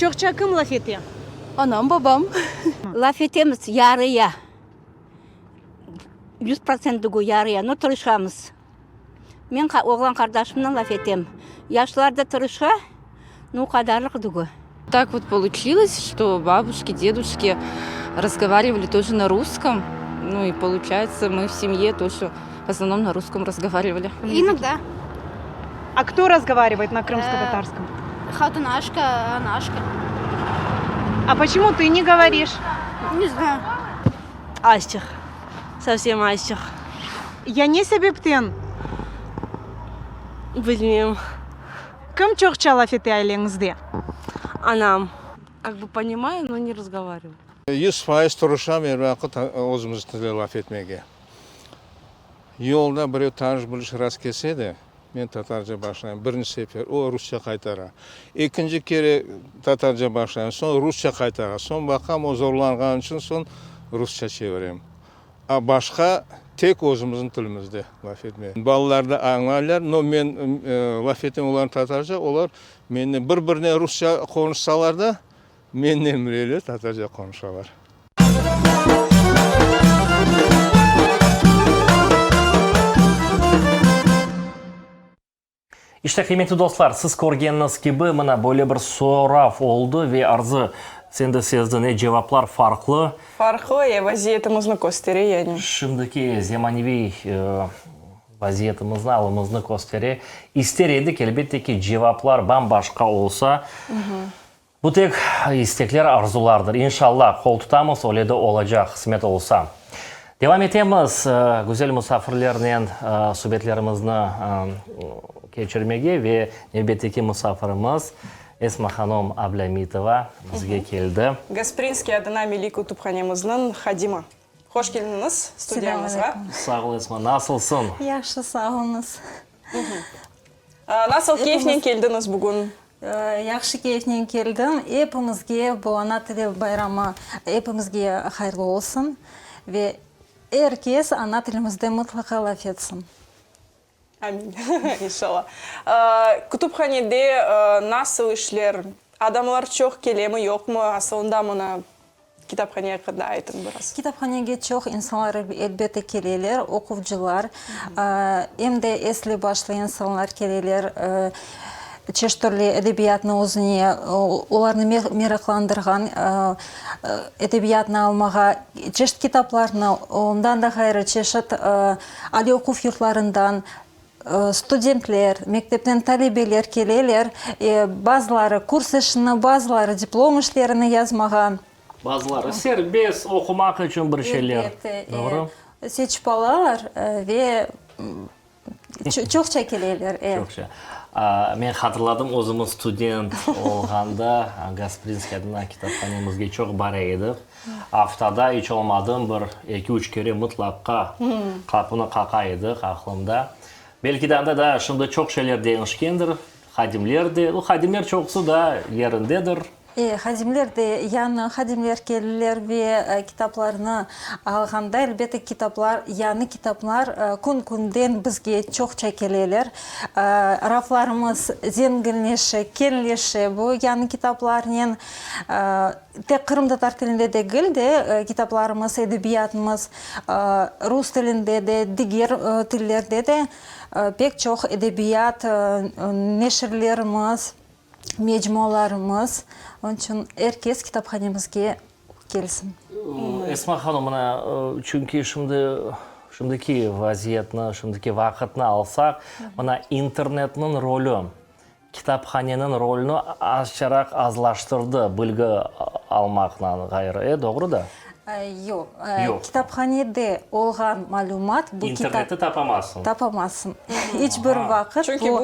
Çoqça kim laf ete? Anam, babam. Laf etemiz yarıya. 100% tügü, yarıya, no tırışamız. Men oğlan qardaşımnen laf etem. Yaşlar da tırışa, no o qadarlıq tügü. Так вот получилось, что бабушки, дедушки разговаривали тоже на русском. Ну и получается, мы в семье тоже в основном на русском разговаривали. Иногда. А кто разговаривает на крымско-татарском? Хатынашка, анашка. А почему ты не говоришь? Не знаю. Azçıq. Совсем azçıq. Ya ne sebepten? Bilmeyim. Kim çoqça laf ete aileñizde? Anam. Как бы понимаю, но не разговариваю. 100% tırışam er vaqıt özümiz tilde laf etmege. Yolda birev tanış-biliş rast kelse de, men tatarca başlayım, birinci sefer, o rusça qaytara. Ekinci kere tatarca başlayım, soñ rusça qaytara. Soñ baqam, o zorlanğanı içün soñ rusça çevirem. A başqa tek özümizniñ tilimizde laf etme. Balalar da añlaylar, no men laf etem olarnen tatarca, olar mennen bir-birine rusça qonuşsalar da, mennen bileler tatarca qonuşalar. İşte, qıymetli dostlar, siz körgeniñiz kibi, mına böyle bir sorav oldı ve Arzı, sen de sezdiñ, e, cevaplar farqlı. Farqlı, e, vaziyetimizni köstere, yani. Şimdiki zemaneviy vaziyetimizni, alımıznı köstere. İster edik, elbette ki, cevaplar bam-başqa olsa. Bu tek istekler, arzulardır. İnşallah, qol tutamız, öyle de olacaq, qısmet olsa. Devam etemiz güzel musafirlernen subetlerimizni keçirmege ve nevbetteki musafirimiz Esma hanım Ablâmitova bizge keldi. Gasprinskiy adına Milliy kütüphanemizniñ hadimi. Hoş keldiñiz studiyamızğa. Sağ ol, Esma. Nasılsıñ? Yahşı, sağ oluñız. Nasıl keyfnen keldiñiz bugün? Yahşı keyfnen keldim. Epimizge bu Ana tili bayramı epimizge hayırlı olsun ve er kes ana tilimizde mıtlaqa laf etsin. Amin, inşallah. Kütüphanede nasıl işler? Adamlar çoq kelemi, yoqmı? Asılında mına Kitaphane aqqında aytıñ biraz. Kitaphanege çoq insanlar elbette keleler, oquvcılar, em de esli başlı insanlar keleler, çeşit türlü edebiyatnı özüne, olarnı meraqlandırğan edebiyatnı almağa, çeşit kitaplarnı, ondan da ğayrı çeşit aliy oquv yurtlarından Studentler, mektepten talebeler keleler, bazıları kurs işini, bazıları diplom işlerini yazmağa. Bazıları serbest oqumaq içün bir şeyler. Elbette, seçip alalar ve çoqça keleler. Çoqça. Men hatırladım, özümiz student olğanda Gasprinskiy adına kitaphanemizge çoq bara edik. Aftada iç olmadım bir eki-üç kere mıtlaqqa qapını qaqa edik, aqlımda. Belki de anda da şimdi çoq şeyler deñişkendir, hadimler de, bu hadimler çoqusı da yerindedir. E, hadimler de, yañı hadimler keldiler ve kitaplarnı alğanda, elbette, kitaplar, yañı kitaplar kün-künden bizge çoqça keleler. Raflarımız zenginleşe, keñleşe bu yañı kitaplarnen. Tek qırımtatar tilinde degil de, kitaplarımız, edebiyatımız rus tilinde de, diger tillerde de pek çoq edebiyat neşirlerimiz, mecmualarımız. Onıñ içün er kes kitaphanemizge kelsin. Esma hanım, mına, çünki şimdi, şimdiki vaziyetni, şimdiki vaqıtnı alsaq, mına internetniñ rolü Kitaphaneniñ rolüni azçaraq azlaştırdı, bilgi almaqla ğayrı, e, doğru da? Yoq. Yoq. Kitaphanede olğan malümat bu kitap. İnternette tapamazsıñ. Tapamazsıñ. İç bir vaqıt bu. Çünki bu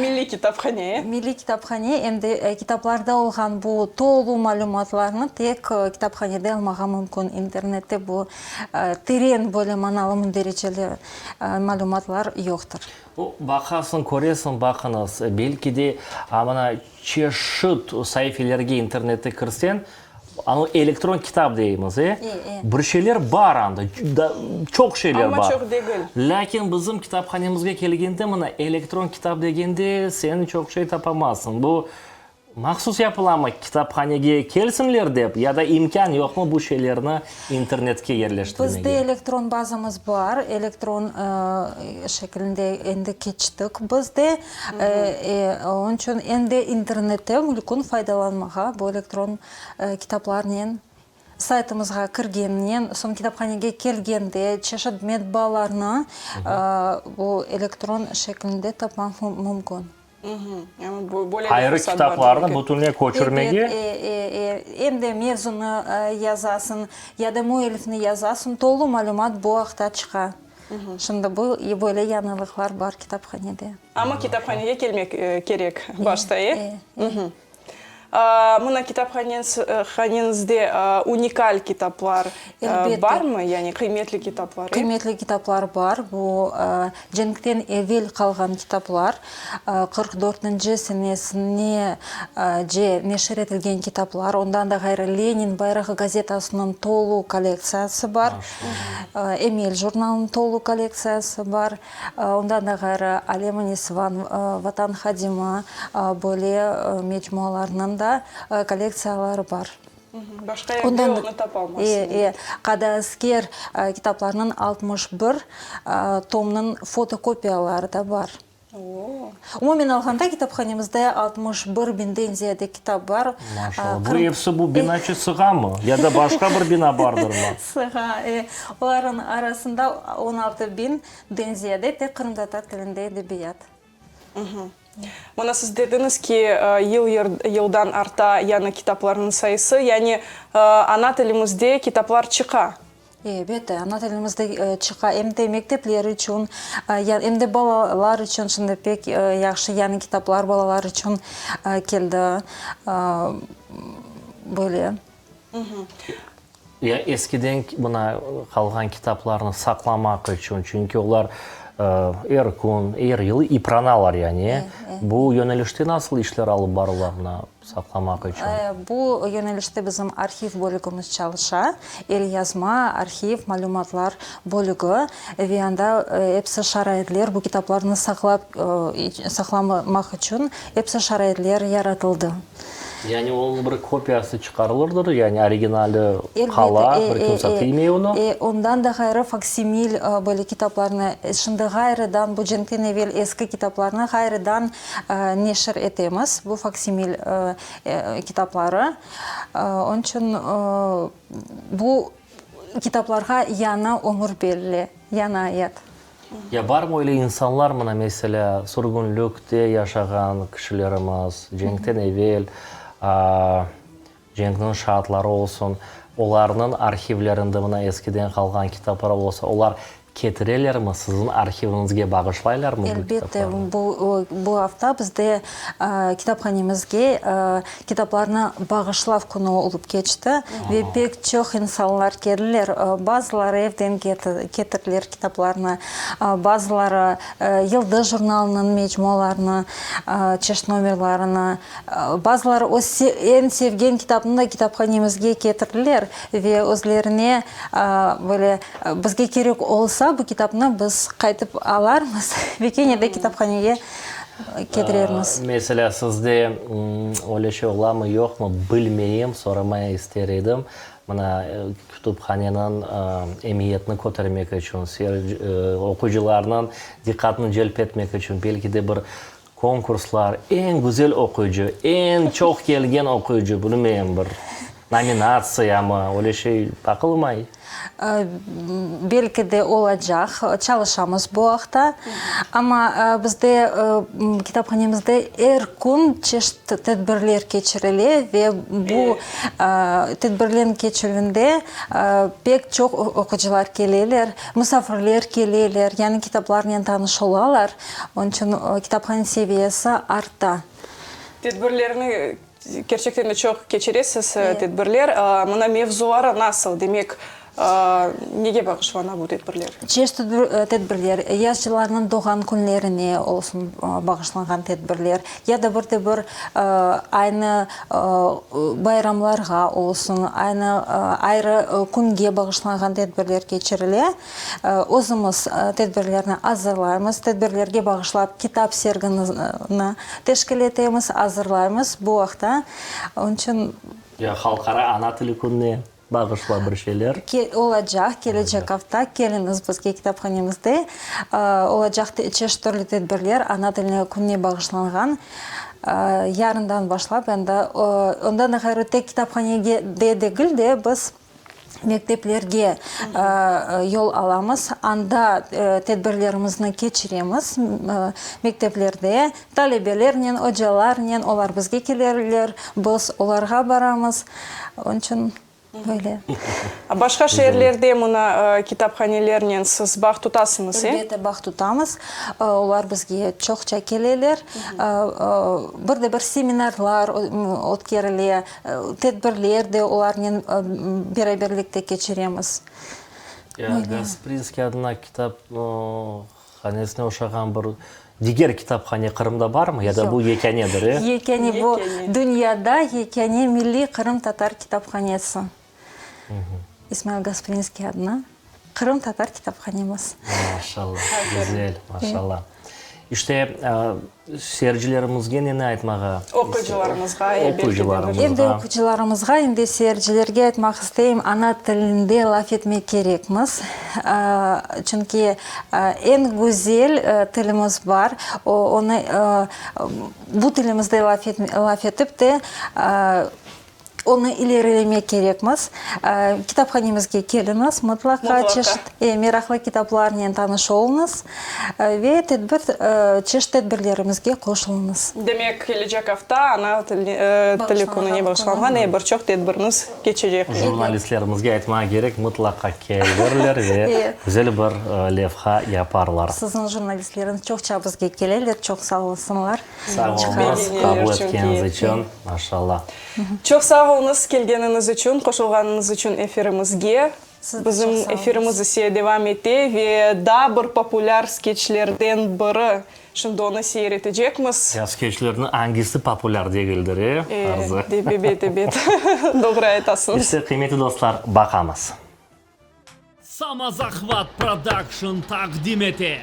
milliy kitaphane, e? Milliy kitaphane, em de kitaplarda olğan bu tolu malümatlarnı tek kitaphanede almağa mümkün. İnternette bu teren böyle manalı mündericeli malümatlar yoqtır. Bu, baqasıñ, köresiñ, baqıñız, belki de, a mına, çeşit saifelerge internette kirseñ, anı elektron kitap deymiz, e? Bir şeyler bar anda, çoq şeyler bar. Amma çoq degil. Lâkin bizim kitaphanemizge kelgende, mına, elektron kitap degende, sen çoq şey tapamazsıñ. Bu. Mahsus yapılamı, kitaphanege kelsinler dep, ya da imkân yoqmı bu şeylerni internetke yerleştirmege? Bizde elektron bazamız bar, elektron şeklinde endi keçtik biz de. Onıñ içün endi internette mülkün faydalanmağa bu elektron kitaplarnen Saytımızğa kirgeninen, soñ kitaphanege kelgende çeşit metbaalarnı bu elektron şeklinde tapmaq mümkün. Ayrı kitaplarnı bütünley köçürmege? Ebet, e, e, em de mevzunı yazasıñ, ya da müellifni yazasıñ, tolu malümat bu aqta çıqa. Şimdi bu, böyle yañılıqlar bar kitaphanede. Amma kitaphanege kelmek kerek başta, e? Mına kitaphaneñizde unikal kitaplar barmı, yani qıymetli kitaplar? Qıymetli kitaplar bar. Bu cenkten evel qalğan kitaplar, 44-nci senesine ce neşir etilgen kitaplar. Ondan da ğayrı Lenin bayrağı gazetasınıñ tolu kollektsiyası bar, Emel jurnalınıñ tolu kollektsiyası bar. Ondan da ğayrı, Alem-i Nisvan, Vatan hadimi böyle mecmualarnıñ da kollektsiyaları bar. Başqa yerde onı tapalmazsıñ. E, e. Qadıasker kitaplarınıñ 61 tomnıñ fotokopiyaları da bar. Umumen alğanda, kitaphanemizde 61 biñden ziyade kitap bar. Maşallah. Bu episi bu binaçı sığamı? Ya da başqa bir bina bardırmı? Sığa, e. Olarnıñ arasında 16 biñden ziyade tek qırımtatar tilinde edebiyat. Mına siz dediñiz ki, yıl yıldan arta yañı kitaplarnıñ sayısı, yani ana tilimizde kitaplar çıqa. Elbette, ana tilimizde çıqa, em de mektepler içün, em de balalar içün şimdi pek yahşı yañı kitaplar balalar içün keldi, böyle. Ya eskiden mına qalğan kitaplarnı saqlamaq içün, çünki olar er kün, er yıl ipranalar yani, bu yönelişte nasıl işler alıp barıla mına? Saqlamaq içün. Bu yönelişte bizim arhiv bölügimiz çalışa, elyazma, arhiv, malümatlar bölügi ve anda episi şaraitler, bu kitaplarnı saqlap, saqlamaq içün episi şaraitler yaratıldı. Yani onıñ bir kopiyası çıqarılırdır, yani originali qala, bir kimse tiymey onı? E, ondan da ğayrı faksimil böyle kitaplarnı, şimdi ğayrıdan, bu cenkten evel eski kitaplarnı ğayrıdan Neşir etemiz bu faksimil kitapları. Onıñ içün bu kitaplarğa yañı ömür berile, yañı ayat. Ya barmı öyle insanlar, mına, meselâ, sürgünlikte yaşağan kişilerimiz, cenkten evel cenkniñ şaatları olsun, olarnıñ arhivlerinde mına eskiden qalğan kitaplar olsa, olar ketirelermi, siziñ arhiviñizge bağışlaylarmı bu Elbette, bu, bu afta bizde kitaphanemizge kitaplarnı bağışlav künü olıp keçti ve pek çoq insanlar keldiler. Bazıları evden ketirdiler kitaplarnı, bazıları Yıldız jurnalınıñ mecmualarını, çeşit nomerlarını, Bazıları öz eñ sevgen kitapnı da kitaphanemizge ketirdiler ve özlerine böyle bizge kerek olsa bu kitapnı biz qaytıp alarmız ve kene de kitaphanege ketirermiz. Meselâ, sizde öyle şey olamı, yoqmı, bilmeyim, soramaya ister edim. Mına, kütüphaneniñ emiyetini kötermek içün, oquyıcılarnıñ diqqatını celp etmek içün, belki de bir Konkurslar, eñ güzel oquyıcı, eñ çoq kelgen oquyıcı, bilmeyim, bir nominatsiyamı, öyle şey baqılmay? Belki de olacaq, çalışamız bu aqta. Amma bizde kitaphanemizde er kün çeşit tedbirler keçirile ve bu tedbirlerniñ keçirüvinde pek çoq oquyıcılar keleler, musafirler keleler, yañı kitaplarnen tanış olalar. Onıñ içün kitaphane seviyesi arta. Tedbirlerni kerçekten de çoq keçiresiz, tedbirler. Mına mevzuları nasıl? Demek. Nege bağışlana bu tedbirler? Çeşit tedbirler, yazıcılarnıñ doğğan künlerine olsun bağışlanğan tedbirler, ya da bir de bir aynı bayramlarğa olsun, aynı ayrı künge bağışlanğan tedbirler keçirile. Özümiz tedbirlerni azırlaymız, tedbirlerge bağışlap kitap sergini teşkil etemiz, azırlaymız bu aqta. Onıñ içün. Ya Halqara ana tili kününe bağışla bir şeyler. Olacaq, kelecek afta keliñiz bizge kitaphanemizde olacaq çeşit türlü tedbirler, ana tiline kününe bağışlanğan. Yarından başlap endi, ondan da ğayrı tek kitaphanege de degil de, biz mekteplerge yol alamız, anda tedbirlerimizni keçiremiz, mekteplerde talebelernen, ocalarnen, olar bizge kelerler, biz olarğa baramız, onıñ içün böyle. Başqa şeerlerde mına kitaphanelernen siz bağ tutasıñız, e? Elbette, bağ tutamız. Olar bizge çoqça keleler. Bir de bir seminarlar ötkerile. Tedbirler de olarnen beraberlikte keçiremiz. Ya Gasprinskiy adına kitap hanesine oşağan bir diger kitaphane Qırımda barmı ya da bu yekânedir, e? Yekâne, bu dünyada yekâne milliy qırımtatar kitaphanesi. İsmail Gasprinskiy adına qırımtatar kitaphanemiz. Maşallah, güzel, maşallah. İşte, seyircilerimizge neni aytmağa Oquyıcılarımızğa, Oquyıcılarımızğa. Em de oquyıcılarımızğa, em de seyircilerge aytmaq isteyim, ana tilinde laf etmek kerekmiz. Çünki eñ güzel tilimiz bar. Onı, bu tilimizde laf etip de, Onı ilerilemek kerekmiz. Kitaphanemizge keliñiz, mıtlaqa çeşit meraqlı kitaplarnen tanış oluñız ve tedbir, çeşit tedbirlerimizge qoşuluñız. Demek, kelecek afta Ana tili kününe bağışlanğan bir çoq tedbirimiz keçecek. Jurnalistlerimizge aytmağa kerek, mıtlaqa kelirler ve güzel bir levha yaparlar. Siziñ jurnalistleriñiz çoqça bizge keleler, çoq sağ olsunlar. Sağ oluñız, qabul etkeniñiz içün, maşallah. Çoq sağ oluñız kelgeniñiz içün, qoşulğanıñız içün efirimizge. Bizim efirimiz ise devam ete ve daa bir populâr skeçlerden biri, şimdi onı seyir etecekmiz. Ya skeçlerniñ angisi populâr degildir, e, Arzı? Ebet, ebet, doğru aytasıñız. İşte, qıymetli dostlar, baqamız. Samozahvat Production taqdim ete.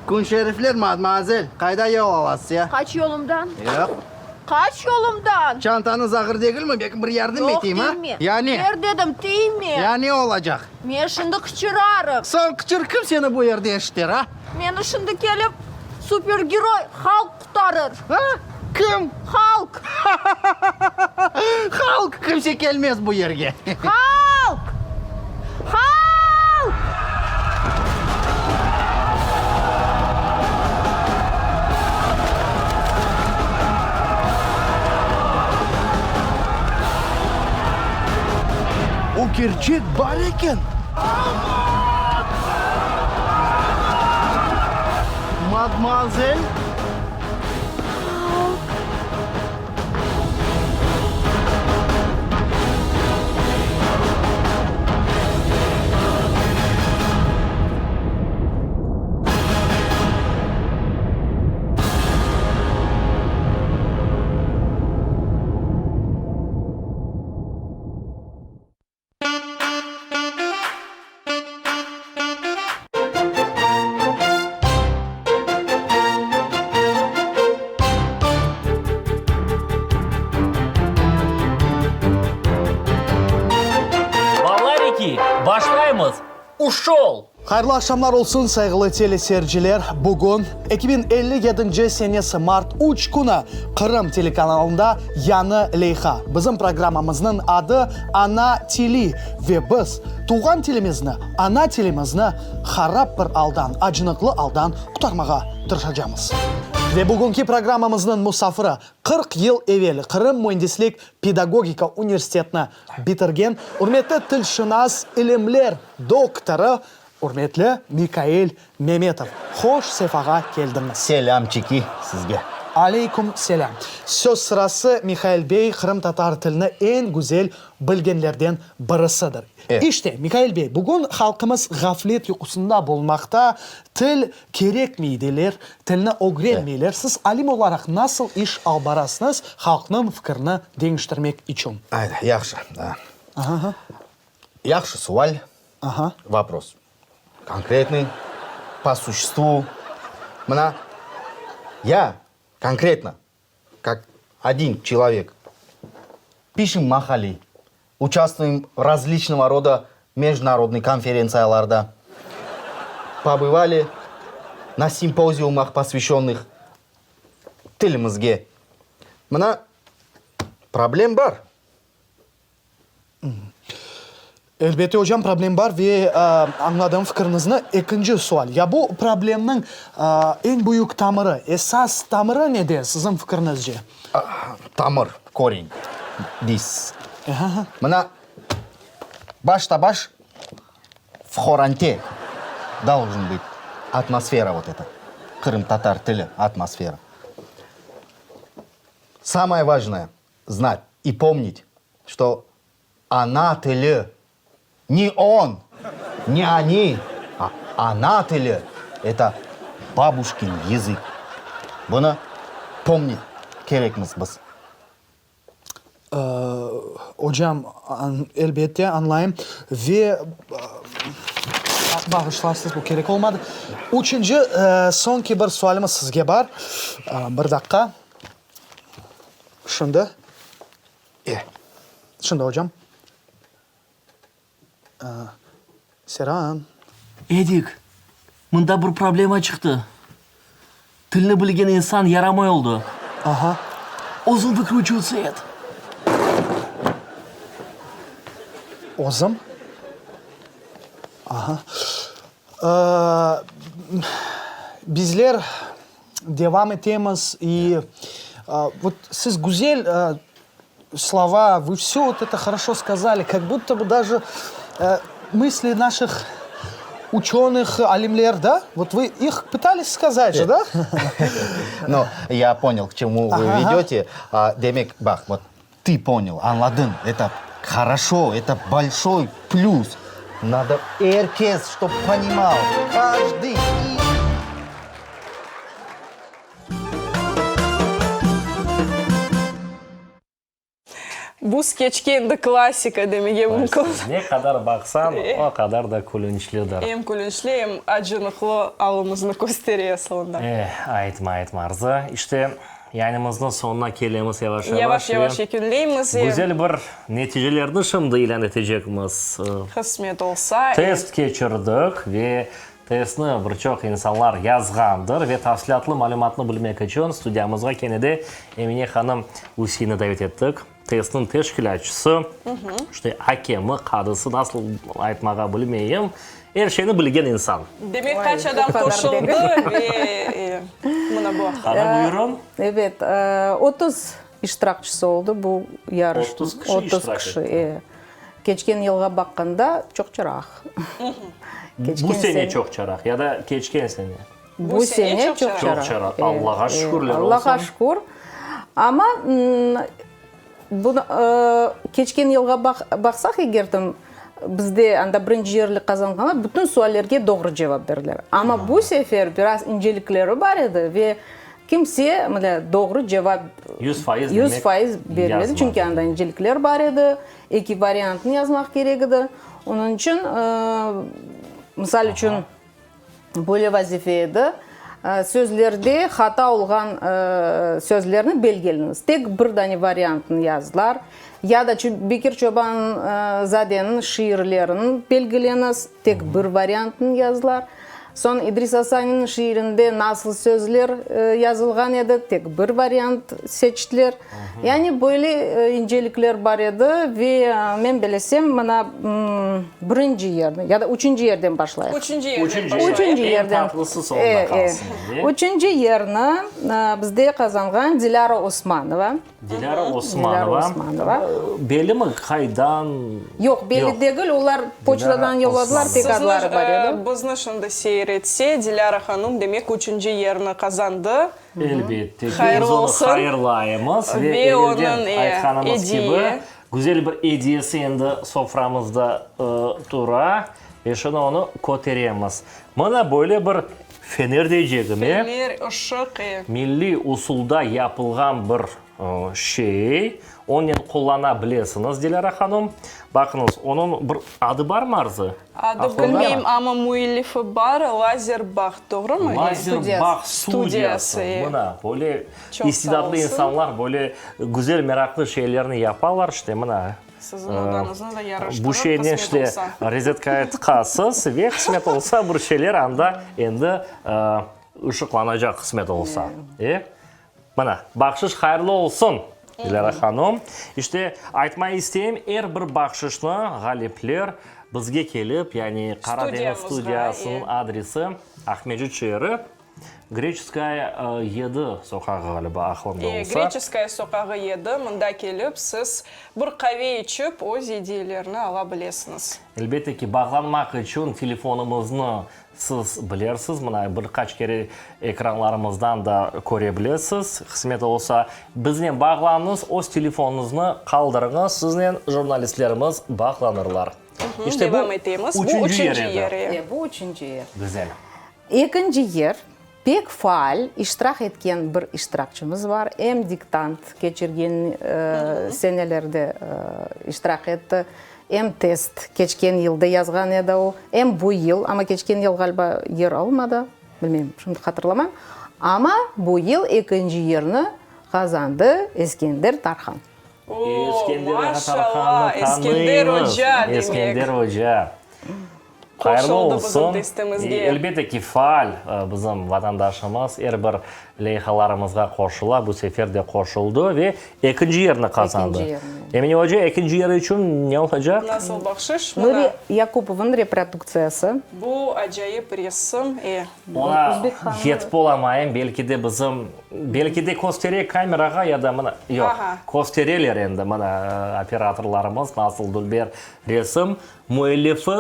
Kün şerifler, madmazel, qayda yol alasız, ya? Qaç yolumdan. Yoq. Qaç yolumdan! Çantañız ağır degilmi? Belki bir yardım Yoq, eteyim, a? tiyme. Ya ne? Ber dedim, tiyme. Ya ne olacaq? Men şimdi qıçırarım. Sen qıçır, kim seni bu yerde eşiter, a? Meni şimdi kelip supergeroy Halk qutarır. A? Kim? Halk! Halk! Kimse kelmez bu yerge. Halk! Halk! O kerçek bar eken! Madmuazel! Balariki, başlaymız! Uşol! Hayırlı aqşamlar olsun, sayğılı teleseyirciler! Bugün, 2057 senesi mart üç künü, Qırım telekanalında yañı leyha. Bizim programmamıznıñ adı Ana tili ve biz tuvğan tilimizni, ana tilimizni harap bir aldan, acınıqlı aldan qurtarmağa tırışacamız. Ve bugünki programmamıznıñ musafiri, 40 yıl evel Qırım müendislik pedagogika universitetini bitirgen ürmetli tilşınas, ilimler doktorı, ürmetli Mikail Memetov. Hoş sefağa keldiñiz! Selâmçiki sizge! Aleyküm selâm. Söz sırası, Mihail bey qırımtatar tilini eñ güzel bilgenlerden birisidir. İşte, Mihail bey, bugün halqımız ğaflet yuqusında bulunmaqta, til kerekmey deyler, tilni ögrenmeyler. Siz alim olaraq nasıl iş alıp barasıñız halqnıñ fikirini deñiştirmek içün? Ayda, yahşı. Yahşı sual, vopros. Konkretnıy, po suşestvu. Mına, ya konkretno, kak odin çelovek, pişem maqale, uçastvuyem razliçnogo roda mejdunarodnıy konferentsiyalarda, pobıvali na simpoziumah, posvyaşçennıh tilimizge. Mına, problem bar. Elbette, ocam, problem bar ve añladım fikiriñizni. Ekinci sual, ya bu problemniñ eñ büyük tamırı, esas tamırı nede, siziñ fikiriñizce? Tamır, koren, deysiz. Mına, başta-baş v qorante doljen bıt atmosfera vot eta, qırımtatar tili atmosfera. Samoye vajnoye, znat i pomnit, çto ana tili ne on, ne oni, a ana tili, eto babuşkin yazık. Bunı pomnit kerekmiz biz. Ocam, elbette, añlayım. Ve, bağışlarsız, bu kerek olmadı. Üçünci, soñki bir sualimiz sizge bar. Bir daqqa. Şimdi, e, şimdi, ocam. Seran. Edik, mında bir problema çıqtı. Tilni bilgen insan yaramay oldı. Aha. Özüñ vıkrüçivtsa et. Özüm? Aha. Bizler devam etemiz i vot siz güzel slova, vı vsё vot eto horoşo skazali, kak budto bı daje mısli naşih uçenıh, alimler, da? Vot vı ih pıtalis skazat je, da? No, ya ponyal, k çemu vı vedöte. Demek, baq, vot Tı ponyal, añladıñ, eto horoşo, eto bolşoy plüs, nado er kes, ştob ponimal, každıy i. Bu skeçke endi klassika demege mümkün. Ne qadar baqsañ, o qadar da külünçlidir. Em külünçli, em acınıqlı alımıznı köstere asılında. Eh, aytma, aytma, Arzı. İşte, Yayınımıznıñ soñuna kelemiz yavaş-yavaş. Yavaş-yavaş yekünleymiz. Güzel bir neticelerni şimdi ilân etecekmiz. Qısmet olsa. Test keçirdik ve testni bir çoq insanlar yazğandır ve tafsilâtlı malümatnı bilmek içün studiyamızğa kene de Emine hanım Üseinni davet ettik. Testniñ teşkilâtçısı, işte akemi, qadısı, nasıl aytmağa bilmeyim, er şeyni bilgen insan. Demek, qaç adam qoşuldı ve mına bu aqta. Qana, buyurın. Evet, 30 iştirakçısı oldı bu yarışnıñ. 30 kişi iştirak etti. Keçken yılğa baqqanda çoqçaraq. Bu sene çoqçaraq ya da keçken sene? Bu sene çoqçaraq. Çoqçaraq. Allağa şükürler olsun. Allağa şükür. Amma keçken yılğa baqsaq eger bizde anda birinci yerli qazanğanlar bütün suallerge doğru cevap berdiler. Amma bu sefer biraz incelikleri bar edi ve kimse doğru cevap 100% bermedi. Çünki anda incelikler bar edi, eki variantnı yazmaq kerek edi. Onıñ içün, misal içün, Böyle vazife edi, sözlerde hata olğan sözlerni belgeleñiz. Tek bir dane variantını yazdılar. Ya da Bekir Çoban-zadeniñ şiirlerini belgileñiz, tek bir variantını yazdılar. Soñ İdris Asaniniñ şiirinde nasıl sözler yazılğan edi, tek bir variant seçtiler. Yani böyle incelikler bar edi ve men belesem, mına birinci yerni ya da üçünci yerden başlayıq. Üçünci yerden başlayıq. Üçünci yerden. Eñ tatlısı soñunda qalsın, de. Üçünci yerni bizde qazanğan Dilâra Osmanova. Dilâra Osmanova. Dilâra Osmanova. Bellimi qaydan? Yoq, belli degil, olar poçtadan yolladılar, tek adları bar edi. Bizni şimdi seyir. seyir etse, Dilâra hanum, demek, üçünci yerni qazandı. Elbette ki, Hayırlı biz onı olsun. hayırlaymız ve Ve evelden onıñ, e, aytqanımız ediye. kibi, güzel bir ediyesi endi soframızda tura ve şimdi onı köteremiz. Mına böyle bir fener deycegim, e? Fener, ışıq, e. Milliy usulda yapılğan bir şey, onen qullana bilesiñiz, Dilâra hanım. Baqıñız, onıñ bir adı barmı, Arzı? Adı Aqlıñda bilmeyim, mı? amma müellifi bar, Lazer Baht, doğrumı? Lazer Baht studiyası. Mına, böyle Çoq sağ istidatlı olsun. insanlar böyle güzel, meraqlı şeylerni yapalar, işte, mına. Siziñ odañıznı da yaraştırır, Bu şeynen qısmet işte olsa. rozetkaya tıqasız ve qısmet olsa bir şeyler anda endi ışıqlanacaq, qısmet olsa. E? Mına, bahşış hayırlı olsun, Dilâra hanım. İşte, aytmağa isteyim, er bir bahşışnı ğalipler bizge kelip, yani Qara deñiz studiyasınıñ adresi, Aqmescit şeeri, Greçeskaya 7 soqağı ğaliba, aqlımda olsa. Greçeskaya soqağı 7, mında kelip siz bir qave içip, öz ediyelerini ala bilesiñiz. Elbette ki, bağlanmaq içün telefonımıznı Siz bilersiz, mına bir qaç kere ekranlarımızdan da köre bilesiz. Qısmet olsa, biznen bağlanıñız, öz telefonıñıznı qaldırıñız, siznen jurnalistlerimiz bağlanırlar. İşte bu Devam etemiz. Bu üçünci yer üçünci edi. yer, e. Bu üçünci yer. Güzel. Ekinci yer, pek faal iştirak etken bir iştirakçımız bar. Em diktant keçirgen senelerde iştirak etti, Em test keçken yılda yazğan edi o, em bu yıl, amma keçken yıl ğaliba yer almadı, bilmeyim, şimdi hatırlamayım, amma bu yıl ekinci yerni qazandı Eskender Tarhan. Eskender ağa Maşallah, Tarhannı Eskender tanıymız. oca, demek. Eskender oca. Hayırlı Qoşuldı bizim olsun. testimizge. Elbette ki, faal bizim vatandaşımız, er bir leyhalarımızğa qoşula, bu sefer de qoşuldı ve ekinci yerni qazandı. Ekinci yerni. Emine oca, ekinci yer içün ne olacaq? Nasıl bahşış? Mına. Nuri Yakupovnıñ reproduktsiyası. Bu acayip resim, e. Oña yetip olamayım, belki de bizim, belki de köstere kamerağa ya da mına, yoq, köstereler endi mına operatorlarımız nasıl dülber resim. Müellifi?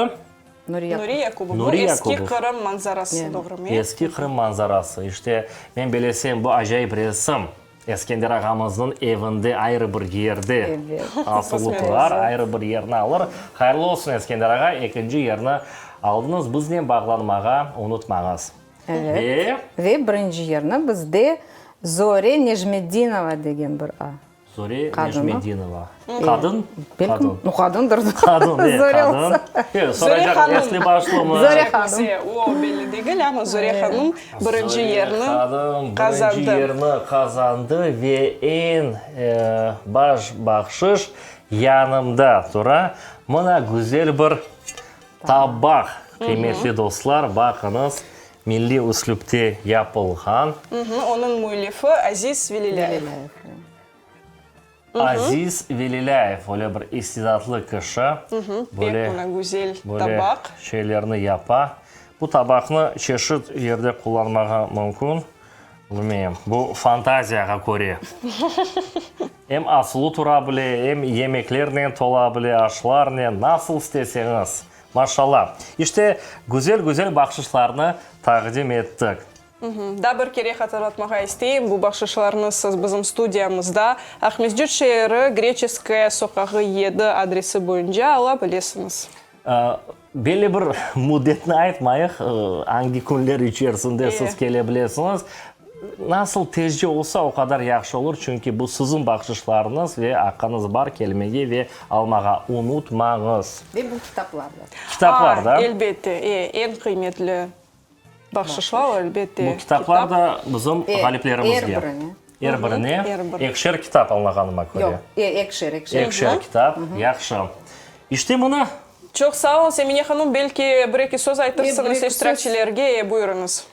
Nuri Yakubov. Bu Nuri Eski Yakubov. Qırım manzarası, doğrumı? Eski Qırım manzarası. İşte, men belesem, bu acayip resim Eskender ağamıznıñ evinde ayrı bir yerde asılı turar, ayrı bir yerni alır. Hayırlı olsun, Eskender ağa, ekinci yerni aldıñız. Biznen bağlanmağa unutmañız. Evet. Ve? Ve birinci yerni bizde Zore Nejmetdinova degen bir a. Zore Qadını. Nejmedinova. Qadın? Belki, Qadın. nu qadındır. Qadın, e, Zore qadın. olsa. E, Zore soracaq, hanım. esli başlımı? Zore hanım. O belli degil, amma Zore hanım birinci Zore yerni hanım qazandı. birinci yerni qazandı ve eñ e, baş bahşış yanımda tura. Mına güzel bir tabaq, qıymetli dostlar, baqıñız, milliy üslüpte yapılğan. Onıñ müellifi Aziz Velilâyev. Aziz Velilâyev, öyle bir istidatlı kişi, böyle, Pek mına güzel böyle tabaq. şeylerni yapa. Bu tabaqnı çeşit yerde qullanmağa mümkün. Bilmeyim, bu fantaziyağa köre. Em asılı tura bile, em yemeklernen tola bile, aşlarnen, nasıl isteseñiz. Maşallah. İşte, güzel-güzel bahşışlarnı taqdim ettik. Daa bir kere hatırlatmağa isteyim, bu bahşışlarnı siz bizim studiyamızda, Aqmescit şeeri, Greçeskaya soqağı 7 adresi boyunca ala bilesiñiz. Belli bir müddetni aytmayıq, angi künler içerisinde siz kele bilesiñiz. Nasıl tezce olsa, o qadar yahşı olur, çünki bu siziñ bahşışlarıñız ve aqqıñız bar kelmege ve almağa. Unutmañız. Ve bu kitaplar da. Kitaplar da. Elbette, eñ qıymetli Bahşışlar, elbette, Bu kitaplar da bizim ğaliplerimizge. Er birine. Er birine. Ekişer kitap, añlağanıma köre. Yoq, ekişer, ekişer. Ekişer kitap, yahşı. İşte mına. Çoq sağ oluñız, Emine hanım, belki bir-eki söz aytırsıñız iştirakçilerge, e, buyurıñız.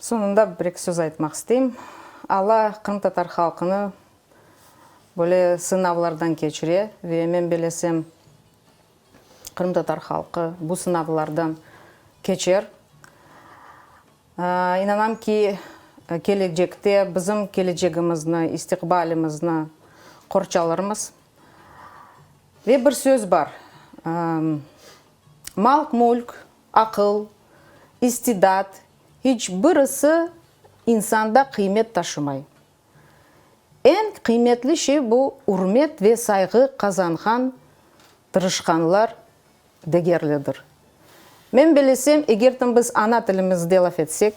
Soñunda bir-eki söz aytmaq isteyim. Alla qırımtatar halqını böyle sınavlardan keçire ve men belesem, Qırımtatar halqı bu sınavlardan keçer. İnanam ki, kelecekte bizim kelecegimizni, istiqbalimizni qorçalarmız. Ve bir söz bar, Mal-mülk, aqıl. istidat, hiç birisi insanda qıymet taşımay. Eñ qıymetli şey bu ürmet ve sayğı qazanğan tırışqanlar degerlidir. Men bilesem, egertin biz ana tilimizde laf etsek,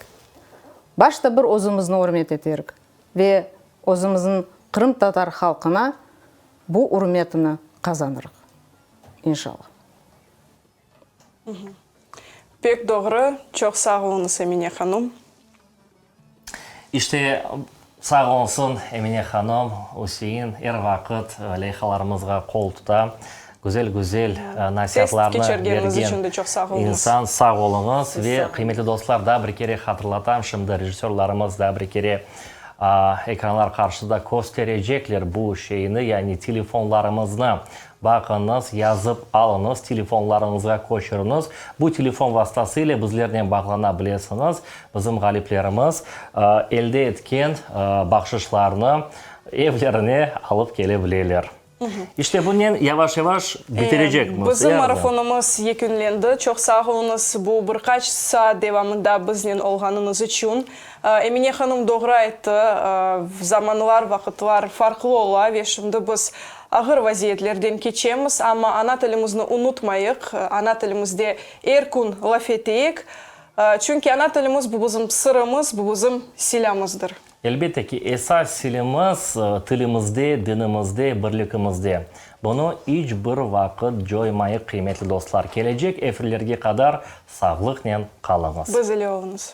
başta bir özümizni ürmet eterik ve özümizniñ qırımtatar halqına bu ürmetini qazanırıq. İnşallah. Pek doğru, çoq sağ oluñız, Emine hanum. İşte, sağ olsun, Emine hanım, Üsein er vaqıt leyhalarımızğa qol tuta, güzel-güzel nasiatlarnı bergen insan. Sağ oluñız. Ve, qıymetli dostlar, daa bir kere hatırlatam, şimdi rejissörlarımız daa bir kere ekranlar qarşısında kösterecekler bu şeyni, yani telefonlarımıznı Baqıñız, yazıp alıñız, telefonlarıñızğa köçüriñiz. Bu telefon vastası ile bizlernen bağlana bilesiñiz. Bizim ğaliplerimiz elde etken bahşışlarnı evlerine alıp kele bileler. İşte bunen yavaş-yavaş bitirecekmiz. Bizim marafonımız yekünlendi. Çoq sağ oluñız bu bir qaç saat devamında biznen olğanıñız içün. Emine hanım doğru ayttı, zamanlar, vaqıtlar farqlı ola ve şimdi biz ağır vaziyetlerden keçemiz, amma ana tilimizni unutmayıq, ana tilimizde er kün laf eteyik, çünki ana tilimiz bu bizim sırımız, bu bizim silâmızdır. Elbette ki, esas silimiz tilimizde, dinimizde, birlikimizde. Bunı iç bir vaqıt coymayıq, qıymetli dostlar. Kelecek efirlerge qadar sağlıqnen qalıñız. Biz ile oluñız.